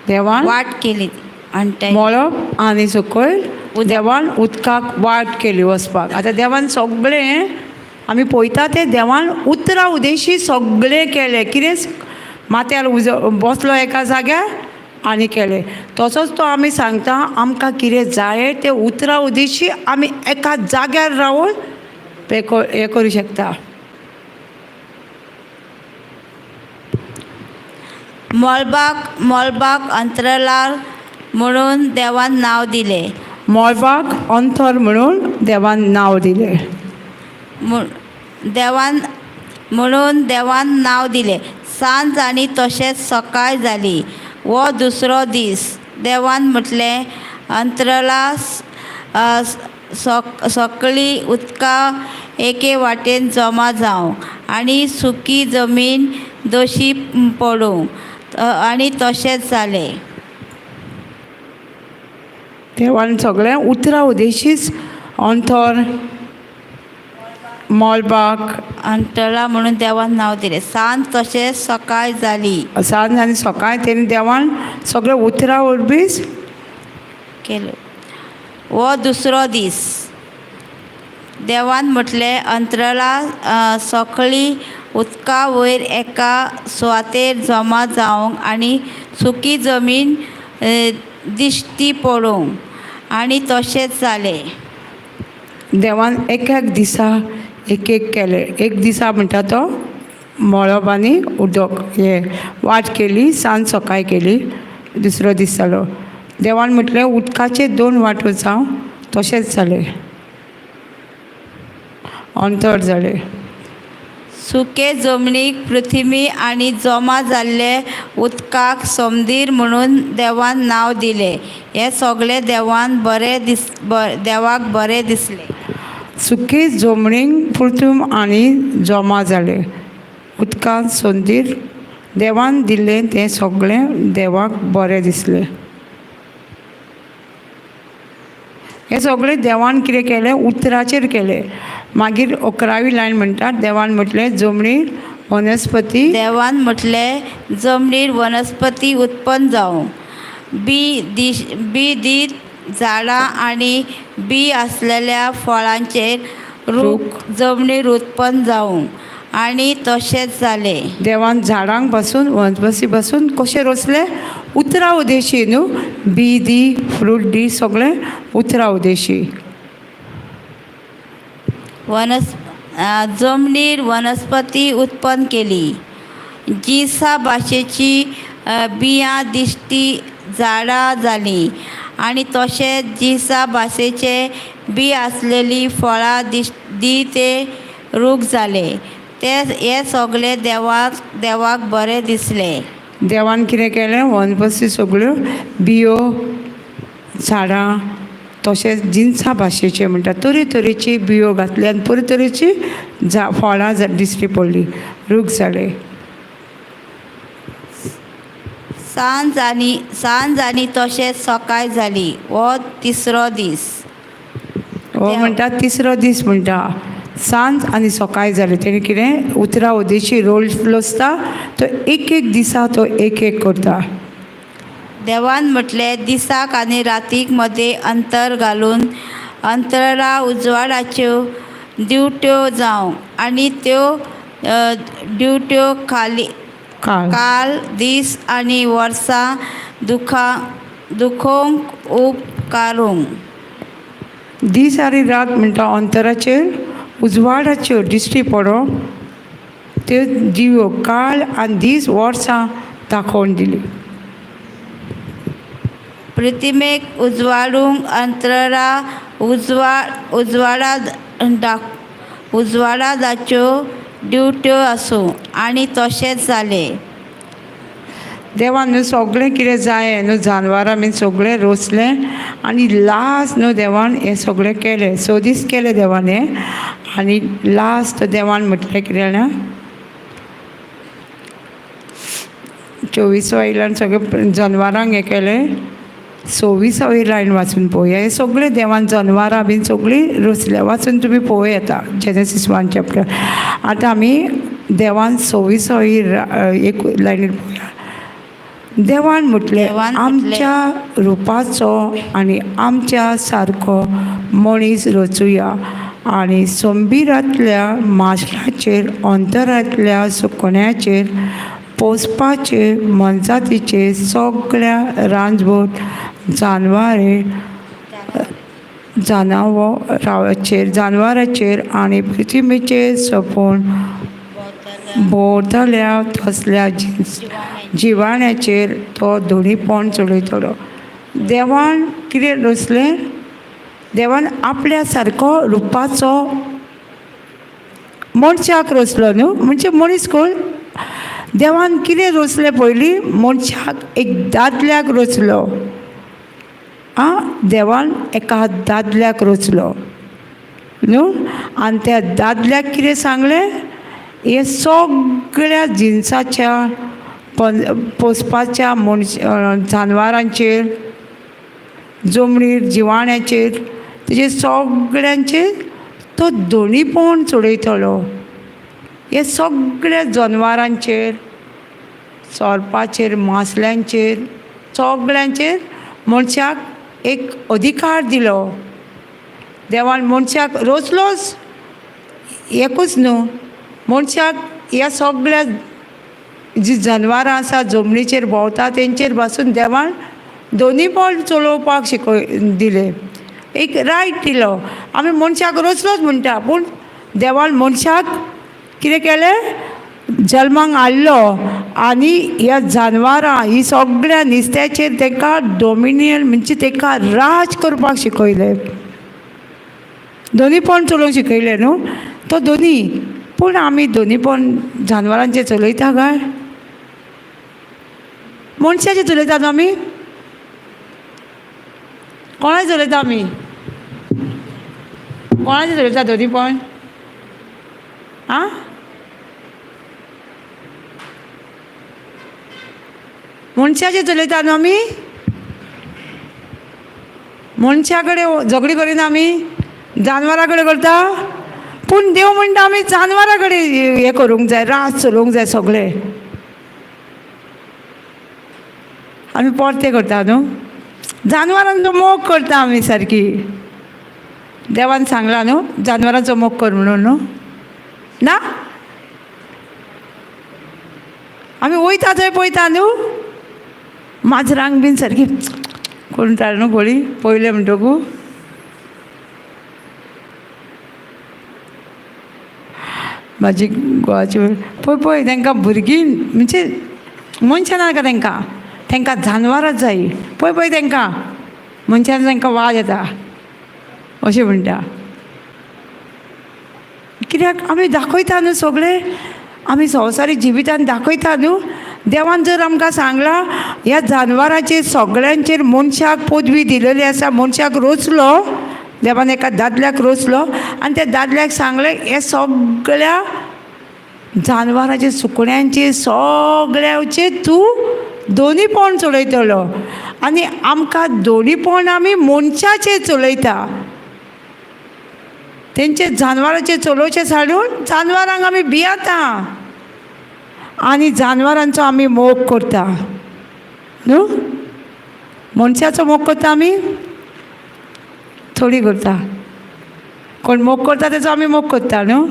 देवान वाट केली वांटयली. मळब आनी सकयल देवान उदकाक वाट केली वचपाक. आतां देवान सगळें आमी पळयता तें देवान उतरां उदेशी सगळें केलें. कितें माथ्यार उजो बसलो एका जाग्यार आनी केलें. तसोच तो आमी सांगता आमकां कितें जाय तें उतरां उदेशी आमी एका जाग्यार रावून तें हें करूं शकता. मळबाक मळबाक अंतरलार म्हणून देवान नांव दिलें. मळबाक अंतर म्हणून देवान नांव दिलें. देवान म्हणून देवान नांव दिलें. सांज आनी तशेंच सकाळ जाली, हो दुसरो दीस. देवान म्हटलें अंतरला सकली उदकां एके वाटेन जमा जावं आनी सुकी जमीन दोशी पडूं, आनी तशेंच जालें. देवान सगळें उतरां उदेशीच अंतर मळबाक अंतरला म्हणून देवान नांव दिलें. सांज तशेंच सकाळ जाली. सांज आनी सकाळ तेणी देवान सगळें उतरां वरवींच केलो. हो दुसरो दीस. देवान म्हटलें अंतरला सकली उदका वयर एका सुवातेर जमा जावंक आनी सुकी जमीन दिश्टी पडूंक, आनी तशेंच जालें. देवान एक एक दिसा एक एक केलें. एक दिसा म्हणटा तो मळब आनी उदक हें वाट केली, सांज सकाळ केली. दुसरो दीस जालो. देवान म्हटलें उदकाचे दोन वांटो जावं, तशेंच जालें. अंतर जालें. सुके जमनीक पृथ्वी आनी जमा जाल्ले उदकाक समदीर म्हणून देवान नांव दिलें. हें सगळें देवान बरें दीस देवाक बरें दिसलें. सुके जमनीक पृथ्वी आनी जमा जालें उदकांत संदीर देवान दिल्लें तें सगळें देवाक बरें दिसलें. हें सगळें देवान कितें केलें उतराचेर केलें. मागीर 11वी लायन म्हणटा देवान म्हटलें जमनीर वनस्पती. देवान म्हटलें जमनीर वनस्पती उत्पन्न जावं, बी दीत झाडां आनी बी आसलेल्या फळांचेर रूख जमनीर उत्पन्न जावं, आनी तशेंच जालें. देवान झाडांक पासून वनस्पती पासून कशें रोसलें उतरां उदेशी न्हू, बी दी फ्रूट दी सगळें उतरां उदेशी. जमनीर वनस्पती उत्पन्न केली, जिसा भाशेची बियां दिश्टी झाडां जालीं, आनी तशेंच जिसा भाशेचे बी आसलेली फळां दी ते रूख जाले. ते हे सगळे देवाक बरें दिसलें. देवान कितें केलें वनस्पती सगळ्यो बियो झाडां तशेंच जिनसां भाशेचे म्हणटा तरेतरेची बियो घातली आनी तरेतरेची फळां दिश्टी पडली, रूख जाले. सांज आनी तशेंच सकाळ जाली, हो तिसरो दीस. हो म्हणटा तिसरो दीस म्हणटा सांज आनी सकाळ जाली. तेणी कितें उतरां उदेशी रोल लोसता तो एक एक दिसा तो एक एक करता. देवान म्हटलें दिसाक आनी रातीक मदें अंतर घालून अंतरा उजवाडाच्यो ड्युट्यो जावं, आनी त्यो ड्युट्यो खाली काल दीस आनी वर्सां दुखोवंक उपकारूंक. दीस आनी रात म्हणटा अंतराचेर उजवाडाच्यो दिश्टी पडोंक त्यो दिवो काल आनी दीस वर्सां दाखोवन दिली. प्रतिमेक उजवाडूंक अंतरा उजवाडाच्यो ड्युट्यो आसूं, आनी तशेंच जालें. देवान न्हू सगळें कितें जाय न्हू जानवरां बीन सगळें रोसलें आनी लास्ट न्हू देवान हें सगळें केलें. 6 दीस केलें देवान हें, आनी लास्ट देवान म्हटलें कितें जाणा 24 वयल्यान सगळें जनवरांक हें केलें. 26वी लायन वाचून पळोवया. हे सगळे देवान जनवरां बीन सगळीं रचल्या, वाचून तुमी पळोवया येता जेनेसीस 1 चॅप्टर. आतां आमी देवान 26वी एक लायनीर पळोवया. देवान म्हटलें, आमच्या रुपाचो आनी आमच्या सारको मनीस रचुया आनी संबिरांतल्या माशराचेर, अंतरांतल्या सुकण्याचेर, पोसपाचेर, मनजातीचेर, सगळ्या रांजबोट जानवरे जनावरांचेर जानवरांचेर आनी पृथ्वीचेर सोंपून भोंवतल्या तसल्या जिवाण्याचेर तो धोणीपण चलयतलो. देवान कितें रचलें? देवान आपल्या सारको रुपाचो मनशाक रचलो न्हू. म्हणजे मनीस कोण? देवान कितें रचलें पयलीं? मनशाक एक दादल्याक रचलो. आं, देवान एका दादल्याक रचलो न्हू. आनी त्या दादल्याक कितें सांगलें? हे सगळ्या जिनसाच्या पोसपाच्या मनश जानवरांचेर, जमनीर जिवाण्याचेर, तेजेर सगळ्यांचेर तो दोनीपण चडयतलो. हे सगळ्या जनवरांचेर, सोरपाचेर, मासल्यांचेर, सगळ्यांचेर मनशाक एक अधिकार दिलो. देवान मनशाक रचलोच एकूच न्हू, मनशाक ह्या सगळ्या जी जनवरां आसा जमनीचेर भोंवता तेंचेर पासून देवान दोनीपण चलोवपाक शिकय दिलें, एक रायट दिलो. आमी मनशाक रचलोच म्हणटा, पूण देवान मनशाक कितें केलें? जल्माक हाडलो आनी ह्या जानवरां ही सगळ्या नुस्त्याचेर ताका डोमिनियन म्हणजे ताका राज करपाक शिकयलें. दोनीपण चलोवंक शिकयलें न्हू तो दोनी. पूण आमी दोनीपण जानवरांचेर चलयता काय मनशाचेर चलयता न्हू आमी? कोणाचेर चलयता आमी? कोणाचेर चलयता दोनीपण? आं, मनशाचेर चलयता न्हू आमी? मनशा कडेन झगडी करिना आमी, जानवरां कडेन करता. पूण देव म्हणटा आमी जानवरां कडेन हें करूंक जाय, राज चलोवंक जाय सगळें. आमी परतें करता न्हू, जानवरांचो मोग करता आमी सारकी. देवान सांगलां न्हू जानवरांचो मोग कर म्हणून न्हू. ना, आमी वयता थंय पळयता न्हू, माजरांक बीन सारकी कोण न्हू पळय पळयलें म्हणटकू. म्हाजी गोवाची पळय पळय तांकां भुरगीं म्हणजे मनशां नाका तांकां, तांकां जानवरांच जाय. पळय पळय तांकां मनशान तांकां वाज येता अशें म्हणटा. कित्याक आमी दाखयता न्हू सगळें, आमी संवसारीक जिवितान दाखयता न्हू. देवान जर आमकां सांगलां ह्या जानवरांचेर सगळ्यांचेर मनशाक पदवी दिलेली आसा, मनशाक रचलो देवान, एका दादल्याक रचलो आनी त्या दादल्याक सांगलें हे सगळ्या जानवरांचेर, सुकण्यांचेर, सगळ्यांचेर तूं दोनीपण चलयतलो. आनी आमकां दोनीपण आमी मनशाचेर चलयता, तेंचे जानवरांचेर चलोवचें साडून जानवरांक आमी भियेता आनी जानवरांचो आमी मोग करता न्हू. मनशाचो मोग करता आमी थोडी करता, कोण मोग करता तेचो आमी मोग करता न्हू.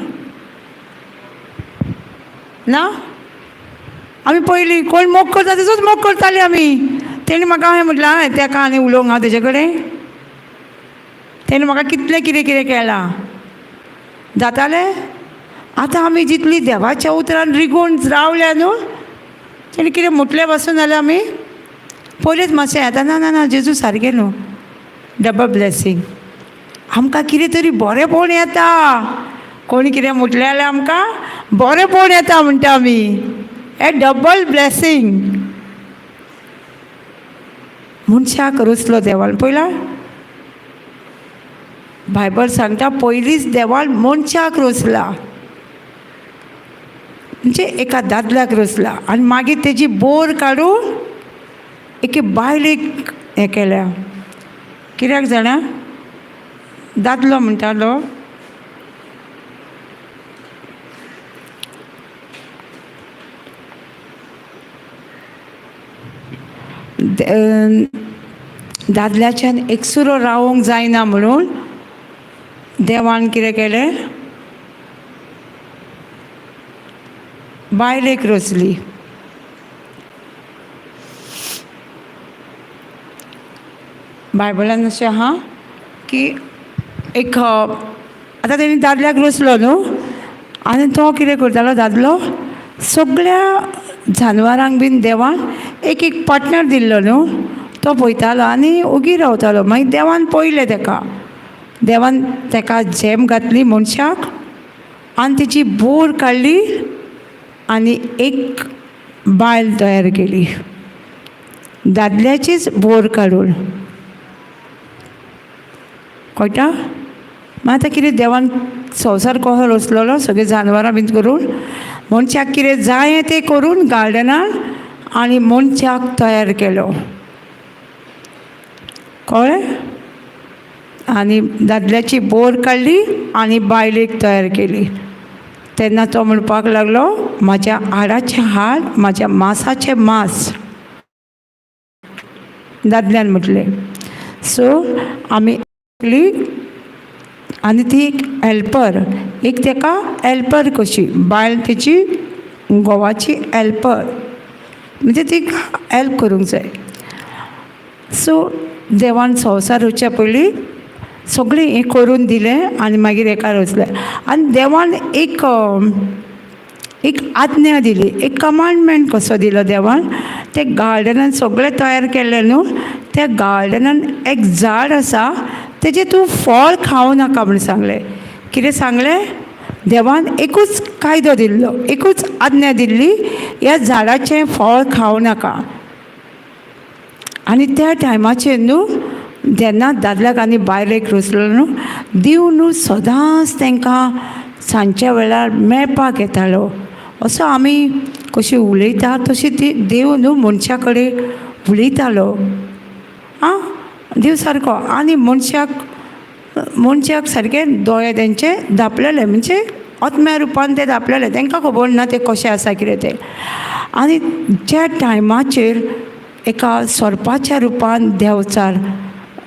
ना, आमी पयलीं कोण मोग करता तेचोच मोग करताली आमी. तेणी म्हाका हांवें म्हटलें हांवें तेका आनी उलोवंक हांव तेजे कडेन, तेणें म्हाका कितलें कितें कितें केलां जातालें. आतां आमी जितली देवाच्या उतरान रिगोवन रावल्या न्हू, तेणी कितें म्हटलें पासून जाल्यार आमी पयलींच मातशें येता ना ना ना जेजू सारकें न्हू, डबल ब्लेसींग. आमकां कितें तरी बरेंपण येता, कोणी कितें म्हटलें जाल्यार आमकां बरेंपण येता म्हणटा आमी, हें डबल ब्लेसींग. मनशाक रचलो देवान पयला, बायबल सांगता पयलींच देवान मनशाक रचला, म्हणजे एका दादल्याक रचला आनी मागीर तेजी बोर काडून एके बायलेक हें केल्या. कित्याक जाणा, दादलो म्हणटालो दादल्याच्यान एकसुरो रावोंक जायना म्हणून देवान कितें केलें, बायलेक रचली. बायबलान अशें आहा की एक आतां तेणी दादल्याक रचलो न्हू, आनी तो कितें करतालो दादलो सगळ्या जानवरांक बीन देवान एक एक पार्टनर दिल्लो न्हू, तो पळयतालो आनी ओगी रावतालो. मागीर देवान पळयलें तेका, देवान तेका झेम घातली मनशाक आनी तेची बोर काडली आनी एक बायल तयार केली दादल्याचीच बोर काडून. कळटा? मागीर आतां कितें देवान संवसार कसो रचलेलो, सगळीं जानवरां बीन करून मनशाक कितें जाय तें करून गार्डनान आनी मनशाक तयार केलो. कळ्ळें? आनी दादल्याची बोर काडली आनी बायलेक तयार केली. तेन्ना तो म्हणपाक लागलो, म्हाज्या हाडाचें हाड, म्हाज्या मासाचें मांस, दादल्यान म्हटलें. सो आमी आनी ती एक हेल्पर, एक तेका हेल्पर कशी, बायल तेची घोवाची हेल्पर, म्हणजे तिका हेल्प करूंक जाय. सो देवान संवसार रचच्या पयलीं सगळें हें करून दिलें आनी मागीर एका रचलें. आनी देवान एक एक आज्ञा दिली, एक कमांडमेंट कसो दिलो देवान. ते गार्डनान सगळें तयार केल्लें न्हू, त्या गार्डनान एक झाड आसा तेजें तूं फळ खावं नाका म्हूण सांगलें. कितें सांगलें? देवान एकूच कायदो दिल्लो, एकूच आज्ञा दिल्ली, ह्या झाडाचें फळ खावं नाका. आनी त्या टायमाचेर न्हू जेन्ना दादल्याक आनी बायलेक रचलो न्हू, देव न्हू सदांच तांकां सांजच्या वेळार मेळपाक येतालो. असो आमी कशी उलयता तशी ती देव न्हू मनशा कडेन उलयतालो. आं, देव सारको. आनी मनशाक मनशाक सारके दोळे तेंचे धांपलेले, म्हणजे आत्म्या रुपान ते धांपलेले, तांकां खबर ना ते कशें आसा कितें तें. आनी ज्या टायमाचेर एका सोरपाच्या रुपान देंवचार,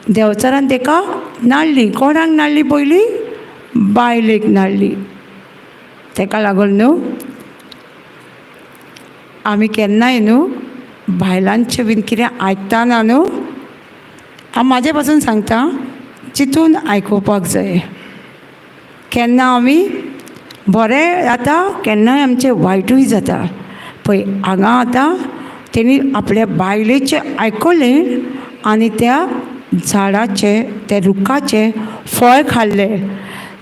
देंवचारान ताका नाडली. कोणाक नाडली पयली? बायलेक नाडली. ताका लागून न्हू आमी केन्नाय न्हू बायलांचें बीन कितें आयकतना न्हू, हांव म्हाजे पासून सांगता, चिंतून आयकुपाक जाय. केन्ना आमी बरें जाता, केन्नाय आमचें वायटूय जाता. पळय हांगा आतां तेणी आपल्या बायलेचें आयकलें आनी त्या झाडाचें, त्या रुखाचें फळ खाल्लें.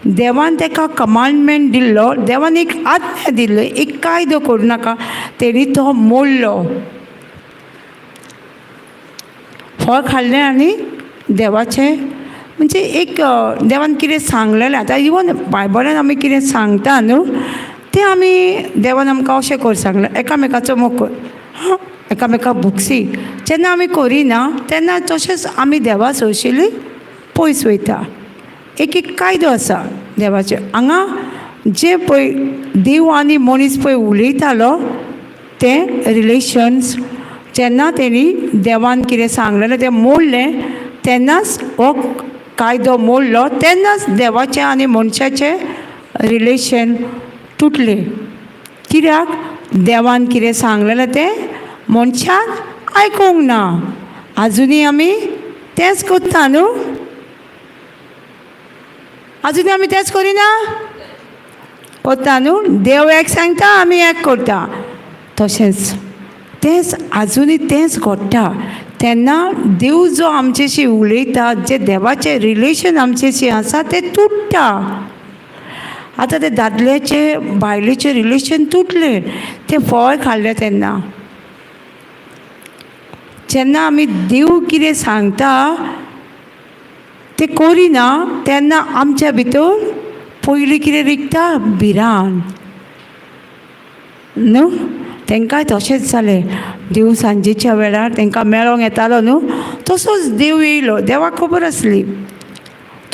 देवान ताका कमांडमेंट दिल्लो, देवान एक आज्ञा दिल्ली, एक कायदो करूं नाका, तेणी तो मोडलो. फळ खाल्लें आनी देवाचें म्हणजे एक देवान कितें सांगलेलें. आतां इवन बायबलान आमी कितें सांगता न्हू, तें आमी देवान आमकां अशें कर सांगलें, एकामेकाचो मोग कर, हां, एकामेका भोगसी. जेन्ना आमी करिना तेन्ना तशेंच आमी देवा सोंशिल्ली पयस वयता. एक एक कायदो आसा देवाचो. हांगा जे पळय देव आनी मनीस पळय उलयतालो तें रिलेशन्स, जेन्ना तेणी देवान कितें सांगलेलें तें मोडलें, तेन्नाच हो कायदो मोडलो, तेन्नाच देवाचें आनी मनशाचें रिलेशन तुटलें. कित्याक? देवान कितें सांगलेलें तें मनशान आयकूंक ना. आजुनूय आमी तेंच करता न्हू, आजुनूय आमी तेंच करिना, करता न्हू. देव एक सांगता, आमी एक करता. तशेंच तेंच आजुनूय तेंच घडटा. तेन्ना देव जो आमचेशी उलयता, जें देवाचें रिलेशन आमचेशी आसा तें तुट्टा. आतां तें दादल्याचें बायलेचें रिलेशन तुटलें, तें फळ खाल्लें तेन्ना. जेन्ना आमी देव कितें सांगता तें करिना तेन्ना आमच्या भितर पयलीं कितें रिगता? भिरांत न्हू. तांकांय तशेंच जालें. देव सांजेच्या वेळार तांकां मेळोंक येतालो न्हू, तसोच देव येयलो. देवाक खबर आसली.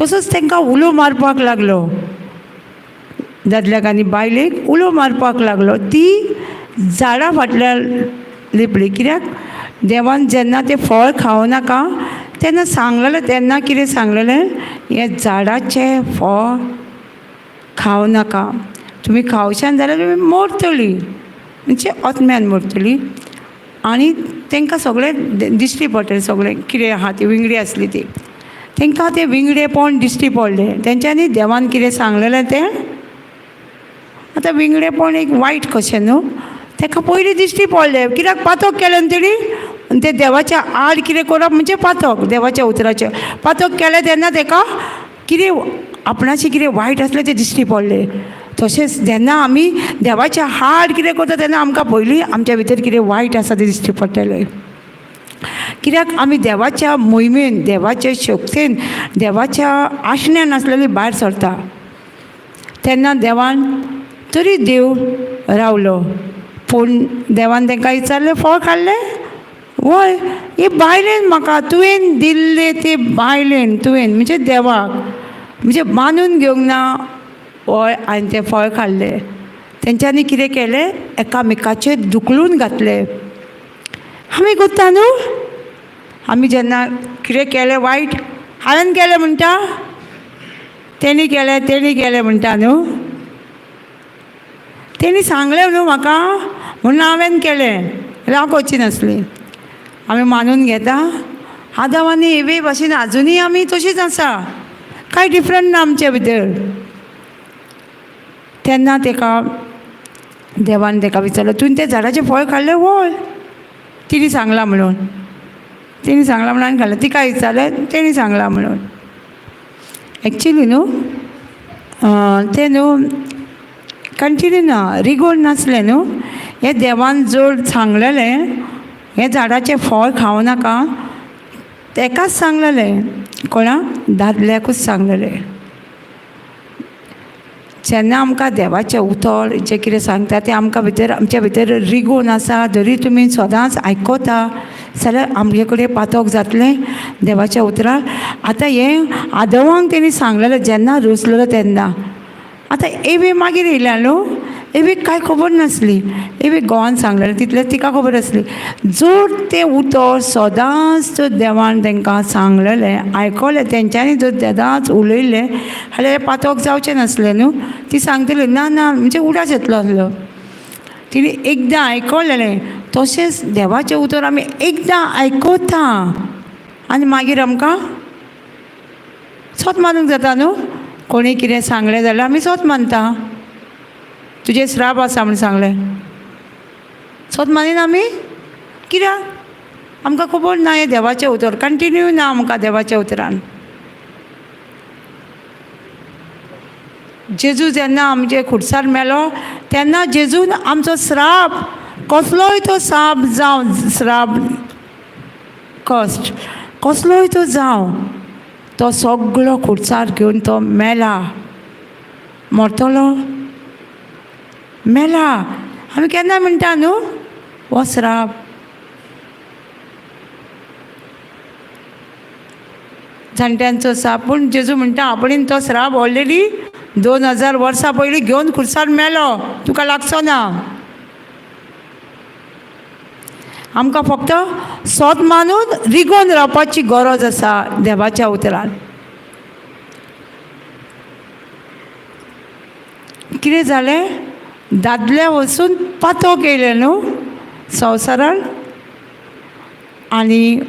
तसोच तांकां उलो मारपाक लागलो. दादल्याक आनी बायलेक उलो मारपाक लागलो. ती झाडां फाटल्यान लिपली. कित्याक देवान जेन्ना तें फळ खावं नाका तेन्ना सांगलेलें, तेन्ना कितें सांगलेलें, हें झाडाचें फळ खावं नाका, तुमी खावशान जाल्यार तुमी मरतली, म्हणजे आत्म्यान मरतली. आनी तांकां सगळें दिश्टी पडटलें, सगळें कितें आहा ती विंगडी आसली ती तांकां तें विंगडेपण दिश्टी पडलें. तेंच्यांनी देवान कितें सांगलेलें तें आतां विंगडेपण एक वायट कशें न्हू, ताका पयलीं दिश्टी पडलें. कित्याक पातक केलें न्हू तेणी, आनी तें देवाच्या आड कितें करप म्हणजे पातक, देवाच्या उतराचें पातक केलें तेन्ना ताका कितें आपणाचें कितें वायट आसलें तें दिश्टी पडलें. तशेंच जेन्ना आमी देवाच्या आड कितें करता तेन्ना आमकां पयलीं आमच्या भितर कितें वायट आसा तें दिश्टी पडटलें. कित्याक आमी देवाच्या मोहिमेन, देवाच्या शक्तेन, देवाच्या आशण्यान आसलेली भायर सरता. तेन्ना देवान तरी देव रावलो, पूण देवान तांकां विचारलें फळ खाल्लें वय, हे बायलेन म्हाका तुवें दिल्लें ते बायलेन, तुवें म्हणजे देवाक म्हणजे मानून घेवंक ना वय, आनी तें फळ खाल्लें. तेंच्यांनी कितें केलें, एकामेकाचेर धुकलून घातलें. आमी करता न्हू, आमी जेन्ना कितें केलें वायट, हांवें केलें म्हणटा, तेणी केलें तेणी केलें म्हणटा न्हू, तेणी सांगलें न्हू म्हाका म्हणून हांवें केलें, जाल्यार हांव करची नासली. आमी मानून घेता. आदांव आनी एवे भाशेन आजुनूय आमी तशीच आसा, कांय डिफरंट ना आमचे भितर. तेन्ना ताका देवान ताका विचारलें, तुवें तें झाडाचें फळ खाल्लें वय? तिणें सांगलां म्हणून, तिणें सांगलां म्हणून हांवें खाल्लें. तिका विचारलें, तेणी सांगलां म्हणून. एक्चुली न्हू तें न्हू कंटिन्यू ना, रिगोन नासलें न्हू. हें देवान जर सांगलेलें हें झाडाचें फळ खावं नाका, तेकाच सांगलेलें, कोणा दादल्याकूच सांगलेलें. जेन्ना आमकां देवाचें उतर जें कितें सांगता तें आमकां भितर, आमच्या भितर रिगोन आसा, जरी तुमी सदांच आयकता जाल्यार आमचे कडेन पातक जातलें देवाच्या उतराक. आतां हें आदवांक तेणी सांगलेलें जेन्ना रुसलेलो तेन्ना. आतां एवी मागीर येयल्या न्हू, एवीक कांय खबर नासली, एवीक घोवान सांगलेलें तितलें तिका खबर आसली. जर तें उतर सदांच जर देवान तांकां सांगलेलें आयकलें, तेंच्यांनी जर सदांच उलयलें जाल्यार हें पातक जावचें नासलें न्हू. ती सांगतली ना ना म्हणजे उडास येतलो आसलो. तिणें एकदां आयकलेलें. तशेंच देवाचें उतर आमी एकदां आयकता आनी मागीर आमकां सोत मानूंक जाता न्हू. कोणी कितें सांगलें जाल्यार आमी सोत मानता, तुजें श्राप आसा म्हूण सांगलें, सोत मानिना आमी. कित्याक आमकां खबर ना हें देवाचें उतर, कंटिन्यू ना आमकां देवाच्या उतरान. जेजू जेन्ना आमचे खुर्सार मेलो तेन्ना जेजून आमचो श्राप, कसलोय तो साप जावं, श्राप कश्ट कसलोय तो जावं, तो सगळो खुर्सार घेवन तो मेला, मरतलो मेला. आमी केन्ना म्हणटा न्हू हो श्राप. जाणट्यांचो साप, पूण जेजू म्हणटा आपणेन तो श्राप ऑलरेडी 2000 वर्सां पयलीं घेवन खुर्सार मेलो, तुका लागचो ना. आमकां फक्त सोत मानून रिगोन रावपाची गरज आसा देवाच्या उतरान. कितें जालें, दादल्या वचून पातक येयलें न्हू संवसारान, आनी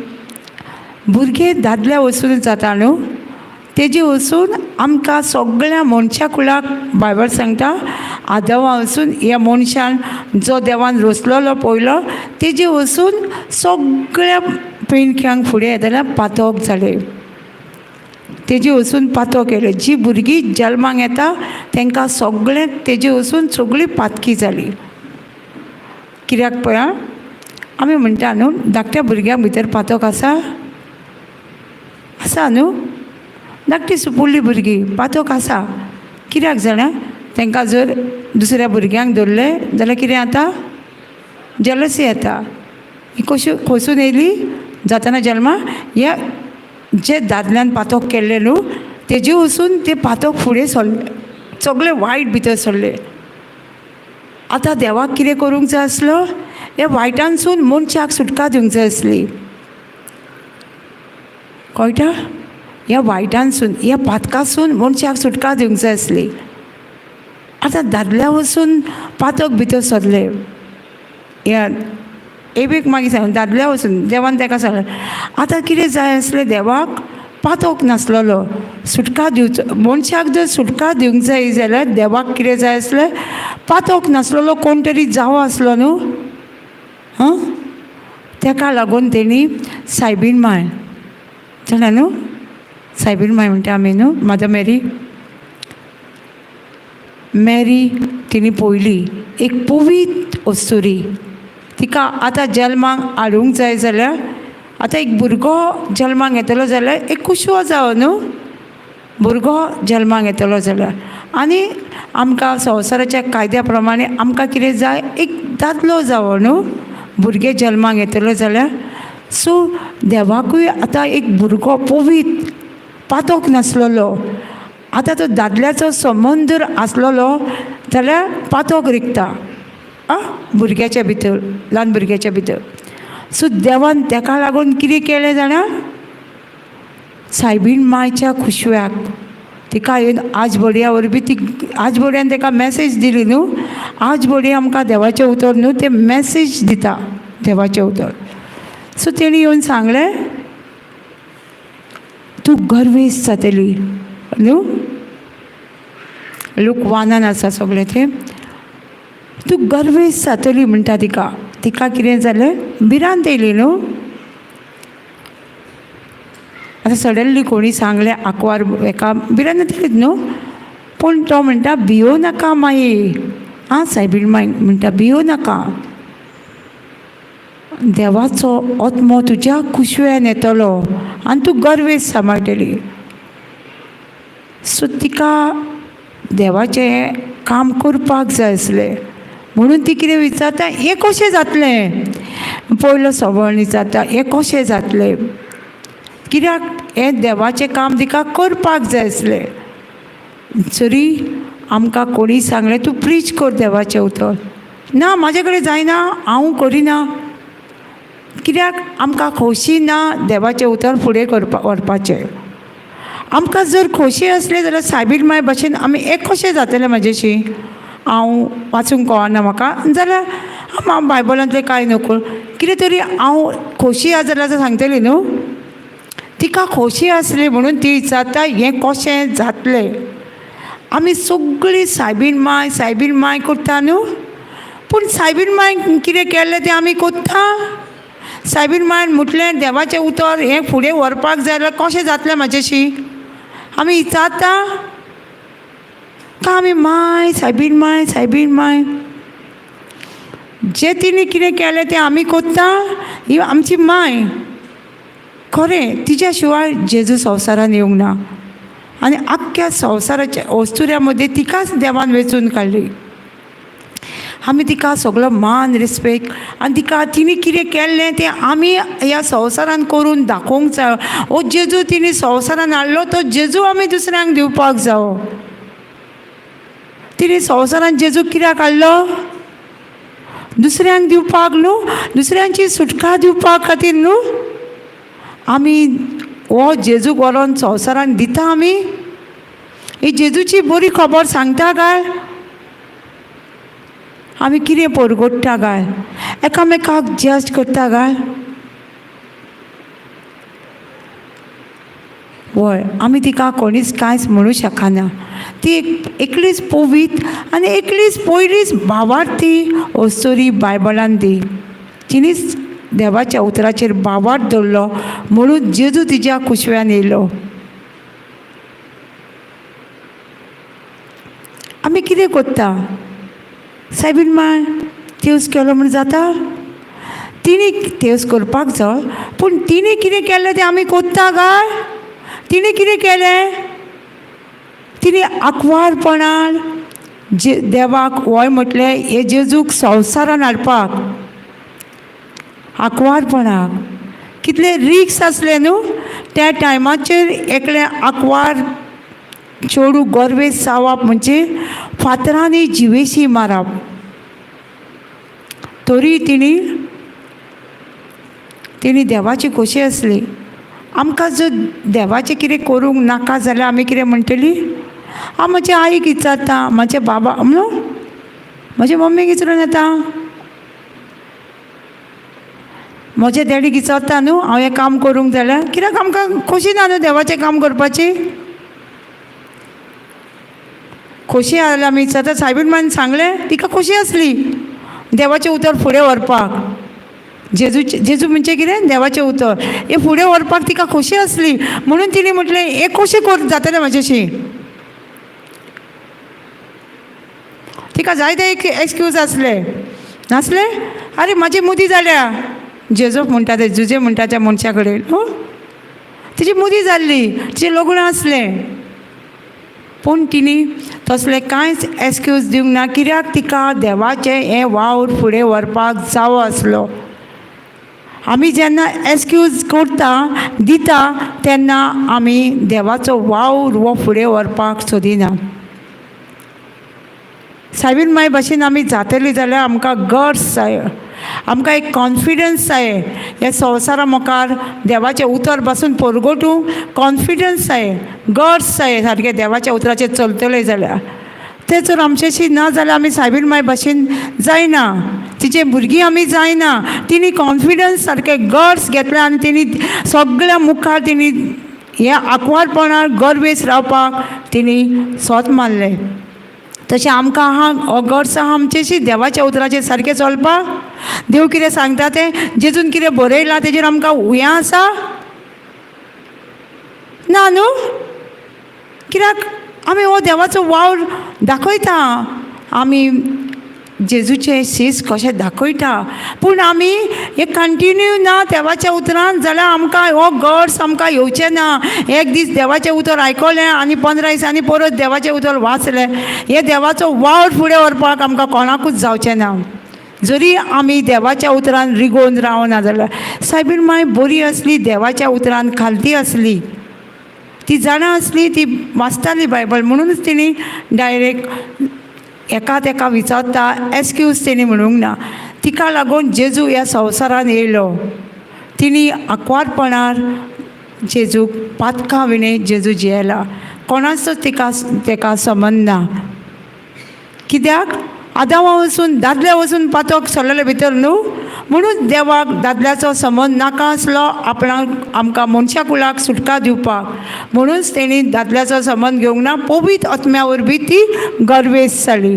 भुरगें दादल्या वचूनच जाता न्हू. तेजे वचून आमकां सगळ्या मनशा कुळाक बायबल सांगता, आदवा वचून ह्या मनशान जो देवान रचलेलो पयलो तेजे वचून सगळ्या पिळग्यांक फुडें येतना पातक जालें. तेजे वचून पातक येयलें. जी भुरगीं जल्माक येता तांकां सगळें तेजे वचून सगळी पातकी जाली. कित्याक पळया आमी म्हणटा न्हू धाकट्या भुरग्यां भितर पातक आसा, आसा न्हू. धाकटी सुपुल्ली भुरगीं पातक आसा. कित्याक जाणा, तांकां जर दुसऱ्या भुरग्यांक धरलें जाल्यार कितें जाता, जेलसी येता. ही कशी खंयसून येयली, जाताना जल्मा ह्या जे दादल्यान पातोक केल्लें न्हू तेजे वचून ते पातोक फुडें सरले, सगळे वायट भितर सरले. आतां देवाक कितें करूंक जाय आसलो, ह्या वायटानसून मनशाक सुटका दिवंक जाय आसली. कळटा? ह्या वायटानसून ह्या पातकासून मनशाक सुटका दिवंक जाय आसली. आतां दादल्या वचून पातक भितर सरले, ह्या एबीक मागीर सांग दादल्या वचून देवान ताका सांगलें आतां कितें जाय आसलें देवाक, पातोक नासलेलो सुटका दिवचो मनशाक जर सुटका दिवंक जाय जाल्यार देवाक कितें जाय आसलें, पातोक नासलेलो कोण तरी जावो आसलो न्हू. हां, ताका लागून तेणी सायबीन माय जाणा न्हू, सायबीन माय म्हणटा आमी न्हू, मदर मॅरी, मॅरी तिणी पयली एक पवित्र अस्तुरी, तिका आतां जल्माक हाडूंक जाय जाल्यार आतां एक भुरगो जल्माक येतलो जाल्यार एक कुशवो जावो न्हू, भुरगो जल्माक येतलो जाल्यार आनी आमकां संवसाराच्या कायद्या प्रमाणे आमकां कितें जाय, एक दादलो जावो न्हू भुरगें जल्माक येतलो जाल्यार. सो देवाकूय आतां एक भुरगो पवित्र पातोक नासलेलो, आतां तो दादल्याचो संबंद जर आसलेलो जाल्यार पातोक रिगता आं भुरग्याच्या भितर, ल्हान भुरग्याच्या भितर. सो देवान ताका लागून कितें केलें जाणा, सायबीण मायच्या खुशव्याक तिका येवन आज बडया वरवीं ती आज बडयान ताका मॅसेज दिली न्हू, आज बडया आमकां देवाचें उतर न्हू तें मॅसेज दिता देवाचें उतर. सो तेणी येवन सांगलें तूं गर्वेस जातली न्हू, लूक वानान आसा सगळें तें, तूं गर्वेस जातली म्हणटा तिका. तिका कितें जालें, भिरांत येयली न्हू. आतां सडनली कोणी सांगलें आंकवार एका भिरांत येतलीच न्हू, पूण तो म्हणटा भियो नाका माई, आं सायबीण माई म्हणटा भियो नाका, देवाचो आत्मो तुज्या कुशव्यान येतलो आनी तूं गर्वेस सांबाळटली. सो तिका देवाचें काम करपाक जाय आसलें म्हणून ती कितें विचारता, हें कशें जातलें, पयलो सवळ विचारता हें कशें जातलें, कित्याक हें देवाचें काम तिका करपाक जाय आसलें. जरी आमकां कोणी सांगलें तूं प्रीच कर देवाचें उतर, ना म्हाजे कडेन जायना, हांव करिना, कित्याक आमकां खोशी ना देवाचें उतर फुडें करपा व्हरपाचें. आमकां जर खोशी आसली जाल्यार सायबीण माय भशेन आमी एक कशें जातलें म्हाजेशी, हांव वाचूंक कळना म्हाका जाल्यार हांव बायबलांतलें कांय नको, कितें तरी हांव खोशी आसा जाल्यार सांगतली न्हू. तिका खोशी आसली म्हणून ती विचारता हें कशें जातलें. आमी सगळीं सायबीण माय सायबीण माय करता न्हू, पूण सायबीण माय कितें केल्लें तें आमी करता. सायबीण मायन म्हटलें देवाचें उतर हें फुडें व्हरपाक जाय जाल्यार कशें जातलें म्हाजेशी, आमी विचारता का आमी माय सायबीण माय सायबीण माय, जे तिणें कितें केलें तें आमी करता. ही आमची माय खरें, तिच्या शिवाय जेजू संवसारान येवंक ना आनी आख्ख्या संवसाराच्या अस्तुऱ्या मदीं तिकाच देवान वेंचून काडली. आमी तिका सगळो मान रिस्पेक्ट आनी तिका तिणें कितें केल्लें तें आमी ह्या संवसारान करून दाखोवंक जायो. हो जेजू तिणें संवसारान हाडलो तो जेजू आमी दुसऱ्यांक दिवपाक जावो. तिणें संवसारान जेजू कित्याक हाडलो, दुसऱ्यांक दिवपाक न्हू, दुसऱ्यांची सुटका दिवपा खातीर न्हू. आमी हो जेजूक व्हरोन संवसारान दिता, आमी ही जेजूची बरी खबर सांगता काय, आमी कितें परगोडटा काय, एकामेकाक जज करता काय. वय आमी तिका कोणीच कांयच म्हणूं शकना, ती एकलीच पवित्र आनी एकलीच पयलीच भावार्थी अस्तुरी बायबलान ती, तिणीच देवाच्या उतराचेर भावार्थ दवरलो म्हणून जेजू तिच्या कुशव्यान येयलो. आमी कितें करता, सायबीण माय तेवस केलो म्हूण जाता, तिणें तेवस करपाक जाय, पूण तिणें कितें केलें तें आमी करता काय. तिणें कितें केलें, तिणें आंकवारपणान जे देवाक वय म्हटलें हे जेजूक संवसारान हाडपाक आंकवारपणाक कितले रिक्स आसले न्हू त्या टायमाचेर एकले आंकवार चेडूं गोरवेस जावप म्हणजे फातरांनी जिवेशी मारप. तरी तिणी तिणी देवाची खोशी आसली. आमकां जर देवाचें कितें करूंक नाका जाल्यार आमी कितें म्हणटली, हांव म्हज्या आईक विचारता, म्हज्या बाबा न्हू म्हजे मम्मीक विचारून येता, म्हज्या डॅडीक विचारता न्हू हांव हें काम करूंक जाल्यार, कित्याक आमकां खोशी ना न्हू देवाचें काम करपाची. खोशी जाल्यार आमी विचारता. सायबीण मांयन सांगलें, तिका खोशी आसली देवाचें उतर फुडें व्हरपाक. जेजूचें, जेजू म्हणजे कितें, देवाचें उतर हें फुडें व्हरपाक तिका खोशी आसली, म्हणून तिणें म्हटलें हें कशें कर जातलें म्हाजेशी. तिका जायते एक एक्सक्यूज आसले नासले, आरे म्हाजी मुदी जाल्या, जेजूक म्हणटा ते जुजे म्हणटा त्या मनशा कडेन न्हू, तिची मुदी जाल्ली, तिचें लग्न आसलें, पूण तिणी तसलें कांयच एक्सक्यूज दिवंक ना, कित्याक तिका देवाचें हें वावर फुडें व्हरपाक जावो आसलो. आमी जेन्ना एक्सक्यूज करता दिता तेन्ना आमी देवाचो वावर हो फुडें व्हरपाक सोदिना. सायबीण माय भाशेन आमी जातली जाल्यार आमकां गट्स जाय, आमकां एक कॉन्फिडन्स जाय, ह्या संवसारा मुखार देवाचें उतर पासून परगटूंक कॉन्फिडन्स जाय, गट्स जाय, सारकें देवाच्या उतराचेर चलतले जाल्यार. तें जर आमच्याशी ना जाल्यार आमी सायबीण माय भाशेन जायना, तिचे भुरगीं आमी जायना. तिणी कॉन्फिडन्स सारकें गट्स घेतलें आनी तिणी सगळ्या मुखार तिणी ह्या आंकवारपणार गर्वेस रावपाक तिणी सोत मारलें. तशें आमकां आहा हो गट्स आहा आमचेशी देवाच्या उतराचेर सारकें चलपाक. देव कितें सांगता तें, जेजून कितें बरयलां तेजेर आमकां उया आसा ना न्हू, कित्याक आमी हो देवाचो वावर दाखयता, आमी जेजूचें शीस कशें दाखयता, पूण आमी हे कंटिन्यू ना देवाच्या उतरान जाल्यार आमकां हो गट्स आमकां येवचें ना. एक दीस देवाचें उतर आयकलें आनी 15 दिसांनी परत देवाचें उतर वाचलें, हे देवाचो वावर फुडें व्हरपाक आमकां कोणाकूच जावचें ना, जरी आमी देवाच्या उतरान रिगोवन रावना जाल्यार. सायबीण माय बरी आसली, देवाच्या उतरान खालती आसली, ती जाणा आसली, ती वाचताली बायबल, म्हणूनच तिणी डायरेक्ट एका तेका विचारता एक्सक्यूज तिणी म्हणूंक ना. तिका लागून जेजू ह्या संवसारान येयलो. तिणी आंकवारपणार जेजूक पातकां विणें जेजू जियेला, कोणाचो तिका तेका संबंद ना, कित्याक आदांवा वचून दादल्या वचून पातक सरलेले भितर न्हू, म्हणून देवाक दादल्याचो संबंद नाका आसलो आपणाक आमकां मनशा कुळाक सुटका दिवपाक, म्हणूनच तेणी दादल्याचो संबंद घेवंक ना. पवित्र आत्म्या वरवीं ती गर्वेस जाली.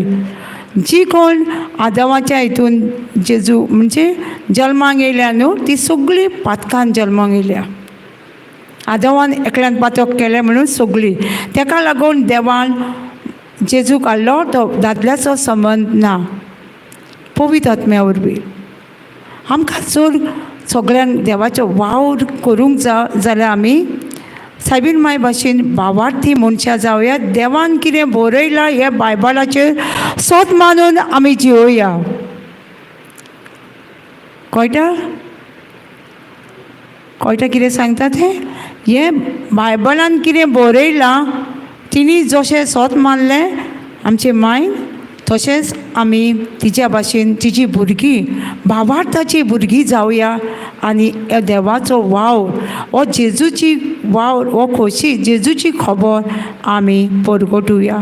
जी कोण आदावाच्या हितून जेजू म्हणजे जल्माक येयल्या न्हू, ती सगळीं पातकान जल्माक येयल्या. आदावान एकल्यान पातक केलें म्हणून सगळीं, तेका लागून देवान जेजू काडलो तो दादल्याचो संबंद ना, पवित्र आत्म्या वरवीं. आमकां जर सगळ्यांक देवाचो वावर करूंक जाल्यार आमी सायबीण माय भाशेन भावार्थी मनशां जावया. देवान कितें बरयलां ह्या बायबलाचेर सोत मानून आमी जियोया. कळटा? कळटा कितें सांगता तें? हें बायबलान कितें बरयलां तिणी जशें सोत मानलें आमचे मायन, तशेंच आमी तिच्या भाशेन तिची भुरगीं भावार्थाची भुरगीं जावया आनी ह्या देवाचो वावर हो जेजूची वावर हो खोशी जेजूची खबर आमी परगटुया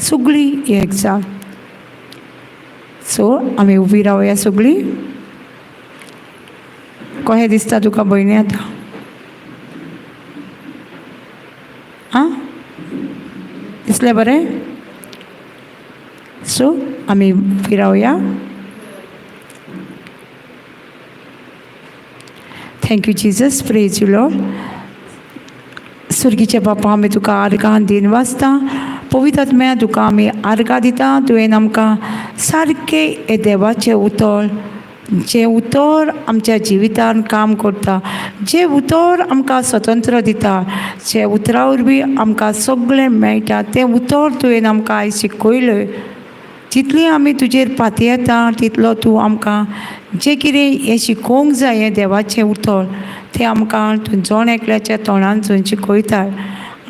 सगळीं एक जावन. सो आमी उबी रावया सगळीं. कशें दिसता तुका भयणी आतां? आं, दिसलें बरें? सो आमी उबी रावया. Thank you Jesus, praise you Lord. सुर्गीचे बापा, आमी तुका आर्गां दिन वाचता. पवित्र आत्म्या तुका आमी आर्गां दिता. तुवें आमकां सारकें हें देवाचें उतर, जें उतर आमच्या जिवितान काम करता, जें उतर आमकां स्वतंत्र दिता, जे उतरा वरवीं आमकां सगळें मेळटा, तें उतर तुवें आमकां आयज शिकयलें. जितली आमी तुजेर पातयेता तितलो तूं आमकां जें कितें हें शिकोवंक जाय हें देवाचें उतर तें आमकां तूं जण एकल्याच्या तोंडानसून शिकयता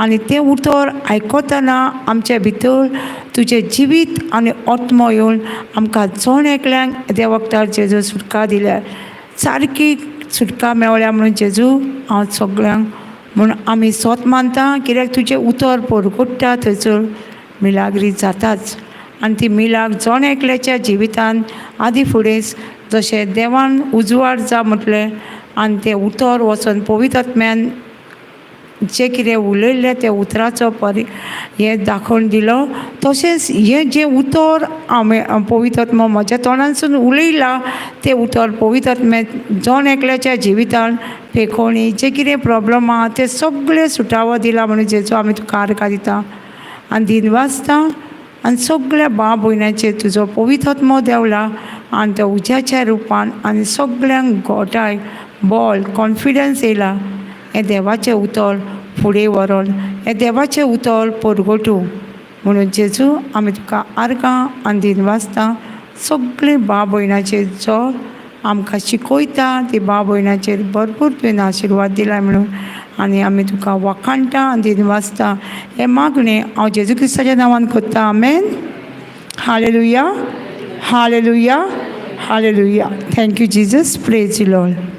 आनी तें उतर आयकतना आमच्या भितर तुजें जिवीत आनी आत्मो येवन आमकां जण एकल्यांक देवकतार जेजू सुटका दिल्या, सारकी सुटका मेवल्या म्हणून जेजू हांव सगळ्यांक म्हूण आमी सोत मानता, कित्याक तुजें उतर परगट्टा थंयसर मिलाग्री जाताच आनी ती मिलाग जण एकल्याच्या जिवितान आदी फुडेंच जशें देवान उजवाड जा म्हटलें आनी तें उतर वचोन पवित्र आत्म्यान जें कितें उलयल्लें त्या उतराचो परी हें दाखोवन दिलो, तशेंच हें जें उतर हांवें पवित्र आत्मो म्हज्या तोंडानसून उलयलां तें उतर पवित्र आत्म्यान जण एकल्याच्या जिवितान पेखोणी जें कितें प्रोब्लम आहा तें सगळें सुटावो दिला म्हणून जेजू आमी तुका आर्गां दिता आनी दिनवासता आनी सगळ्या भाव भयणाचेर तुजो पवित्र आत्मो देंवला आनी त्या उज्याच्या रुपान आनी सगळ्यांक घोटाय बॉल कॉन्फिडन्स येयला हें देवाचें उतर फुडें व्हरोन हें देवाचें उतर परगटूं म्हणून जेजू आमी तुका आर्गां आनी दिनवासता. सगळीं भाव भयणाचेर जो आमकां शिकयता ती भाव भयणाचेर भरपूर तुवें आशिर्वाद दिला म्हणून आनी आमी तुका वाखाणटा आनी दिनवासता. हें मागणें हांव जेजू क्रिस्ताच्या नांवान करता, आमेन. Hallelujah, hallelujah, hallelujah. Thank you Jesus, praise you Lord.